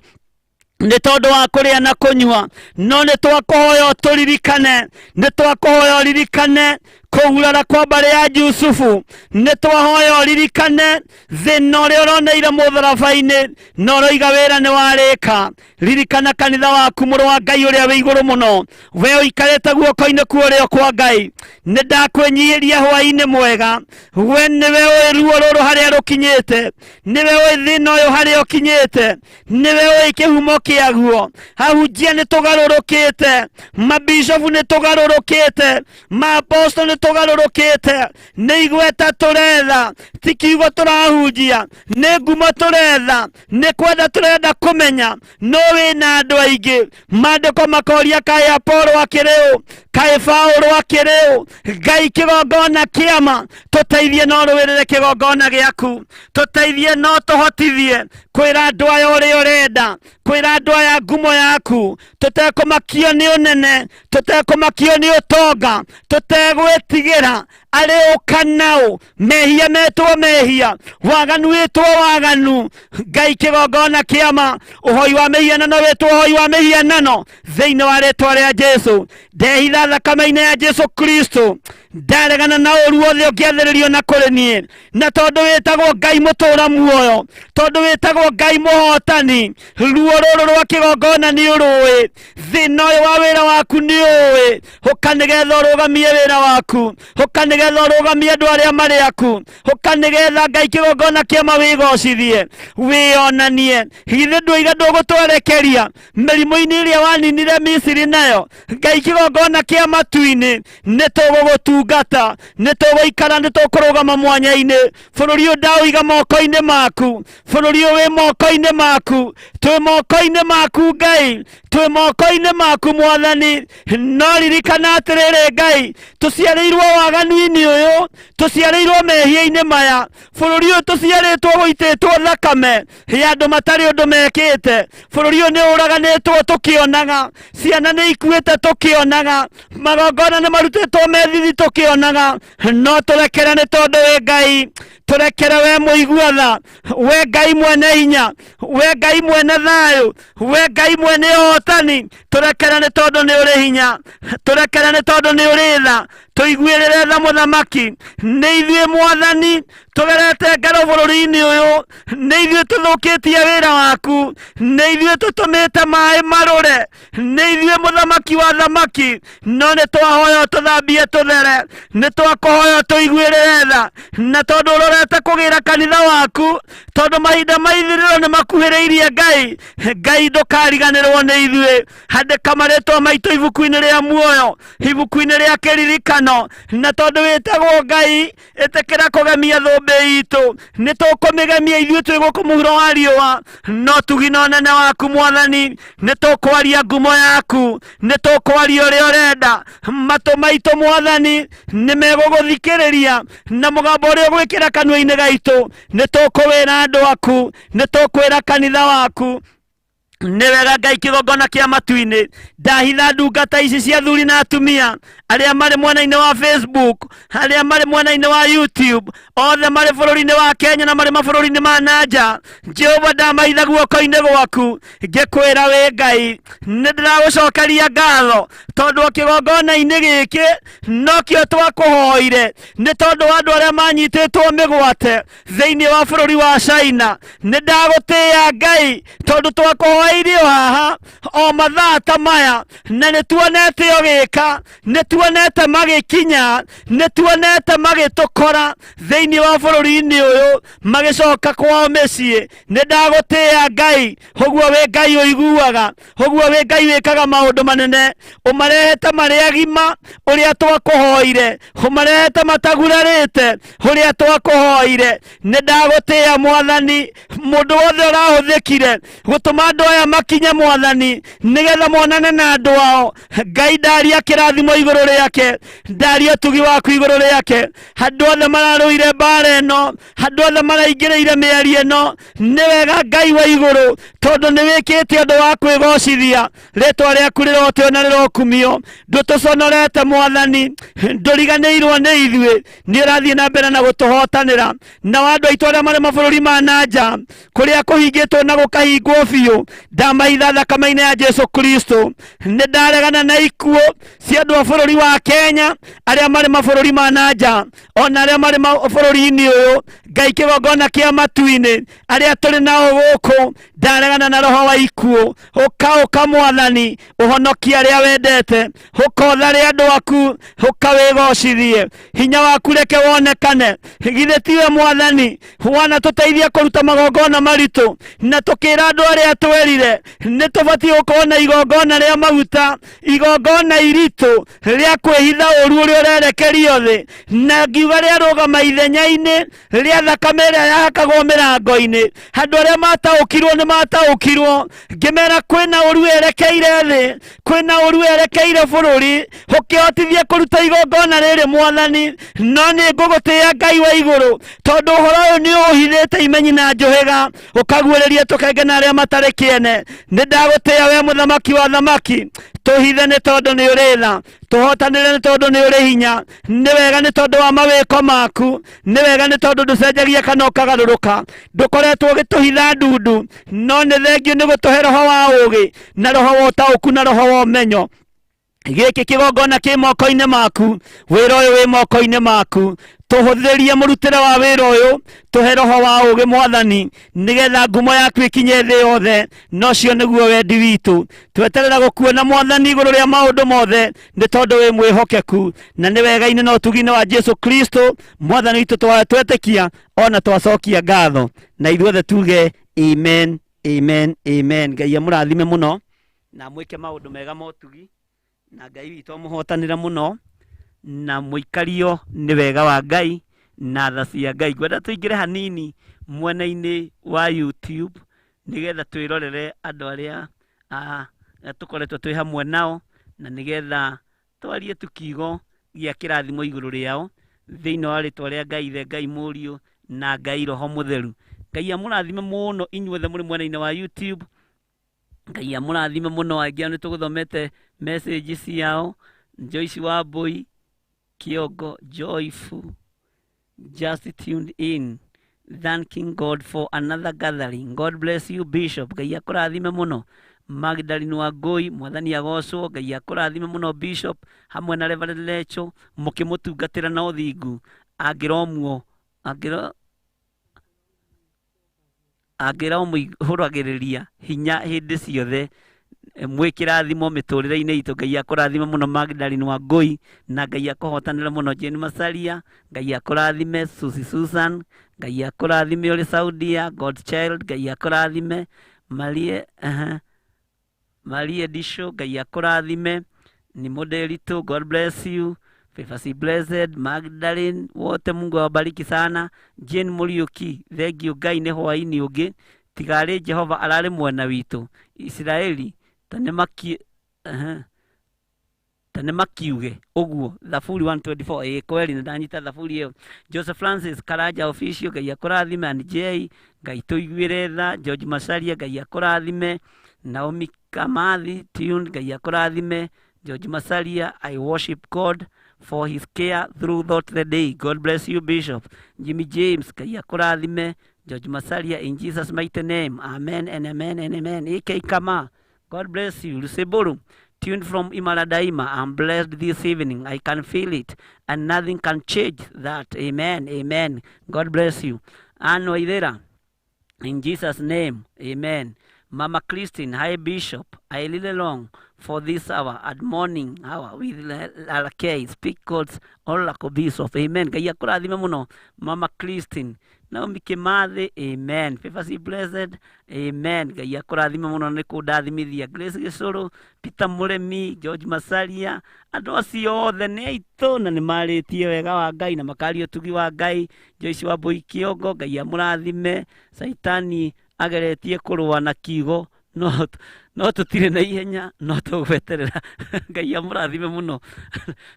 nĩ tondũ wa kũrĩa na kũnyua, no nĩ twakũhoya ũtũririkane, nĩ twakũhoya ũririkane kũgurara kwa mbarĩ ya Jusufu, nĩ twahoya ũririkane thĩna ũrĩa ũroneire mũtharaba-inĩ na ũroiga wĩra nĩ warĩka. Ririkana kanitha waku, mũrũ wa Ngai ũrĩa wĩ igũrũ mũno, we ũikarĩte guoko-inĩ kwa ũrĩo kwa Ngai. Nĩ ndakwĩnyihĩria hwaĩ-inĩ mwega, we nĩwe ũĩ ruo rũrũ harĩa rũkinyĩte, nĩwe ũĩ thĩna ũyũ harĩa ũkinyĩte, nĩwe ũĩ kĩhumo kĩaguo. Ahunjia nĩ tũgarũrũkĩte, mabishofu nĩ tũgarũrũkĩte, maaposto nĩ tũgarũrũkĩte, nĩ igweta tũretha, ti kiugo tũrahunjia, nĩ ngumo tũretha, nĩ kwenda tũrenda kũmenya no wĩna andũ aingĩ. Maandĩko makoria kaĩ Apolo akĩrĩ ũ, kaĩ Paũlũ akĩrĩ ũ? Ngai kĩgongona kĩama tũteithie, no rũĩrĩre kĩgongona gĩaku, tũteithie no tũhotithie kwĩra andũ aya ũrĩa ũrenda, kwĩra andũ aya ngumo yaku, tũtekũmakio nĩ ũnene, tũtekũmakio nĩ ũtonga, tũtegwĩtigĩra arĩ ũ kana ũ. Mehia metwo mehia, waganu wĩtwo waganu. Ngai kĩgongona kĩama, ũhoi wa mĩhianano wĩtwo ũhoi wa mĩhianano, thĩinĩ wa rĩtwa rĩa Jesu ndehitha thakame-inĩ ya Jesu Kristo, ndaregana na ũru wothe ũngĩathĩrĩrio na kũrĩ niĩ. Na tondũ wĩtagwo Ngai mũtũra muoyo, tondũ wĩtagwo Ngai mũhotani, ruo rũrũ rwa kĩgongona nĩ ũrũĩ, thĩna ũyũ wa wĩra waku nĩ ũĩ. Ũka nĩgetha ũrũgamie wĩra waku, ũka nĩgetha ũrũgamie andũ arĩa marĩ aku, ũka nĩgetha Ngai kĩgongona kĩama wĩgocithie, wĩonanie. Githĩ ndũiga ndũgũtwerekeria mĩrimũ-inĩ ĩrĩa waninire Misiri nayo? Ngai kĩgongona kĩa matu-inĩ, nĩ tũgũgũtungatĩra. ndungata nĩ tũgũikara, nĩ tũkũrũgama mwanya-inĩ. Bũrũri ũyũ ndaũiga moko-inĩ maku, bũrũri ũyũ wĩ moko-inĩ maku, twĩ moko-inĩ maku Ngai, twĩ moko-inĩ maku Mwathani. No ririkana atĩrĩrĩ Ngai, tũciarĩirwo waganu-inĩ ũyũ, tũciarĩirwo mehia-inĩ maya, bũrũri ũyũ tũciarĩtwo gũitĩtwo thakame ya andũ matarĩ ũndũ mekĩte. Bũrũri ũyũ nĩ ũraganĩtwo tũkĩonaga, ciana nĩ ikuĩte tũkĩonaga, magongona nĩ marutĩtwo methithi tũkĩonaga. No tũrekere nĩ tondũ wĩ Ngai, tũrekere we mũigua tha, we Ngai mwene hinya, we Ngai mwene thayũ, we Ngai mwene ũhotani. Tũrekere nĩ tondũ nĩ ũrĩ hinya, tũrekere nĩ tondũ nĩ ũrĩ tha, tũiguĩrĩre tha mũthamaki. Nĩ ithuĩ Mwathani tũgerete ngero bũrũri-inĩ ũyũ, nĩ ithuĩ tũthũkĩtie wĩra waku, nĩ ithuĩ tũtũmĩte maĩ marũre, nĩ ithuĩ mũthamaki wa thamaki. No nĩ twahoya ũtũthambie tũthere, nĩ twakũhoya ũtũiguĩrĩre tha, na tondũ ũrorete kũgĩra kanitha waku, tondũ mahinda ma ithirĩro nĩ makuhĩrĩirie Ngai, Ngai ndũkariganĩrwo nĩ ithuĩ. Andĩka marĩtwa maitũ ibuku-inĩ rĩa muoyo, ibuku-inĩ rĩa kĩririkano, na tondũ wĩtagwo Ngai, ĩtĩkĩra kũgemia thũmbĩ itũ. Nĩ tũkũmĩgemia ithuĩ twĩ gũkũ mũhuro wa riũa, no tugi na ũnene waku Mwathani, nĩ tũkwaria ngumo yaku, nĩ tũkwaria ũrĩa ũrenda. Matũ maitũ Mwathani nĩ megũgũthikĩrĩria, na mũgambo ũrĩa ũgwĩkĩra kanua-inĩ gaitũ nĩ tũkũwĩra andũ aku, nĩ tũkwĩra kanitha waku. Nĩ wega Ngai kĩgongona kĩa matu-inĩ, ndahitha ndungata ici cia athuri na atumia arĩa marĩ mwena-inĩ wa Facebook, arĩa marĩ mwena-inĩ wa YouTube, othe marĩ bũrũri-inĩ wa Kenya na marĩ mabũrũri-inĩ ma nanja. Jehova, ndamaitha guoko-inĩ gwaku, ngĩkwĩra wĩ Ngai, nĩ ndĩragũcokeria ngatho tondũ o kĩgongona-inĩ gĩkĩ nokĩo twakũhoire, nĩ tondũ wa andũ arĩa manyitĩtwo mĩgwate thĩinĩ wa bũrũri wa China. Nĩ ndagũtĩĩa Ngai tondũ twakũhoeirie o haha o mathaa ta maya, na nĩ tuonete ũgĩka, nĩ tuonete magĩkinya, nĩ tuonete magĩtũkora thĩinĩ wa bũrũri-inĩ ũyũ magĩcoka kwao mĩciĩ. Nĩ ndagũtĩĩa Ngai, ũguo wĩ Ngai ũiguaga, ũguo wĩ Ngai wĩkaga maũndũ manene, ũmarehete marĩ agima ũrĩa twakũhoire, ũmarehete matagurarĩte ũrĩa twakũhoire. Nĩ ndagũtĩĩa Mwathani, mũndũ wothe ũrahũthĩkire gũtũma andũ aya makinye Mwathani, nĩgetha monane na andũ ao. Ngai, ndaria kĩrathimo igũrũ rĩake, ndaria ũtugi waku igũrũ rĩake. Andũ othe mararũire mbara ĩno, andũ othe maraingĩrĩire mĩario ĩno, nĩ wega Ngai wa igũrũ, tondũ nĩ wĩkĩte ũndũ wa kwĩgocithia. Rĩtwa rĩaku rĩroteo na rĩrokumio. Ndũtũconorete Mwathani, ndũriganĩirwo nĩ ithuĩ, nĩ ũrathiĩ na mbere na gũtũhotanĩra. Nao andũ aitũ arĩa marĩ mabũrũri ma na nja, kũrĩa kũhingĩtwo na gũkahingwo biũ, ndamaitha thakame-inĩ ya Jesu Kristo. Nĩ ndaregana na ikuũ cia andũ a bũrũri wa Kenya arĩa marĩ mabũrũri ma na nja, ona arĩa marĩ bũrũri-inĩ ũyũ. Ngai kĩgongona kĩa matu-inĩ, arĩa tũrĩ nao gũkũ, ndaregana na roho wa ikuũ. Ũka, ũka Mwathani, ũhonokie arĩa wendete, ũka ũthare andũ aku, ũka wĩgocithie, hinya waku reke wonekane. Githĩ tiwe Mwathani wanatũteithia kũruta magongona maritũ, na tũkĩra andũ arĩa twerire nĩ tũbatiĩ gũkorwo na igongona rĩa maguta, igongona iritũ rĩa kwĩhitha ũru ũrĩa ũrerekerio thĩ, na ngiuga rĩarũgama ithenya-inĩ rĩa thakame ĩrĩa yahakagwo mĩrango-inĩ. Andũ arĩa mataũkirwo nĩ mataũkirwo, ngĩmera kwĩna ũru werekeire thĩ, kwĩna ũru werekeire bũrũri, ũkĩhotithie kũruta igongona rĩrĩ Mwathani. No nĩ ngũgũtĩĩa Ngai wa igũrũ, tondũ ũhoro ũyũ nĩ ũhithĩte imenyi na njũhĩga, ũkaguũrĩria tũkenge na arĩa matarĩ kĩene. Nĩ ndagũtĩĩa we mũthamaki wa thamaki, tũhithe nĩ tondũ nĩ ũrĩ tha, tũhotanĩre nĩ tondũ nĩ ũrĩ hinya. Nĩ wega nĩ tondũ wa mawĩko maku, nĩ wega nĩ tondũ ndũcenjagia kana ũkagarũrũka, ndũkoretwo ũgĩtũhitha ndundu, no nĩ thengio nĩ gũtũhe roho wa ũũgĩ na roho wa ũtaũku na roho wa ũmenyo. Gĩkĩ kĩgongona kĩ moko-inĩ maku, wĩra ũyũ wĩ moko-inĩ maku, tũhũthĩrie mũrutĩre wa wĩra ũyũ, tũhe roho wa ũũgĩ Mwathani, nĩgetha ngumo yaku ĩkinye thĩ yothe, na ũcio nĩguo wendi witũ. Tweterera gũkuona Mwathani igũrũ rĩa maũndũ mothe, nĩ tondũ wĩ mwĩhokeku, na nĩ wega-inĩ na ũtugi-inĩ wa Jesu Kristo Mwathani witũ twetĩkia ona twacokia ngatho, na ithuothe tuge amen, amen, amen. Ngai amũrathime mũno na mwĩke maũndũ mega ma ũtugi, na Ngai witũ amũhotanĩre mũno. Na mũikario nĩ wega wa Ngai na tha cia Ngai. Ngwenda tũingĩre hanini mwena-inĩ wa YouTube nĩgetha twĩrorere andũ arĩa tũkoretwo twĩ hamwe nao, na nĩgetha twarie tu kiugo gĩa kĩrathimo igũrũ rĩao thĩinĩ wa rĩtwa rĩa Ngai Ithe, Ngai Mũriũ na Ngai Roho Mũtheru. Ngai amũrathime mũno inyuothe mũrĩ mwena-inĩ wa YouTube. Ngai amũrathime mũno. Aingĩ ao nĩ tũgũthomete message ciao. Joyce Wambui Kĩongo, joyful, just tuned in, thanking God for another gathering. God bless you, Bishop. Ngai akũrathime mũno. Magdalene Wangui, Mwathani agocwo. Ngai akũrathime mũno, Bishop, hamwe na Reverend Lecho, mũkĩmũtungatĩra na ũthingu. Angĩromuo angĩro angĩromũihũragĩrĩria hinya hĩndĩ ciothe. Mwĩ kĩrathimo mĩtũrĩre-inĩ itũ. Ngai akũrathime mũno, Magdalene Wangui, na Ngai akũhotanĩre mũno. Jane Masaria, Ngai akũrathime. Susi Susan, Ngai akũrathime ũrĩ Saudia. God Child, Ngai akũrathime. Marie Marie Disho, Ngai akũrathime. Ni modelitu, God bless you. Favor Blessed, Magdalene, wote Mungu awabariki sana. Jane Muriuki, thank you. Ngai nĩ hwaĩ-inĩ ũngĩ tigarĩ Jehova ararĩ mwena witũ. Isiraeli ta nĩ maki ta nĩ makiuge ũguo. Thaburi 124. Ĩĩ kweli, nĩ ndanyita thaburi ĩyo. Joseph Francis Karanja Official, Ngai akũrathime. And J, Ngai tũiguĩre tha. George Macharia, Ngai akũrathime. Naomi Kamathi Tune, Ngai akũrathime. George Masaria, I worship God for his care throughout the day. God bless you, Bishop. Jimmy James, Ngai akũrathime. George Masaria, in Jesus' mighty name. Amen and amen and amen. AK Kama, God bless you. Luseburu, tuned from Imara Daima. I'm blessed this evening. I can feel it, and nothing can change that. Amen. Amen. God bless you. Anne Waithera, in Jesus' name, amen. Mama Christine, hi, Bishop. I really long for this hour at morning hour with RK. Speak God's oracle, Bishop. Amen. Ngai akũrathime mũno, Mama Christine. Naomi Kimathi, amen. Favor C Blessed, amen. Ngai akũrathime mũno nĩ kũndathimithia. Grace Gĩcũrũ, Peter Mũrĩmi, George Masaria, andũ acio othe nĩ aitũ na nĩ marĩtie wega wa Ngai na makaria ũtugi wa Ngai. Joyce Wambui Kĩongo, Ngai amũrathime. Saitani ageretie kũrũa na kiugo, no tũtirĩ na ihenya, no tũgweterera. Ngai amũrathime mũno.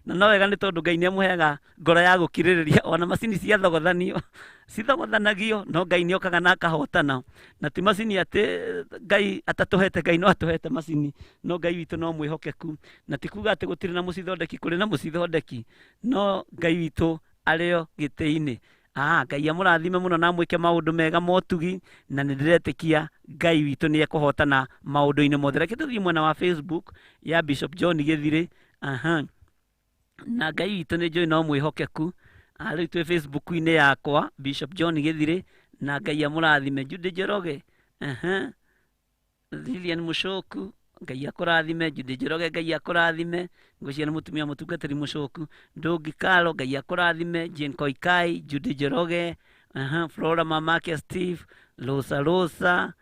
Na no wega nĩ tondũ Ngai nĩ amũheaga ngoro ya gũkirĩrĩria. Ona macini ciathogothanio, cithogothanagio, no Ngai nĩ okaga na akahotana. Na ti macini atĩ Ngai atatũhete, Ngai no atũhete macini, no Ngai witũ no mwĩhokeku. Na ti kuga atĩ gũtirĩ na mũcithondeki, kũrĩ na mũcithondeki, no Ngai witũ arĩ o gĩtĩ-inĩ. Ngai amũrathime mũno na amwĩke maũndũ mega motugi, na nĩ ndĩretĩkia Ngai witũ nĩ ekũhotana maũndũ-inĩ mothe. Reke tũthiĩ mwena wa Facebook ya Bishop John Gĩthirĩ. Aha. Na Ngai witũ nĩ njũĩ no mwĩhokeku. Rĩu twĩ Facebook-inĩ yakwa Bishop John Gĩthirĩ, na Ngai amũrathime. Judy Njoroge. Aha. Lilian Mũcoku, Ngai akũrathime. Judy Njoroge, Ngai akũrathime. Ngwĩciria nĩ mũtumia mũtungatĩri Mũcoku. Ndũngi Karo, Ngai akũrathime. Jane Koikai, Judy Njoroge, aha, Flora mamake Steve, Rosa Rosa,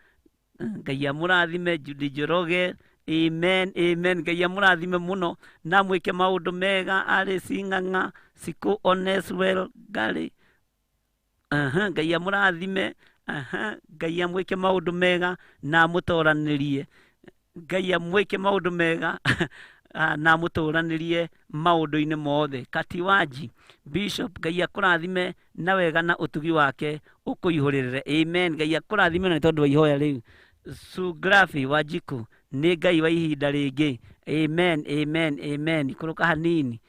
Ngai amũrathime. Judy Njoroge, amen, amen. Ngai amũrathime mũno na mwĩke maũndũ mega. Arĩ Sing'ang'a, Siku Oneswell, Gary. Aha, Ngai amũrathime. Aha, Ngai amwĩke maũndũ mega na amũtoranĩrie. Ngai amwĩke maũndũ mega na amũtũranĩrie maũndũ-inĩ mothe. Katiwaji Bishop, Ngai akũrathime na wega na ũtugi wake ũkũihũrĩrĩre. Amen. Ngai akũrathime na nĩ tondũ wa ihoya rĩu. Sugrafi Wanjiku, nĩ Ngai wa ihinda rĩngĩ. Amen, amen, amen. Ikũrũka hanini.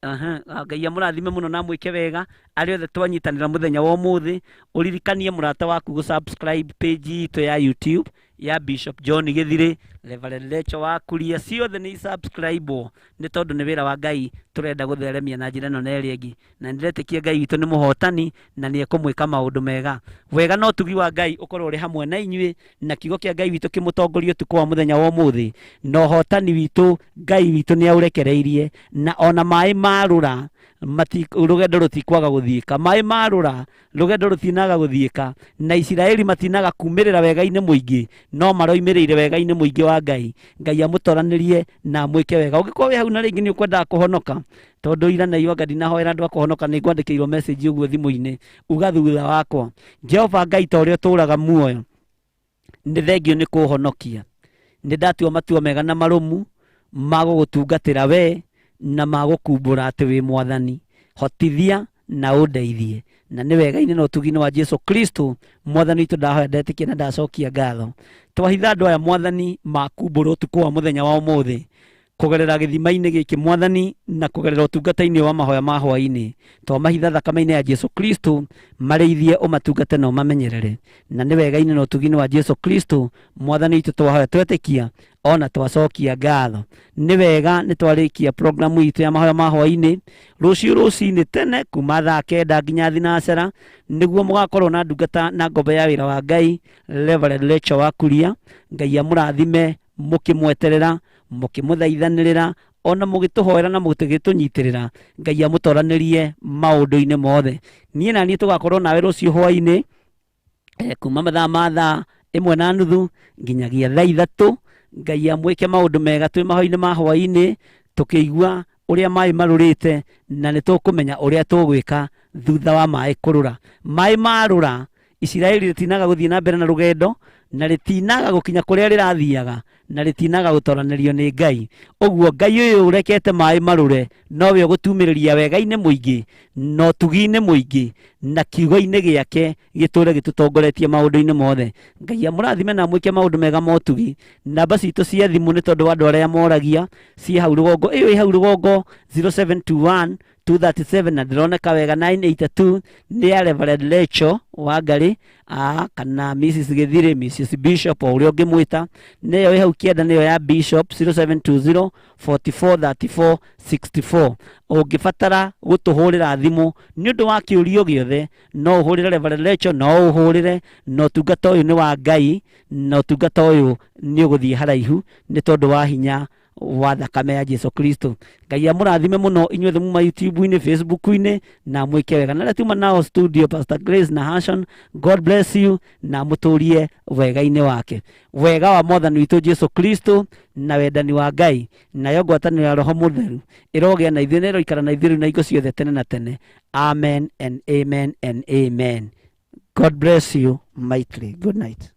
Aha, Ngai amũrathime mũno na amwĩke wega arĩa othe twanyitanĩra mũthenya wa ũmũthĩ. Ũririkanie mũrata waku gũ subscribe page itũ ya YouTube ya Bishop John Gĩthirĩ, Reverend Lecho wa Kuria, ciothe nĩ subscribe nĩ tondũ nĩ wĩra wa Ngai tũrenda gũtheremia na njĩra ĩno na ĩrĩa ĩngĩ, na nĩndĩretĩkia Ngai witũ nĩ mũhotani na nĩ ekũmwĩka maũndũ mega. Wega na ũtugi wa Ngai ũkorwo ũrĩ hamwe na inyuĩ, na kiugo kĩa Ngai witũ kĩmũtongorie ũtukũ wa mũthenya wa ũmũthĩ, na ũhotani witũ Ngai witũ nĩ aũrekereirie, na ona maĩ marũra rũgendo rũtikwaga gũthiĩka. Maĩ marũra, rũgendo rũtinaga gũthiĩka, na Isiraeli matinaga kumĩrĩra wega-inĩ mũingĩ, no maroimĩrĩire wega-inĩ mũingĩ wa Wa Ngai, Ngai amũtoranĩrie na amwĩke wega. Ũngĩkorwo wĩ hau na rĩngĩ nĩ ũkwendaga kũhonoka, tondũ ira na iwanga ndinahoera andũ a kũhonoka, nĩ ngwandĩkĩirwo message ũguo thimũ-inĩ, uga thutha wakwa, Jehova Ngai, ta ũrĩa ũtũũraga muoyo, nĩ thengio nĩ kũhonokia. Nĩ ndatua matua mega na marũmu ma gũgũtungatĩra we na ma gũkumbũra atĩ wĩ Mwathani. Hotithia na ũndeithie, na nĩ wega-inĩ na ũtugi-inĩ wa Jesu Kristo Mwathani witũ ndahoya, ndetĩkia na ndacokia ngatho. Twahitha andũ aya, Mwathani, makumbũra ũtukũ wa mũthenya wa ũmũthĩ kũgerera gĩthima-inĩ gĩkĩ, Mwathani, na kũgerera ũtungata-inĩ wa mahoya ma hwaĩ-inĩ. Twamahitha thakame-inĩ ya Jesu Kristo, marĩithie, ũmatungate na ũmamenyerere, na nĩ wega-inĩ na ũtugi-inĩ wa Jesu Kristo Mwathani witũ twahoya, twetĩkia ona twacokia ngatho. Nĩ wega, nĩ twarĩkia programu itũ ya mahoya ma hwaĩ-inĩ. Rũciũ rũcinĩ tene kuma thaa 9 nginya thinacara nĩguo mũgakorwo na ndungata na ngombo ya wĩra wa Ngai, Reverend Rachel wa Kuria. Ngai amũrathime mũkĩmweterera, mũkĩmũthaithanĩrĩra, ona mũgĩtũhoera na mũgĩtũnyitĩrĩra. Ngai amũtoranĩrie maũndũ-inĩ mothe. Niĩ na niĩ tũgakorwo nawe rũciũ hwaĩ-inĩ kuma mathaa ma 1:30 nginyagia 3:00. Ngai amwĩke maũndũ mega twĩ mahoya-inĩ ma hwaĩ-inĩ, tũkĩigua ũrĩa maĩ marũrĩte, na nĩ tũkũmenya ũrĩa tũgwĩka thutha wa maĩ kũrũra. Maĩ marũra, Isiraeli rĩtinaga gũthiĩ na mbere na rũgendo, na rĩtinaga gũkinya kũrĩa rĩrathiaga, na rĩtinaga gũtoranĩrio nĩ Ngai. Ũguo Ngai ũyũ ũrekete maĩ marũre nowe ũgũtumĩrĩria wega-inĩ mũingĩ na ũtugi-inĩ mũingĩ, na kiugo-inĩ gĩake gĩtũre gĩtũtongoretie maũndũ-inĩ mothe. Ngai amũrathime na amwĩke maũndũ mega ma ũtugi. Namba citũ cia thimũ, nĩ tondũ wa andũ arĩa moragia, ciĩ hau rũgongo, ĩyo ĩ hau rũgongo, 0721 237 na ndĩroneka wega, 982, nĩ ya Reverend Rachel Wangari kana Mrs Gĩthirĩ, Mrs Bishop, o ũrĩa ũngĩmwĩta. Nĩyo ĩ hau kĩanda, nĩyo ya Bishop, 0720 44 34 64. Ũngĩbatara gũtũhũrĩra thimũ nĩ ũndũ wa kĩũrio gĩothe, no ũhũrĩre Reverend Rachel, no ũhũrĩre, na ũtungata ũyũ nĩ wa Ngai, na ũtungata ũyũ nĩ ũgũthiĩ haraihu nĩ tondũ wa hinya wa thakame ya Jesu Kristo. Ngai amũrathime mũno inyuothe muma YouTube-inĩ, Facebook-inĩ, na mwĩke wega. Na arĩa tuma nao studio, Pastor Grace na Hashon, God bless you na mũtũrie wega-inĩ wake. Wega wa Mwathani witũ Jesu Kristo na wendani wa Ngai nayo ngwatanĩro ya Roho Mũtheru ĩrogĩa na ithuĩ na ĩroikara na ithuĩ rĩu na hingo ciothe tene na tene. Amen and amen and amen. God bless you mightily. Good night.